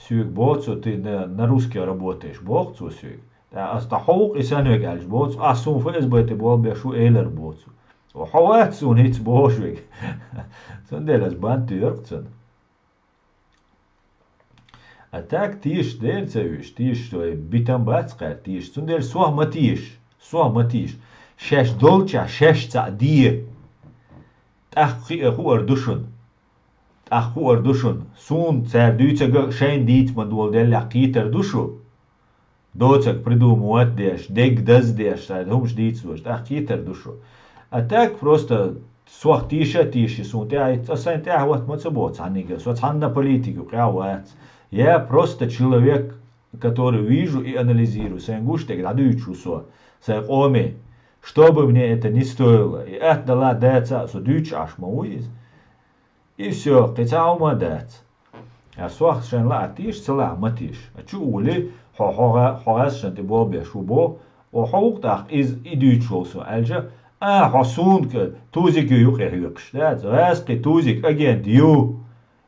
соьга боху цо, ты на, на русских работаешь, боху цо соьга. ТӀаккха ас, тӀаккха хьо ву-кх и санна верг аьлча, боху цо, ас суна ФСБ тӀе болх беш ву элира, боху цо. Хьо вац суна хӀинца бохуш верг. Цундела ас бан тоьху-кх цунна. А так тийша дера ца уьш, тийша, вай битам бац кхаьра тийша. Цундела сох ма тийша, сох ма тийша. Шаьш долчохь шаьш цхьаъ де. ТӀаккха хи-, хуур ду шуна. ТӀаккха хуур ду шуна. Суна цара дуьйцург а шайна дийца ма дола деллехь кхетар ду шу. Доцург придумывать деш, дерг даздеш, цара хӀумаш дийца дезаш, тӀаккха кхетар ду шу. А так просто сох тийша а тийша, суна тӀаьхьа, ас сайна тӀаьхьа хӀотта ма ца боху цхьаннега, со цхьанна политик юкъехь а вац. Я просто человек, который вижу и анализирую, сайна гуш дерг дӀадуьйцуш ву со, сайн къоме, что бы мне это ни стоило, и атта далахь, дац а, со дуьйцуш Ӏаш ма ву иза. И всё, кхин цхьа хӀума а дац. А сох шайна лаахь тийша, ца лаахь ма тийша. А чу а волий, хьо, хьо гӀа-, хьо гӀаьсташна тӀе болх беш ву боху, о, хьо ву-кх тӀаккха иза и дуьйцуш волу со аьлча, а, хьо суна-кх тузик ю юкъе хьоькхуш, дац? ГӀаьста кхин тузик агент ю,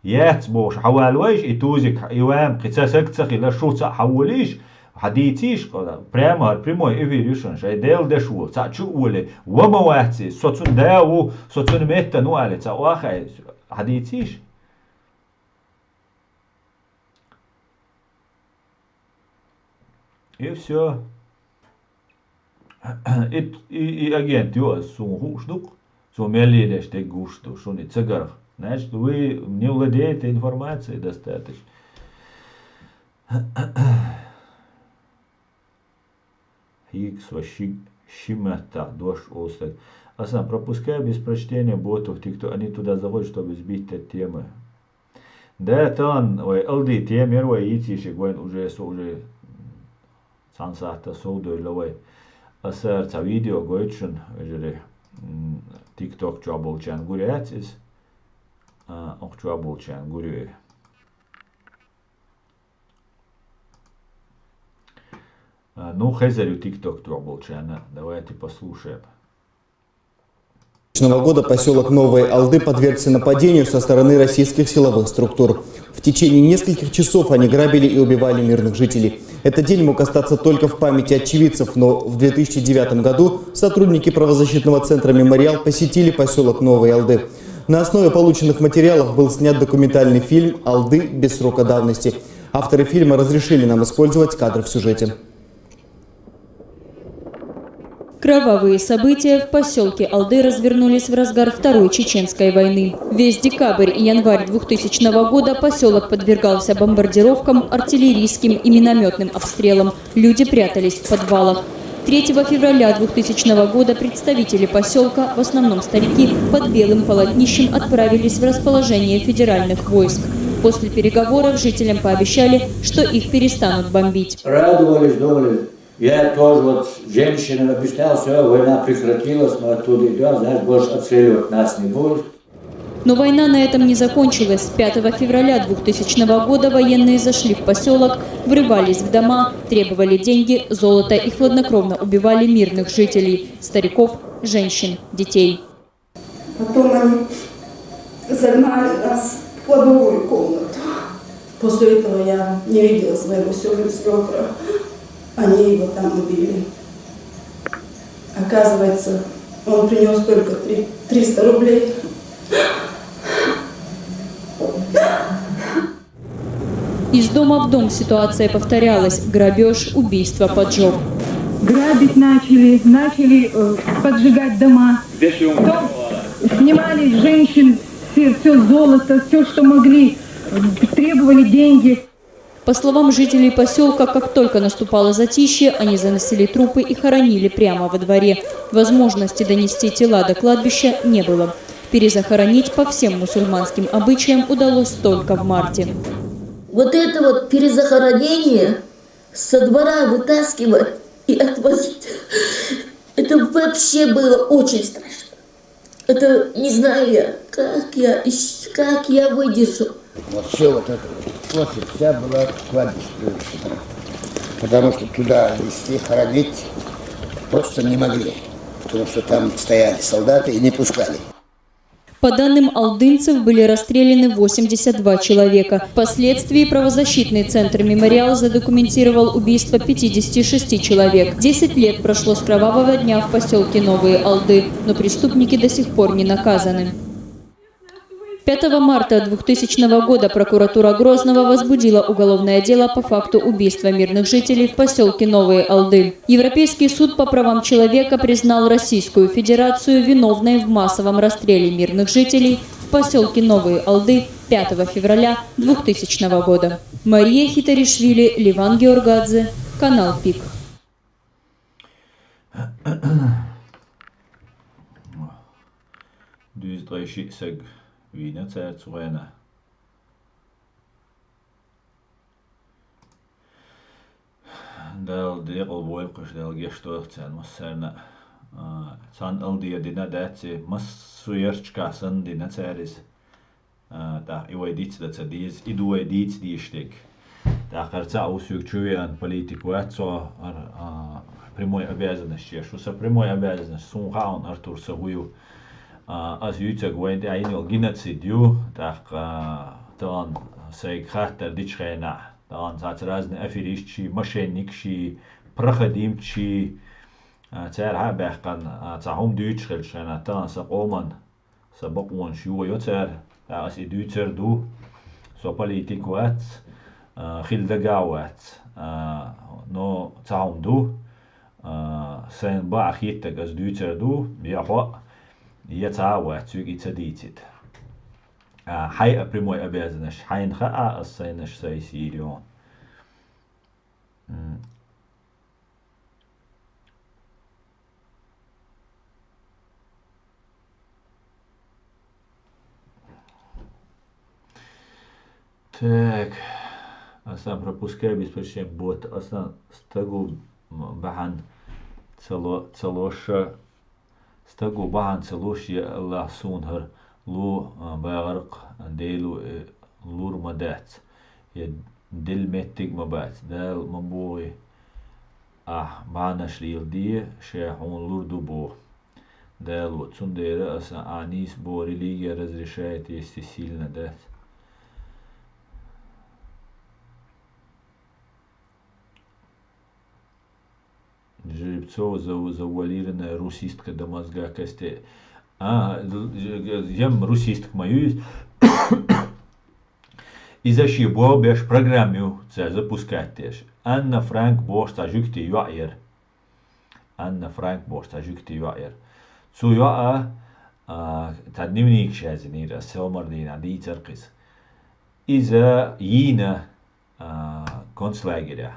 яц бохуш, хьан валавайша и тузик, и ван кхин цхьа саг ца хилла, шу цхьаъ хьан волийша, хьан дийцийша, прямо, прямой эфир ю шуна, шайн Делан деш ву, цхьаъ чу а волий, ва ма вац иза, со цуьнан да ву, со цуьнан меттан ву аьлла, цхьа охьа а, хьан дийцийша? И всё. И, и, и агент ю ас, суна хууш ду-кх. Цо мел лелаш дерг гуш ду, шуна и ца гарх. Значит, вы не владеете информацией достаточно. Хьийга со ши, ши маттахь дош олу стаг. Асан, пропускаю без прочтения ботов, те, кто они туда заходят, чтобы сбить эти темы. Да, тахана вай Алди тема яра вай йийцийшиг вайн уже, со уже цхьана сахьта совдойла вай. Аса цхьа видео гойту шуна, вежарий, м, TikTok чохь болчарна гур яц иза. А, окху чохь болчарна гур ю и. А, ну, хезар ю TikTok чохь болчарна. Давайте послушаем. С начала года посёлок Новая Алды подвергся нападению со стороны российских силовых структур. В течение нескольких часов они грабили и убивали мирных жителей. Этот день мог остаться только в памяти очевидцев, но в две тысячи девятом году сотрудники правозащитного центра «Мемориал» посетили поселок Новые Алды. На основе полученных материалов был снят документальный фильм «Алды без срока давности». Авторы фильма разрешили нам использовать кадры в сюжете. Кровавые события в поселке Алды развернулись в разгар Второй Чеченской войны. Весь декабрь и январь двухтысячного года поселок подвергался бомбардировкам, артиллерийским и минометным обстрелам. Люди прятались в подвалах. Третьего февраля двухтысячного года представители поселка, в основном старики, под белым полотнищем отправились в расположение федеральных войск. После переговоров жителям пообещали, что их перестанут бомбить. Радовались, думали, я тоже вот с женщинами объяснял, все, война прекратилась, мы оттуда идем, знаешь, больше обстреливать нас не будут. Но война на этом не закончилась. Пятого февраля двухтысячного года военные зашли в поселок, врывались в дома, требовали деньги, золото и хладнокровно убивали мирных жителей, стариков, женщин, детей. Потом они загнали нас в кладовую комнату. После этого я не видела своего сёгра-, свёкра. Они его там убили. Оказывается, он принёс только три-, триста рублей. Из дома в дом ситуация повторялась. Грабеж, убийство, поджог. Грабить начали, начали э, поджигать дома. То снимали с женщин все, все золото, все, что могли, э, требовали деньги. По словам жителей поселка, как только наступало затишье, они заносили трупы и хоронили прямо во дворе. Возможности донести тела до кладбища не было. Перезахоронить по всем мусульманским обычаям удалось только в марте. Вот это вот перезахоронение, со двора вытаскивать и отвозить, это вообще было очень страшно. Это не знаю я, как я, ещ- как я выдержу. Вот все вот это вот площадь вся была кладбище превращена. Потому что туда везти, хоронить просто не могли. Потому что там стояли солдаты и не пускали. По данным алдынцев, были расстреляны восемьдесят два человека. Впоследствии правозащитный центр «Мемориал» задокументировал убийство пятидесяти шести человек. Десять лет прошло с кровавого дня в поселке Новые Алды, но преступники до сих пор не наказаны. Пятого марта двухтысячного года прокуратура Грозного возбудила уголовное дело по факту убийства мирных жителей в поселке Новые Алды. Европейский суд по правам человека признал Российскую Федерацию виновной в массовом расстреле мирных жителей в поселке Новые Алды пятого февраля двухтысячного года. Мария Хитаришвили, Ливан Георгадзе, канал ПИК. Дүүзткъе ши саг вийна цаьрца гӀена. Дала декъала бойла кхуьш, Дала гечдойла царна массарна. А, цхьанна ала дезаш дина дац и, массо а ярчкахь санна дина цара иза. А, тӀаккха и вай дицдан ца деза, и ду вай дийца дезаш дерг. ТӀаккха хӀара цхьаъ ву соьга чу веана политик вац со, хӀара, а, прямой обязанность еш ву. Сан прямой обязанность, суна хаьа хьуна, Артур, сан хӀу ю. А, ас юьйцург вайна тӀехь йина йолу геноцид ю, тӀаккха, а, тахана сайга хаттар дечу хенахь, тахана цхьацца разный аферисташ, мошенникаш, проходимцаш, а, цара хьа а баьккхина, а, цхьа хӀума дуьйцуш хилчу хенахь, тахана сан къоман, сан бакъонаш йохайо цара, тӀаккха ас и дуьйцур ду, со политик вац, а, хила дагахь а вац, а, но цхьа хӀума ду, а, сайна бахьа хеттарг ас дуьйцур ду, я хьо а, я цхьа а вац, соьга и ца дийцийта. А, хьайн а прямой обязанность, хьайна хаьа ас сайнаш сайса йийр ю. М. Так. Аса пропускай без причин бот. Аса стагу бахьана ца ло-, ца лоша. Стагу бахьана ца луш, я АллахӀ, суна хӀара лу, а, багӀаракх, Дело, э, лур ма дац. Я делла меттиг а ма бац. Дала ма бохий, ахь бахьанаш леладе, ша хьуна лур ду боху. Дало, цундела аса ахь нийса боху религия разрешает, если сильно, дац. Жеребцова зав-, завуалированная русистка до мозга костей. А, л-, л-, ем русистка ма ю иза. Иза шен болх беш программа ю, цара запускать деш. Анна Франк бохуш цхьа жуьгти йоӀ яра. Анна Франк бохуш цхьа жуьгти йоӀ яра. Цу йоӀа, а, цхьа дневникаш язйинера, ас селмара дийнахь дийцар-кх иза. Иза йийна, а, концлагеря.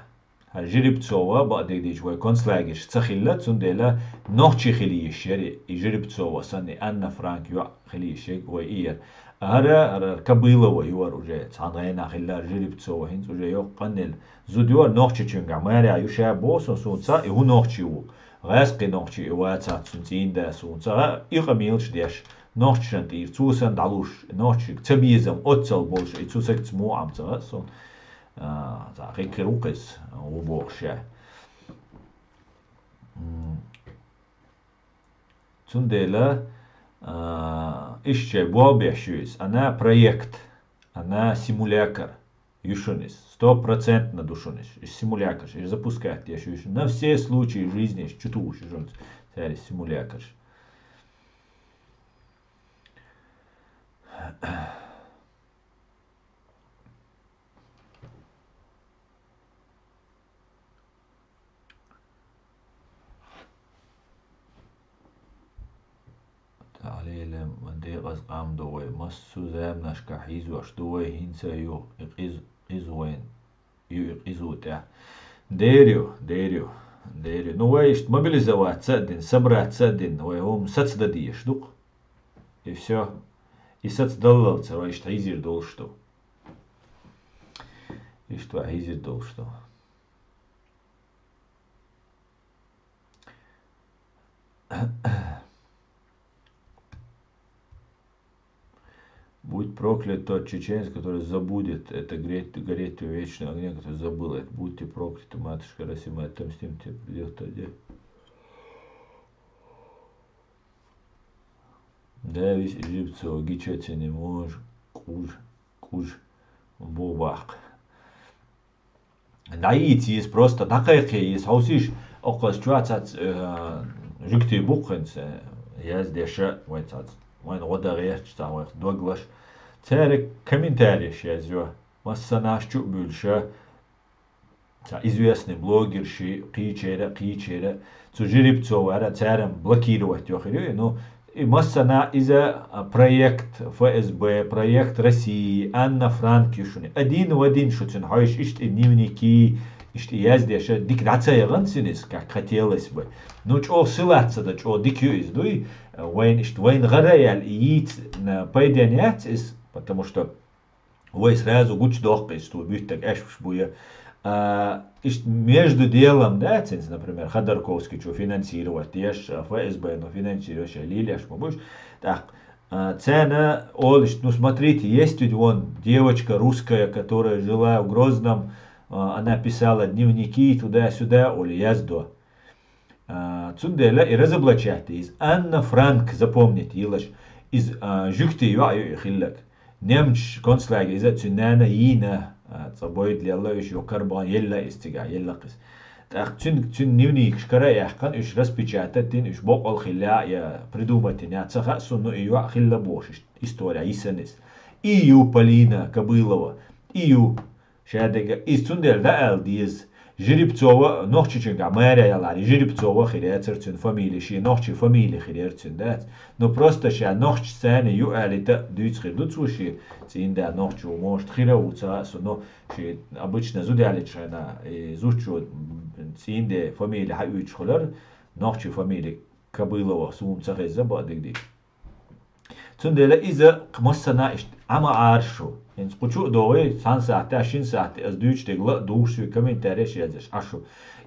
ХӀара Жеребцова, бакъдерг дийцича, вай концлагерьш ца хилла, цундела нохчий хила йиш яра и Жеребцова санна, и Анна Франк йоӀ хила йиш ерг вай и яра. ХӀара, хӀара Кобылова ю хӀара уже, цхьана гӀенах хилла Жеребцова, хӀинца уже йоккха къаннел зуда ю хӀара, нохчочуьнгахь марехь ю ша боху со, суна ца хаьа, и хӀун нохчи ву. ГӀаьскхи нохчи и вацахь, цуьнан цӀийнда суна ца хаьа, и къамелаш деш. Нохчашна тӀера, цо санна дӀалуш, нохчашка цабезам, оццал болуш, и цу сагца муха Ӏама ца хаьа суна. А, цхьа хӀекхар ву-кх иза, ву бохуш ша. М. Цундела, а, иштта шайн болх беш ю иза. Она проект, она симулятор ю шуна иза. Стопроцентно ду шуна иза. Иза симулятор, иза запускать деш ю шуна. На все случаи жизни иза чу тухуш ю шуна иза. Цаьрца симулятор. Ӏалелам, ма декъаза къам ду вай, массо а заманашкахь хьийзош ду вай, хӀинца а ю, и къиз-, къиза вайн, ю и къиза тӀехь. Дер ю, дер ю, дер ю. Ну, вай иштта мобилизоваться а дина, собраться а дина, вай хӀума сацадан дезаш ду-кх. И всё. И сацадаллалц вай иштта хьийзийр долуш ду. Иштта вай хьийзийр долуш ду. Будь проклят тот чеченец, который забудет это, греть, гореть в вечном огне, который забыл это. Будьте прокляты, матушка Россия, мы отомстим тебе, придёт тот день. Да, вис Жеребцова, гича ца не можешь, куж, куж, бу баккха. ДӀайийца иза, просто дӀакхайкхий иза. Хьовсийша, оккхуза чохь цхьацца, э, жуьгтий бу-кх хӀинца, э, яздеш а, вайн цхьацца, вайна гӀо дан гӀерташ цхьа вайх доглаш. Цара комментареш язйо. Массанаш чу а буьлуш а, цхьа известный блогерши, кхечера а, кхечера а, цу Жеребцовара цара блокировать йо хир ю, ну, и массанхьа иза, а, проект Ф С Б, проект России, Анна Франк ю шуна. Один в один шу цуьнан хьовсийша, иштта и дневники, иштта и яздеш а, дика дӀа ца яхана цуьнан иза, как хотелось бы. Ну, чӀогӀа силаца ца дан, чӀогӀа дика ю иза, дуй? Вайна иштта, вайна гӀара а яьлла, и йийца, м, пайденна яц иза, потому что вай сразу гучудоккху иза, цо буьттург аьшпаш бу я. А, иштта между делом, да, цуьнца, например, Ходорковский чу финансировать деш, а, Ф С Б ну финансировать деш, лелаш ма бу уьш. ТӀаккха, а, царна олу иштта, ну, смотрите, есть ведь вон девочка русская, которая жила в Грозном, а, она писала дневники туда-сюда, олий, яздо. А, цундела и разоблачать ду иза. Анна Франк, запомнить йилаш. Иза, а, жуьгти йоӀ ю и хилларг. Немцаш концлагерь иза цуьнан нана йийна, а, цкъа бойда лелла уьш, йо карбан елла иза цигахь, елла-кх иза. ТӀаккха цуьнан, цуьнан дневникаш кара а яьккхина, уьш распечатать дина, уьш боккъал хилла я придумать йина, ца хаьа суна, ну и йоӀ хилла бохуш, иштта история йисина иза. И ю Полина Кобылова, и ю. Шадерг а иза цундела дӀааьлла деза. Жеребцова, Нохчийчуьнгахь маре ялахь, Жеребцова хир яцара цуьнан фамилия, шен нохчийн фамилия хир яра цуьнан, дац. Ну, просто ша нохчашца ю аьллийта а дуьйцуш хир ду цо шен цӀийнда нохчо ву, может, хир а ву, ца хаьа суна, ну, шен обычно зуда яьллачу хенахь, и зудчо цӀийнда фамилия хьаоьцуш хилар, нохчийн фамилия Кобылова, суна ца хезна, бакъдерг дийцича. Цундела иза кху массанхьа иштта Ӏама Ӏара шу. ХӀинца кху чу а догӀий, цхьана сахьтехь, шина сахьтехь аса дуьйцуш дерг ла а дугӀуш, шен комментареш а язъеш Ӏа шу.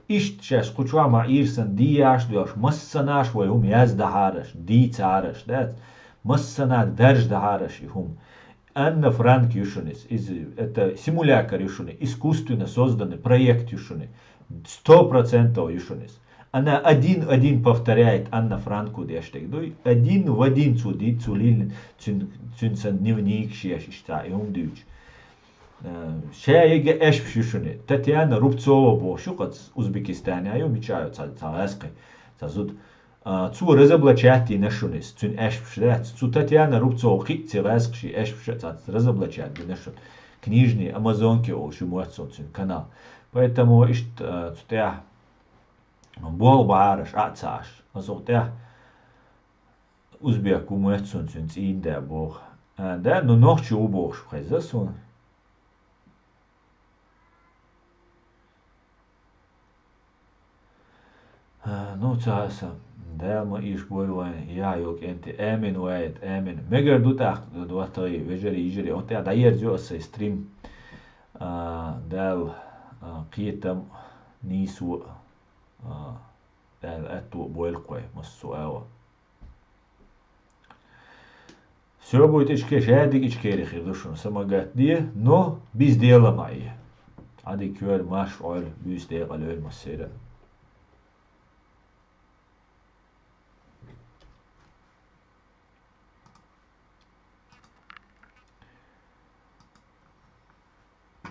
Иштта шаьш кху чохь ма Ӏийра санна дийяш а доьлхуш, массанхьа шу вай хӀума яздахьара аш, дийцахьара аш, дац? Массанхьа даржадахьара аш и хӀума. Анна Франк ю шуна иза. Иза, это симулятор ю шуна, искусственно созданный проект ю шуна. Сто процентов ю шуна иза. Она один в один повторяет Анна Франку деш дерг дуй. Один в один цо ди-, цо лилина, цуьнан, цуьнан санна дневникаш еш иштта и хӀума дуьйцуш. Э, ша ега аьшпаш ю шуна. Татьяна Рубцова бохуш ю кхац, Узбекистане ю, мича ю цхьа, цхьа гӀаьскхи, цхьа зуда. А, цо разоблачать дина шуна иза, цуьнан аьшпаш дац. Цу Татьяна Рубцова кхиъ ца гӀаьскхи ши аьшпаш а цхьацца разоблачать дина шуна. Книжные амазонки олуш ю моьтту суна цуьнан канал. Поэтому иштта, а, цу тӀехь болх бахьараш а ца Ӏаш. Аса тӀехь узбек ву моьтту суна цуьнан цӀийнда боху. А, да, ну нохчо ву бохуш хеза суна. А, ну, ца аса. Дала ма ийша бойла вайн, я йолу кӀентий. Амин ваьйта, амин. Мегар ду тӀаккха, доттагӀий, вежарий, йижарий. Онта тӀехь дӀаерзайо аса сайн стрим. А, Дала, а, кхетам, нийсо, а, Дала аьтто а бойла кхой, массо а агӀо. Всё будет ичке, шадерг ичкери хир ду шуна, са ма гатде, но без дела ма Ӏе. Ӏадика йойла, марша Ӏойла, буьйса декъала йойла массеран.